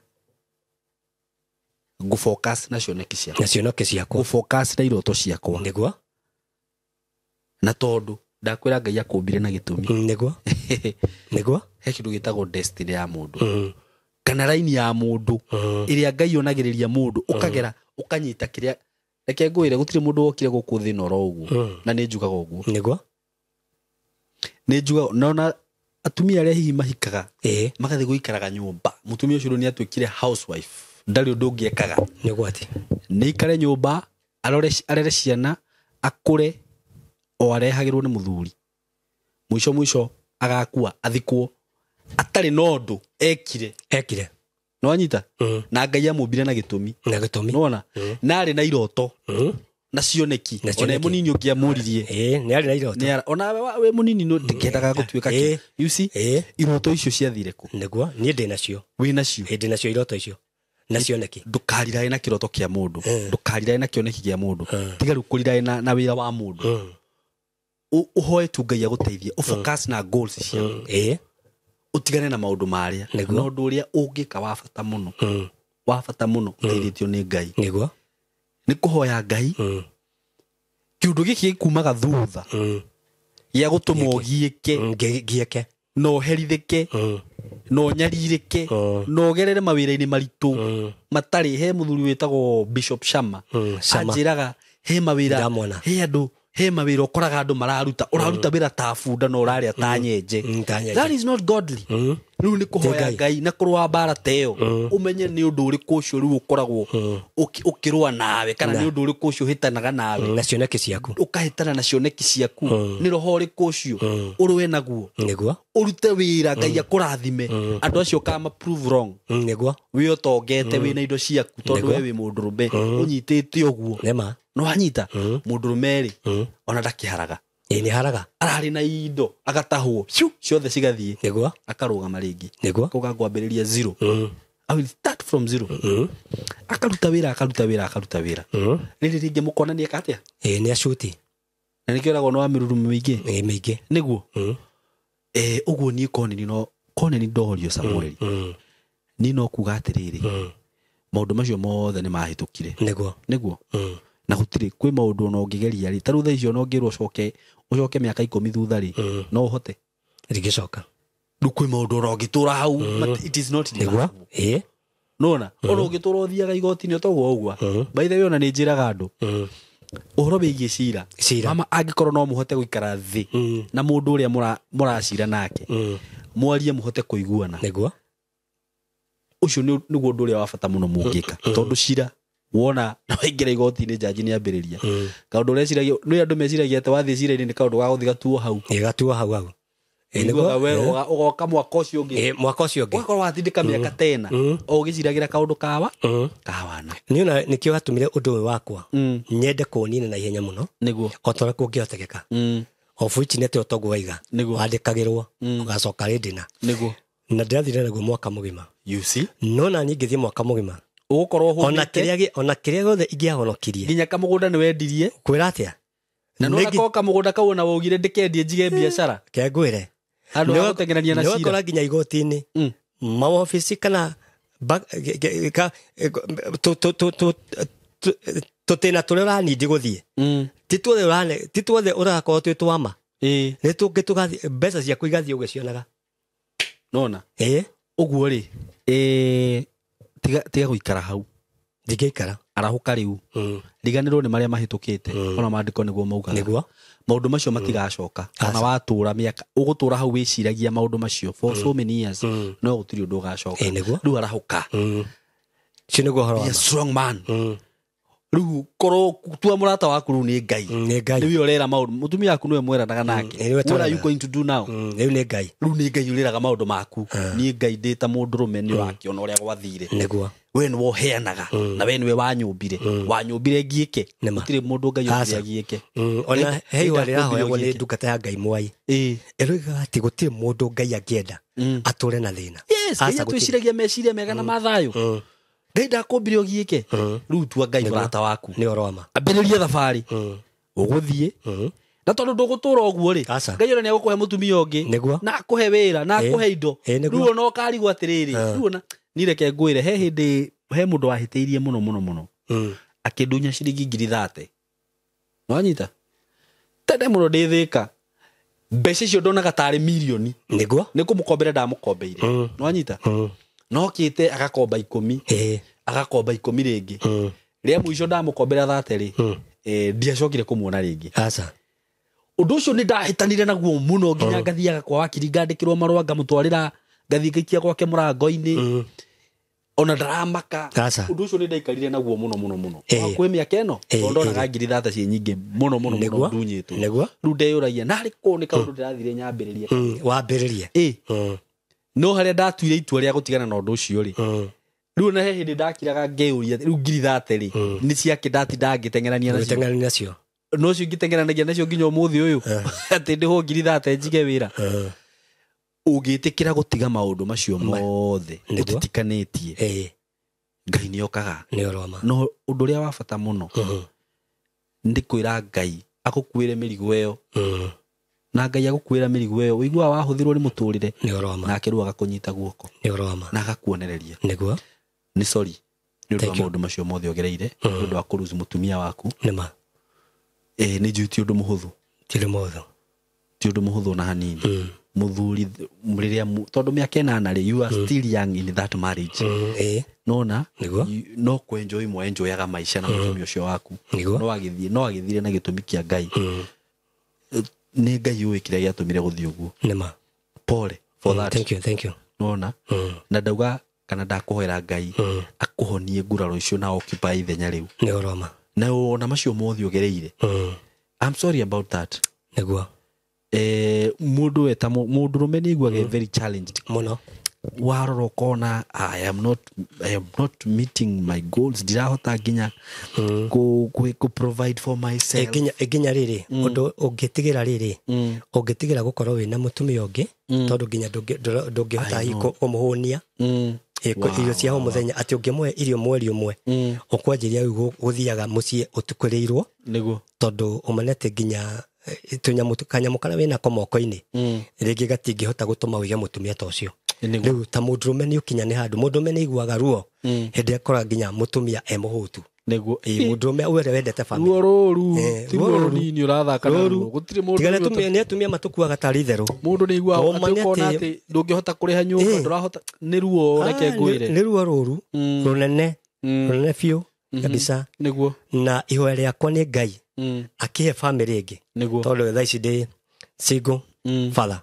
Ngũfocus na cioneki ciakwa. Na cioneki ciakwa. Ngũfocus na iroto ciakwa. Nĩguo. Na tondũ ndakwĩra Ngai akũmbire na gĩtũmi. Nĩguo, nĩguo. He kĩndũ gĩtagwo destiny ya mũndũ kana raini ya mũndũ ĩrĩa Ngai onagĩrĩria mũndũ, ũkagera ũkanyita kĩrĩa. Reke ngwĩre, gũtirĩ mũndũ wokire gũkũ thĩ oro ũguo, na nĩ njugaga ũguo. Nĩguo. Nĩ njugaga nona atumia arĩa hihi mahikaga, magathiĩ gũikaraga nyũmba, mũtumia ũcio rĩu nĩ atuĩkire housewife, ndarĩ ũndũ ũngĩ ekaga. Nĩ ũgwati. Nĩ ikare nyũmba, arore, arere ciana, akũre o arehagĩrwo nĩ mũthuri, mũico mũico agakua athikwo atarĩ na ũndũ ekire. Ekire. Nĩwanyita? Na Ngai amũmbire na gĩtũmi. Na gĩtũmi. Nĩwona na arĩ na iroto na cioneki. Na Ona e cioneki. mũnini ũngĩamũririe, Ĩĩ, nĩ arĩ na iroto. Ona we mũnini no ndĩkĩendaga gũtuĩka kĩ. You see, iroto icio ciathire kũ? Nĩguo, niĩ ndĩ nacio. Wĩ nacio? Ĩ, ndĩ nacio iroto icio na cioneki. Ndũkarirae na kĩroto kĩa mũndũ, ndũkarirae na kĩoneki kĩa mũndũ, tiga rĩu kũrirae na wĩra wa mũndũ. Ũhoe tu Ngai agũteithie ũfocus na goals ciaku, ũtigane na maũndũ marĩa. Nĩguo. Na ũndũ ũrĩa ũngĩka wa bata mũno, wa bata mũno, ũteithĩtio nĩ Ngai, nĩ kũhoya Ngai kĩũndũ gĩkĩ gĩkumaga thutha gĩa gũtũma ũgiĩke Ngiĩke. Na ũherithĩke na ũnyarirĩke na ũgerere mawĩra-inĩ maritũ matarĩ. He mũthuri wĩtagwo Bishop Shama, Shama. anjĩraga he mawĩra, Ndamwona. he andũ, he mawĩra ũkoraga andũ mararuta, ũraruta wĩra ta bunda na ũrarĩa ta nyenje. Ta nyenje. That is not godly. Rĩu nĩ kũhoya Ngai. Ngai na kũrũa mbara ta ĩyo, ũmenye nĩ ũndũ ũrĩkũ ũcio rĩu ũkoragwo ũkĩrũa nawe, kana nĩ ũndũ ũrĩkũ ũcio ũhĩtanaga nawe. Na cioneki ciaku. Ũkahĩtana na cioneki ciaku, nĩ roho ũrĩkũ ũcio ũrũe naguo, ũrute wĩra, Ngai akũrathime, andũ acio ũkama prove wrong. Wĩ ũtongete, wĩna indo ciaku, tondũ we wĩ mũndũrũme ũnyitĩte ũguo. Nĩma. Nĩwanyita? Mũndũrũme rĩ, ona ndakĩharaga. Ĩ, nĩ haraga. Ararĩ na indo agatahwo ciu ciothe cigathiĩ, akarũgama rĩngĩ, akauga ngwambĩrĩria zero. I will start from zero. Akaruta wĩra, akaruta wĩra, akaruta wĩra, rĩrĩ rĩngĩ mũkona nĩ eka atĩa. Ĩ, nĩ acuti. Na nĩkĩo ĩragwo nĩ wa mĩrurumo mĩingĩ. Ĩ, mĩingĩ. Nĩguo. Ũguo niĩ koneni no koneni ndorio Samueli, niĩ no kuga atĩrĩrĩ, maũndũ macio mothe nĩ mahĩtũkire. Nĩguo. Na gũtirĩ kwĩ maũndũ ona ũngĩgeria rĩ, ta rĩu thaa icio ona ũngĩrwo ũcoke, ũcoke mĩaka 10 thutha rĩ, no ũhote? Ndingĩcoka. Rĩu kwĩ maũndũ ona ũngĩtũra hau, but it is not reversible. Nona ona ũngĩtũra ũthiaga igoti-inĩ ũtoguo ũguo. By the way, ona nĩ njĩraga andũ, Ũhoro wĩgiĩ cira. Cira. Mama angĩkorwo no mũhote gũikara thĩ na mũndũ ũrĩa mũracira nake, mwarie mũhote kũiguana. Nĩguo. Ũcio nĩguo ũndũ ũrĩa wa bata mũno mũngĩka, tondũ cira wona na waingĩra igoti-inĩ njanji nĩ ambĩrĩria. Kaũndũ ũreciragia, nĩ andũ meciragia atĩ wathiĩ cira-inĩ nĩ kaũndũ ga gũthiĩ gatuo hau. Gatuo hau hau. Ũiguaga we ũgoka mwaka ũcio ũngĩ. Mwaka ũcio ũngĩ. Ũgakorwo watindĩka mĩaka tena o ũgĩciragĩra kaũndũ kawa kawana. Niĩ ona nĩkĩo gatũmire ũndũ ũyũ wakwa nyende kũũnina na ihenya mũno. Nĩguo. O ta ũrĩa kũngĩhotekeka. Of which nĩ atĩ o toguo waiga. Nĩguo. Wandĩkagĩrwo ũgacoka rĩndĩ na. Nĩguo. Na ndĩrathire naguo mwaka mũgima. You see? No na niĩ ngĩthiĩ mwaka mũgima. Ũgũkorwo Ona ũhũnĩte. kĩrĩa gĩothe ingĩahonokirie. Nginya kamũgũnda nĩ wendirie. Kwĩra atĩa? Na nĩ ũgakorwo kamũgũnda kau ona waugire ndĩkendie njige biacara. Ke ngwĩre. Handũ ha gũteng'erania na cira. Nĩwakora nginya igoti-inĩ. Mawobici kana tũtĩna tũrĩa ũranindi gũthiĩ. Ti tuothe ũrakorwo twĩ twama. Nĩ tũngĩ tũgathiĩ mbeca ciaku igathiĩ ũgĩcionaga. Nona. Ũguo rĩ, tiga gũikara hau. Ndingĩikara. Arahũka rĩu. Riganĩrwo nĩ marĩa mahĩtũkĩte. Ona maandĩko nĩguo maugaga. Nĩguo. Maũndũ macio matigacoka. Ona watũra mĩaka, ũgũtũra hau wĩciragia maũndũ macio for so many years. No gũtirĩ ũndũ ũgacoka. Nĩguo. Rĩu arahũka. Ũcio nĩguo ũhoro wa Be a ma. strong man. Rĩu korwo tua mũrata waku rĩu nĩ Ngai. Nĩ Ngai. Rĩu ũrera maũndũ. Mũtumia waku nĩwe mweranaga nake. Nĩwe What are you tweranaga. going to do now? Rĩu nĩ Ngai. Rĩu nĩ Ngai ũrĩraga maũndũ maku. Niĩ Ngai ndĩ ta mũndũrũme nĩ ũrakĩona ũrĩa gwathire. Nĩguo. We nĩwe ũheanaga na we nĩwe wanyũmbire. Wanyũmbire ngiĩke. Nĩma. Gũtirĩ mũndũ Ngai Aca. ũmbire agiĩke. Ona he ihũa Ngai rĩrahoyagwo nĩ ndakumbire ndungata ya Ngai Mwai. Ĩroigaga atĩ gũtirĩ mũndũ Ngai angĩenda atũre na thĩna. Yes, Aca, Ngai gũtirĩ. atwĩciragia meciria mega na mathayũ. Ngai ndakũmbire ũgiĩke. Rĩu tua Ngai mũrata waku. Nĩ ũhoro wa ma. Ambĩrĩria thabarĩ. Ũgũthiĩ. Na tondũ ndũgũtũra ũguo rĩ, Aca. Ngai ona nĩegũkũhe mũtumia ũngĩ. Nĩguo. Na akũhe wĩra, na akũhe indo. Nĩguo. Rĩu ona ũkarigwo atĩrĩrĩ. Rĩu ona niĩ reke ngwĩre, he hĩndĩ he mũndũ wahĩtĩirie mũno mũno mũno. Akĩndunya ciringi 30,000. Nĩwanyita? Tene mũno ndĩ Thĩka. Mbeca icio ndonaga tarĩ mirioni. Nĩguo. Nĩ kũmũkombera ndamũkombeire. Nĩwanyita? Nokĩte agakomba 10. Agakomba 10 rĩngĩ. Rĩa mũico ndamũkombera 30 rĩ, ndiacokire kũmuona rĩngĩ. Aca. Ũndũ ũcio nĩ ndahĩtanire naguo mũno nginya ngathiaga kwa wakiri ngandĩkĩrwo marũa ngamũtwarĩra ngathiĩ ngaikia gwake mũrango-inĩ. Ona ndaramaka. Aca. Ũndũ ũcio nĩ ndaikarire naguo mũno mũno mũno. Hakuhĩ mĩaka ĩno, tondũ ndonaga 30,000 ciĩ nyingĩ mũno mũno mũno Nĩguo. ndunyĩtwo. Nĩguo. Rĩu ndeyũragia narĩ kũũ nĩ kaũndũ ndĩrathire nyambĩrĩrie. Wambĩrĩrie. No harĩa ndatuire itua rĩa gũtigana na ũndũ ũcio rĩ, rĩu ona he hĩndĩ ndakiraga ngeyũria rĩu 30,000 rĩ, nĩ ciake ndatinda ngĩteng'erania nacio. Gũteng'erania nacio. No cio ingĩteng'eranagia nacio nginya ũmũthĩ ũyũ. Atĩ ndĩhwo 30,000 njige wĩra. Ũngĩtĩkĩra gũtiga maũndũ macio mothe ũtitikanĩtie, Ngai nĩokaga. Nĩ ũhoro wa ma. No ũndũ ũrĩa wa bata mũno nĩ kwĩra Ngai agũkuĩre mĩrigo ĩyo. Na Ngai agũkuĩra mĩrigo ĩyo ũiguaga wahũthĩrwo nĩ mũtũrĩre. Nĩ ũhoro wa ma. Nake rĩu agakũnyita guoko. Nĩ ũhoro wa ma. Na agakuonereria. Nĩguo. Nĩ sorry nĩ ũndũ wa Thank you. maũndũ macio mothe ũgereire, nĩ ũndũ wa kũruci mũtumia waku. Nĩma. Nĩ njũĩ ti ũndũ mũhũthũ. Ti ũndũ mũhũthũ. Ti ũndũ mũhũthũ ona hanini. Mũthuri rĩrĩa tondũ mĩaka ĩnana rĩ, you are still young in that marriage. Nona, Nĩguo. no kwenjoy mwenjoyaga maica na mũtumia ũcio waku. Nĩguo. No agĩthiĩ, no agĩthire na gĩtũmi kĩa Ngai. Nĩ Ngai ũĩ kĩrĩa gĩatũmire gũthiĩ ũguo. Nĩma. Pole for that. Thank you, thank you. Nona, na ndauga kana ndakũhoera Ngai akũhonie nguraro icio na occupy ithenya rĩu. Nĩ ũhoro wa ma. Na ona macio mothe ũgereire. I'm sorry about that. Nĩguo. Mũndũ weta mũndũrũme nĩ aiguaga very challenged. Mũno. Warora ũkona I am not meeting my goals, ndirahota nginya ku provide for myself. Nginya rĩrĩ, ũndũ ũngĩtigĩra rĩrĩ, ũngĩtigĩra gũkorwo wĩna mũtumia ũngĩ, tondũ nginya ndũngĩhota hihi kũmũhũnia. Irio cia o mũthenya, atĩ ũngĩmũhe irio mweri ũmwe, ũkwanjĩria rĩu gũthiaga mũciĩ ũtukũrĩirwo. Nĩguo. Tondũ ũmane atĩ nginya tũnyamũ kanyamũ karĩa wĩnako moko-inĩ, rĩngĩ gatingĩhota gũtũma ũige mũtumia ta ũcio. Rĩu ta mũndũrũme nĩ ũkinya nĩ handũ, mũndũrũme nĩ aiguaga ruo hĩndĩ ĩrĩa akora nginya mũtumia e mũhũtu. Nĩguo. Mũndũrũme ũrĩa wendete family. Ruo rũru, ti ruo Ruo rũru. rũnini ũrathaka na ruo. Gũtirĩ mũndũ Tiga ũrĩa nĩ atumia matũkuaga tarĩ itherũ. Mũndũ nĩ aiguaga Ũma atĩ nĩ ũkona atĩ atĩ ndũngĩhota kũrĩha nyũmba, ndũrahota, nĩ ruo, reke ngwĩre. Nĩ ruo rũru, rũnene, rũnene biũ. Kabisa. Nĩguo. Na ihoya rĩakwa nĩ Ngai akĩhe family ĩngĩ. Nĩguo. Tondũ thaa ici ndĩ single father.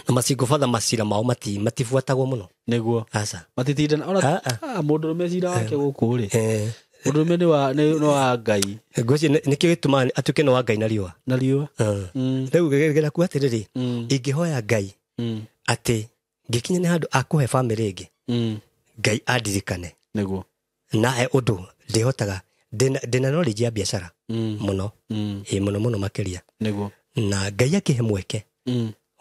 Na masingle father macira mao matibuatagwo mũno. Nĩguo. Aca. Matitindana ona mũndũrũme cira wake gũkũ rĩ. Mũndũrũme nĩ wa Ngai. Ngwĩciria nĩkĩo gĩtũmaga atuĩke nĩ wa Ngai na riũa. Na riũa. Rĩu ngĩra kuga atĩrĩrĩ, ingĩhoya Ngai atĩ ngĩkinya nĩ handũ akũhe family ĩngĩ, Ngai andirikane. Nĩguo. Na he ũndũ ndĩhotaga, ndĩna knowledge ya biacara mũno. Ĩ mũno mũno makĩria. Nĩguo. Na Ngai akĩhe mweke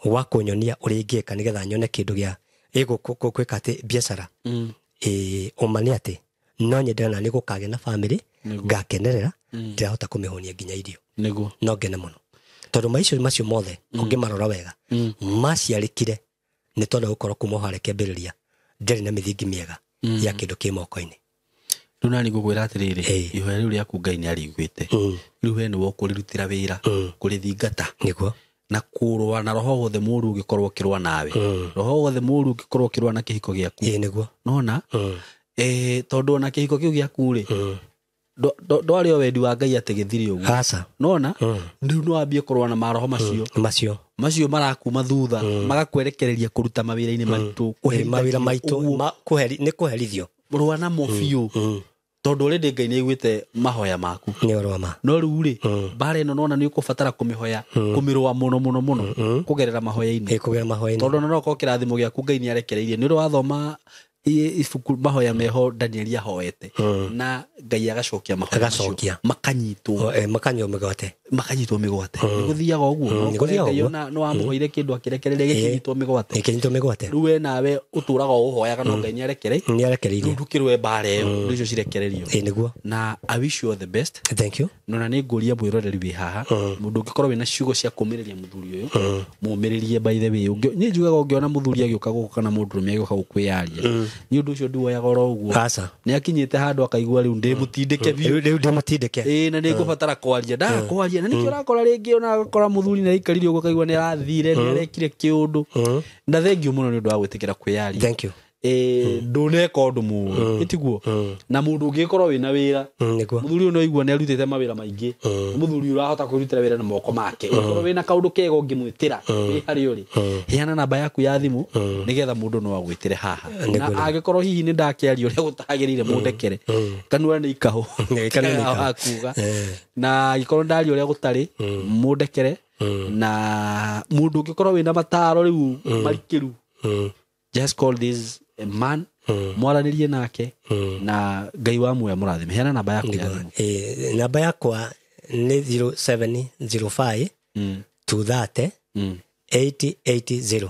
wa kũnyonia ũrĩa ingĩka nĩgetha nyone kĩndũ gĩa gwĩka atĩ biacara. Ũma nĩ atĩ no nyende na nĩ gũkagĩa na family, ngakenerera, ndĩrahota kũmĩhũnia nginya irio. Nĩguo. No ngene mũno. Tondũ maicio macio mothe ũngĩmarora wega, maciarĩkire nĩ tondũ gũkorwo kuma harĩa kĩambĩrĩria ndĩrĩ na mĩthingi mĩega ya kĩndũ kĩ moko-inĩ. Rĩu nani ngũkwĩra atĩrĩrĩ, ihoya rĩu rĩaku Ngai nĩ arĩiguĩte. Rĩu we nĩwe ũkũrĩrutĩra wĩra, kũrĩthingata. Nĩguo. Na kũrũa na roho wothe mũũru ũngĩkorwo ũkĩrũa nawe. Roho wothe mũũru ũngĩkorwo ũkĩrũa na kĩhiko gĩaku. Nĩguo. Nona? Tondũ ona kĩhiko kĩu gĩaku rĩ, ndwarĩ o wendi wa Ngai atĩ gĩthire ũguo. Aca. Nona? Rĩu no wambie kũrũa na maroho macio. Macio. Macio marakuma thutha, magakwerekereria kũruta mawĩra-inĩ maritũ, mawĩra maitũ, nĩ kũherithio. Rũa namo biũ. Tondũ already Ngai nĩ aiguĩte mahoya maku. Nĩ ũhoro wa ma. No rĩu rĩ, mbara ĩno nona nĩ ũkũbatara kũmĩhoya, kũmĩrũa mũno mũno mũno, kũgerera mahoya-inĩ. Kũgerera mahoya-inĩ. Tondũ no okorwo kĩrathimo gĩaku Ngai nĩ arekereirie. Nĩ ũrĩ wathoma ibuku mahoya meho Danieli ahoete. Na Ngai agacokia mahoya macio. Makanyitwo. Makanyitwo mĩgwate. Makanyitwo mĩgwate. Nĩ gũthiaga ũguo. Nĩ gũthiaga Ngai ũguo. ona nĩ wamũhoire kĩndũ akĩrekereria gĩkĩnyitwo mĩgwate. Gĩkĩnyitwo mĩgwate. Rĩu we nawe ũtũraga o ũhoyaga no Ngai nĩ arekereirie. Nĩ arekereirie. Rĩu ndũkĩrũe mbara ĩyo, rĩu icio cirekererio. Nĩguo. Na I wish you all the best. Thank you. No na nĩ ngũria mwĩroreri wĩ haha, mũndũ ũngĩkorwo wĩna ciugo cia kũũmĩrĩria mũthuri ũyũ, mũũmĩrĩrie by the way. Niĩ njugaga ũngĩona mũthuri agĩũka gũkũ kana mũndũrũme agĩũka gũkwĩyaria, nĩ ũndũ ũcio ndiwoyaga oro ũguo. Aca. Nĩ akinyĩte handũ akaigua rĩu ndĩ mũtindĩke biũ. Rĩu ndĩ mũtindĩke. Na nĩ ngũbatara kwaria. Ndaga kwaria. Na nĩkĩo ũrakora rĩngĩ ona agakora mũthuri nĩ aikarire ũguo akaigua nĩ arathire, nĩ arekire kĩũndũ. Na thengiũ mũno nĩ ũndũ wa gwĩtĩkĩra kwĩyaria. Thank you. Ndũneka ũndũ mũũru. Ĩtiguo. Na mũndũ ũngĩkorwo wĩna wĩra, mũthuri ũyũ no aigua nĩ arutĩte mawĩra maingĩ. Mũthuri ũrahota kwĩrutĩra wĩra na moko make. Ũngĩkorwo wĩna kaũndũ kega ũngĩmwĩtĩra, wĩ harĩa ũrĩ. Heana namba yaku ya thimũ, nĩgetha mũndũ no agwĩtĩre haha. Na angĩkorwo hihi nĩ ndakĩaria ũrĩa gũtagĩrĩire mũndekere. Kanua nĩ ikahũ. Kanua nĩ ikahũ. Akuga. Na angĩkorwo ndaria ũrĩa gũtarĩ, mũndekere. Na mũndũ ũngĩkorwo wĩna mataro rĩu marikĩru, just call this man, mwaranĩrie nake, na Ngai wa muoyo mũrathime. Heana namba yaku ya thimũ. Namba yakwa nĩ 0705 230 880.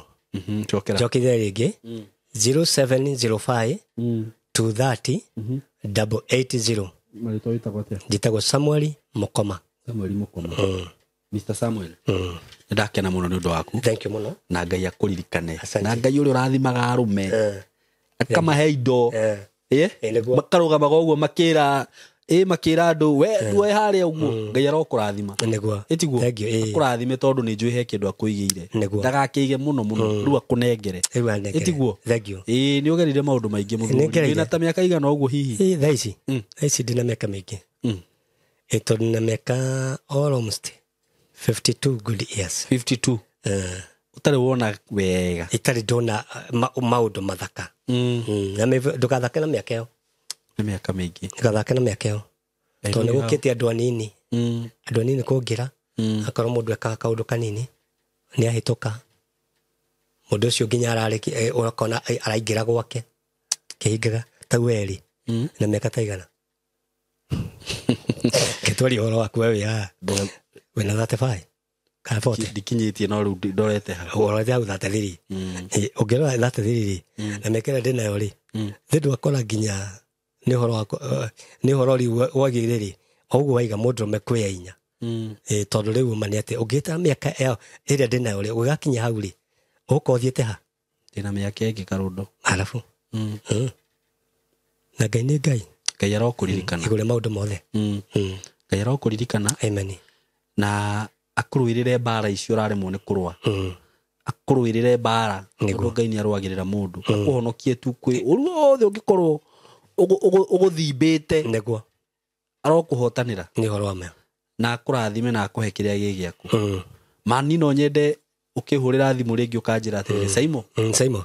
Cokera. Njokithia rĩngĩ. 0705 230 880. Marĩtwa wĩtagwo atĩa? Njĩtagwo Samuel Mukoma. Samuel Mukoma. Mr. Samuel. Nĩ ndakena mũno nĩ ũndũ waku. Thank you mũno. Na Ngai akũririkane. Na Ngai ũrĩa ũrathimaga arũme. Akamahe indo. Makarũgamaga ũguo makĩra, makĩra andũ, we we harĩa ũguo. Ngai arokũrathima. Nĩguo. Ĩtiguo. Akũrathime tondũ nĩ njũĩ he kĩndũ akũigĩire. Ndagakĩige mũno mũno. Rĩu akũnengere. Ĩtiguo. Thank you. Nĩ ũgerire maũndũ maingĩ mũthuri. Wĩna ta mĩaka igana ũguo hihi? Thaa ici. Thaa ici ndĩna mĩaka mĩingĩ. Tondũ ndĩna mĩaka almost 52 good years. 52. Ũtarĩ wona wega. Itarĩ ndona maũndũ mathaka. Na ndũgathake na mĩaka ĩyo. Nĩ mĩaka mĩingĩ. Ndũgathake na mĩaka ĩyo. Tondũ nĩ gũkĩte andũ anini. Andũ anini kũngĩra. Akorwo mũndũ ekaga kaũndũ kanini, nĩ ahĩtũka. Mũndũ ũcio nginya ararĩkia, ũrakona araingĩra gwake. Kĩhingaga ta werĩ. Na mĩaka ta igana. Kĩtwaria ũhoro waku we wĩ haha. Wĩna 35 kana 40. Ndikinyĩtie no rĩu ndorete hau. Ũrorete hau 33. Ũngĩrora 33 rĩ, na mĩaka ĩrĩa ndĩnayo rĩ, thĩ ndwakora nginya nĩ ũhoro wa, nĩ ũhoro rĩu wagĩrĩire rĩ, o ũguo waiga mũndũrũme kwĩya inya. Tondũ rĩu ma nĩ atĩ ũngĩta mĩaka ĩyo ĩrĩa ndĩnayo rĩ, ũgakinya hau rĩ, ũgũkorwo ũthiĩte ha? Ndĩna mĩaka ĩngĩ karũndo. Arabu. Na Ngai nĩ Ngai. Ngai arokũririkana. Igũrũ rĩa maũndũ mothe. Ngai arokũririkana. Amen. Na akũrũĩrĩre mbara icio ũraremwo nĩ kũrũa. Akũrũĩrĩre mbara, tondũ Ngai nĩ arũagĩrĩra mũndũ. Akũhonokie tu kwĩ ũru wothe ũngĩkorwo Ũgũthimbĩte. Nĩguo. Arokũhotanĩra. Nĩ ũhoro wa ma. Na akũrathime na akũhe kĩrĩa gĩ gĩaku. Mani no nyende ũkĩhũrĩra thimũ rĩngĩ ũkanjĩra atĩrĩrĩ, Saimo. Saimo.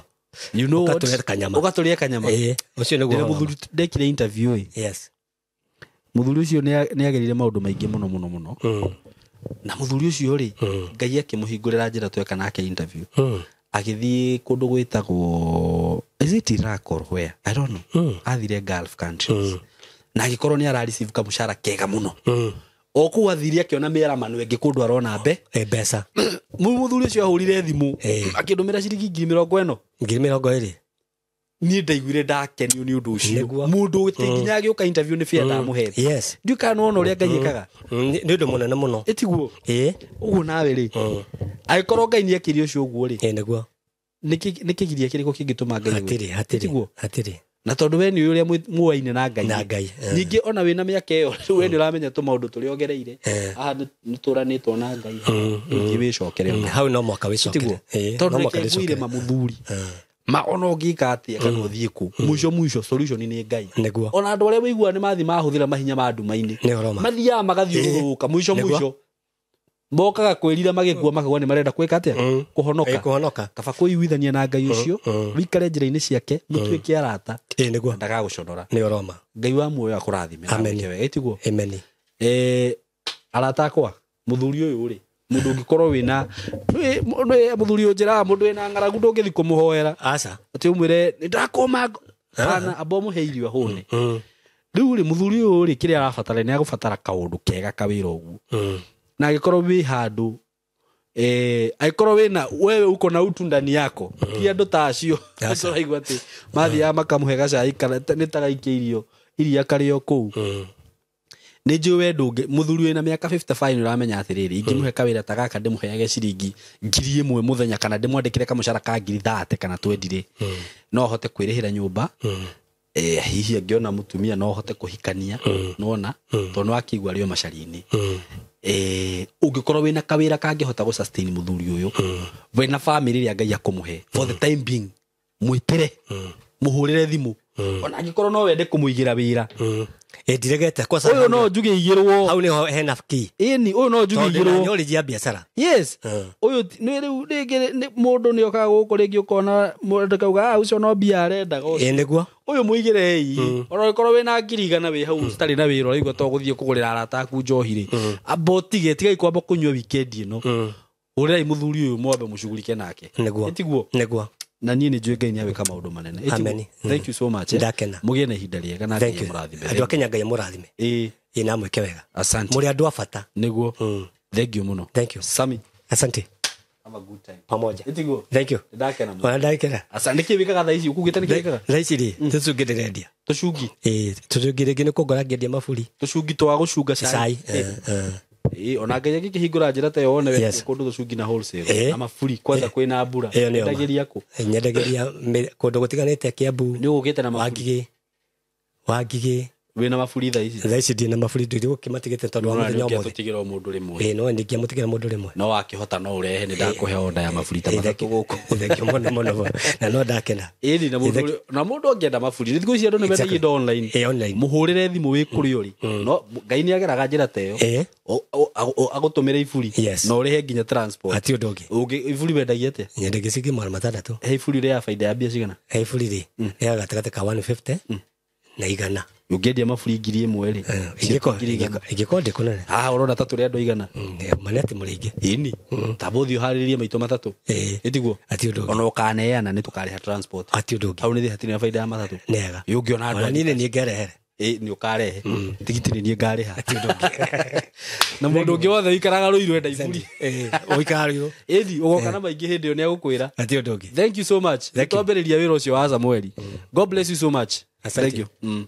You know what? Ũgatũrĩa kanyama. Ũgatũrĩa kanyama. Ũcio nĩguo ũhoro wa ma. Mũthuri ndekire interview ĩ. Yes. Mũthuri ũcio nĩ agerire maũndũ maingĩ mũno mũno mũno. Na mũthuri ũcio rĩ, Ngai akĩmũhingũrĩra njĩra tweka nake interview. Agĩthiĩ kũndũ gwĩtagwo, is it Iraq or where? I don't know. Athire Gulf countries. Na agĩkorwo nĩ ara receive kamũcara kega mũno. O kũu athire akĩona mĩaramano ĩngĩ kũndũ arona mbeca. Mũthuri ũcio ahũrire thimũ akĩndũmĩra ciringi 20,000. 20,000. Niĩ ndaiguire ndakenio nĩ ũndũ ũcio. Mũndũ ũtĩ nginya agĩũka interview nĩ bia ndamũhete. Yes. Ndiũĩ kana nĩwona ũrĩa Ngai ekaga. Nĩ ũndũ mũnene mũno. Ĩtiguo. Ũguo nawe rĩ, angĩkorwo Ngai nĩekire ũcio ũguo rĩ, Nĩguo. nĩ kĩgiria kĩrĩkũ kĩngĩtũma Ngai Hatirĩ, hatirĩ. Hatirĩ. Na tondũ we nĩ ũrĩa muoaine na Ngai. Na Ngai. Ningĩ ona wĩna mĩaka ĩyo, rĩu we nĩ ũramenya tũmaũndũ tũrĩa ũgereire. Haha nĩ tũranĩtwo na Ngai. Ningĩ wĩcokere. Hau no mwaka wĩcokere. Tondũ reke ngwĩre mamũthuri. Ma ona ũngĩka atĩa kana ũthiĩ kũ, mũico mũico solution nĩ Ngai. Nĩguo. Ona andũ arĩa wĩiguaga nĩ mathiĩ mahũthĩra mahinya ma nduma-inĩ. Nĩ ũhoro ma. Mathiaga magathiũrũrũka mũico mũico. Mokaga kwĩrira magĩkua makauga nĩ marenda gwĩka atĩa? Kũhonoka. Kũhonoka. Kaba kũiguithania na Ngai ũcio, wĩikare njĩra-inĩ ciake, mũtuĩke arata. Nĩguo. Ndagagũconora. Nĩ ũhoro ma. Ngai wa muoyo akũrathime. Amen. Ĩtiguo. Amen. Arata akwa, mũthuri ũyũ rĩ, mũndũ ũngĩkorwo wĩna mũthuri ũyũ njĩraga mũndũ wĩna ng'aragu ndũngĩthiĩ kũmũhoera. Aca. Atĩ ũmwĩre nĩ ndakũma kana amba ũmũhe irio ahũne. Rĩu rĩ, mũthuri ũyũ rĩ, kĩrĩa arabatara nĩ agũbatara kaũndũ kega kawĩra ũguo. Na angĩkorwo wĩ handũ, angĩkorwo wĩna wewe uko na utu ndani yako, ti andũ ta acio. Tũraigua atĩ mathiaga makamũhe gacai kana nĩ ta gaikia irio iria karĩo kũu. Nĩ njũĩ we ndũngĩ, mũthuri wĩna mĩaka 55 nĩ ũramenya atĩrĩrĩ, ingĩmũhe kawĩra ta gaka ndĩmũheage ciringi 1,000 mũthenya kana ndĩmwandĩkĩre kamũcara ka 30,000 kana 20 rĩ, no hote kwĩrĩhĩra nyũmba. Hihi angĩona mũtumia no hote kũhikania, nĩwona, tondũ nĩ wakĩigua arĩ o macari-inĩ. Ũngĩkorwo wĩna kawĩra kangĩhota gũ sustain mũthuri ũyũ, wĩna family ĩrĩa Ngai akũmũhe for the time being, mwĩtĩre, mũhũrĩre thimũ. Ona angĩkorwo no wende kũmũigĩra wĩra. Ndiregete kwa ũyũ no njuge igĩrwo. Hau nĩho hena key. Ĩni, ũyũ no njuge igĩrwo. Tondũ knowledge ya biacara. Yes. Ũyũ nĩ rĩu rĩngĩ mũndũ nĩ okaga gũkũ rĩngĩ ũkona mũndũ akauga, ũcio no mbia arendaga ũcio. Nĩguo. Ũyũ mũigĩrei. Ona ũngĩkorwo wĩna 100,000 wĩ hau ũtarĩ na wĩra ũraigua to gũthiĩ kũgũrĩra arata aku njohi rĩ. Amba ũtige, tigai kwamba kũnyua weekend ĩno. Hũrĩrai mũthuri ũyũ mwambe mũcugurike nake. Nĩguo. Ĩtiguo. Nĩguo. Na niĩ nĩ njũĩ Ngai nĩ agwĩka maũndũ manene. Amen. Thank you so much. Ndakena. Mũgĩe na ihinda rĩega na Ngai amũrathime. Andũ a Kenya Ngai amũrathime. Ĩ na mwĩke wega. Asante. Mũrĩ andũ a bata. Nĩguo. Thank you mũno. Thank you. Sami. Asante. Have a good time. Pamoja. Ĩtiguo. Thank you. Ndakena mũno. Ona ndakena. Asante. Nĩkĩ wĩkaga thaa ici? Ũkugĩte nĩkĩ wĩkaga? Thaa ici rĩ, tũcungi ndĩrendia. Tũcungi? Tũcungi rĩngĩ nĩ kũngora ngĩendia maburi. Tũcungi twa gũcunga cai. Cai. Ona Ngai agĩkĩhingũra njĩra ta ĩyo wone we kũndũ tũcungi na wholesale. Na maburi kwanza kwĩna mbura. Nyendagĩria kũ? Nyendagĩria kũndũ gũtiganĩte Kiambu. Nĩ ũgũkĩte na maburi? Wangigĩ. Wĩna maburi thaa ici? Thaa ici ndirĩ na maburi, ndiri gũkĩmatigĩte tondũ wa mũthenya ũmũthĩ. Tũtigĩra o mũndũ rĩmwe. No ndingĩamũtigĩra mũndũ rĩmwe. No wakĩhota no ũrehe, nĩ ndakũhe order ya maburi ta matatũ gũkũ. Thank you mũno mũno. Na no ndakena. Ĩni, na mũndũ angĩenda maburi, thikũ ici andũ nĩ mendagia indo online. Online. Mũhũrĩre thimũ wĩ kũrĩa ũrĩ. No Ngai nĩ ageraga njĩra ta ĩyo. Agũtũmĩre iburi. Yes. Na ũrĩhe nginya transport. Hatirĩ ũndũ ũngĩ. Iburi wendagia atĩa? Nyendagia ciringi 600. He iburi rĩa baida ya mbia cigana? He iburi rĩ, rĩa gatagatĩ ka 150 na 100. Ũngĩendia maburi 1,000 rĩ, Ingĩkorwo ndĩ kũnene. Ũrona ta tũrĩ andũ aigana? Ma nĩ atĩ mũrĩ aingĩ. Ĩni. Ta ũthiĩ ũharĩrĩrie maitũ matatũ. Ĩtiguo? Hatirĩ ũndũ ũngĩ. Ona ũkaneana nĩ tũkarĩha transport. Hatirĩ ũndũ ũngĩ. Hau nĩ hatirĩ na baida ya matatũ. Nĩ wega. Ũngĩona andũ Ona niĩ nĩ niĩ ngerehere. Nĩ ũkarehe. Tigiti nĩ niĩ ngarĩha. Hatirĩ ũndũ ũngĩ. Na mũndũ ũngĩ wothe ũikaraga Rũirũ enda iburi. Ũikaraga Rũirũ. Ĩni, ũgoka na maingĩ hĩndĩ ĩyo nĩ agũkwĩra. Hatirĩ ũndũ ũngĩ. Thank you so much. Thank you. Twambĩrĩria wĩra ũcio wa Samueli. God bless you so much. Asante. Thank you.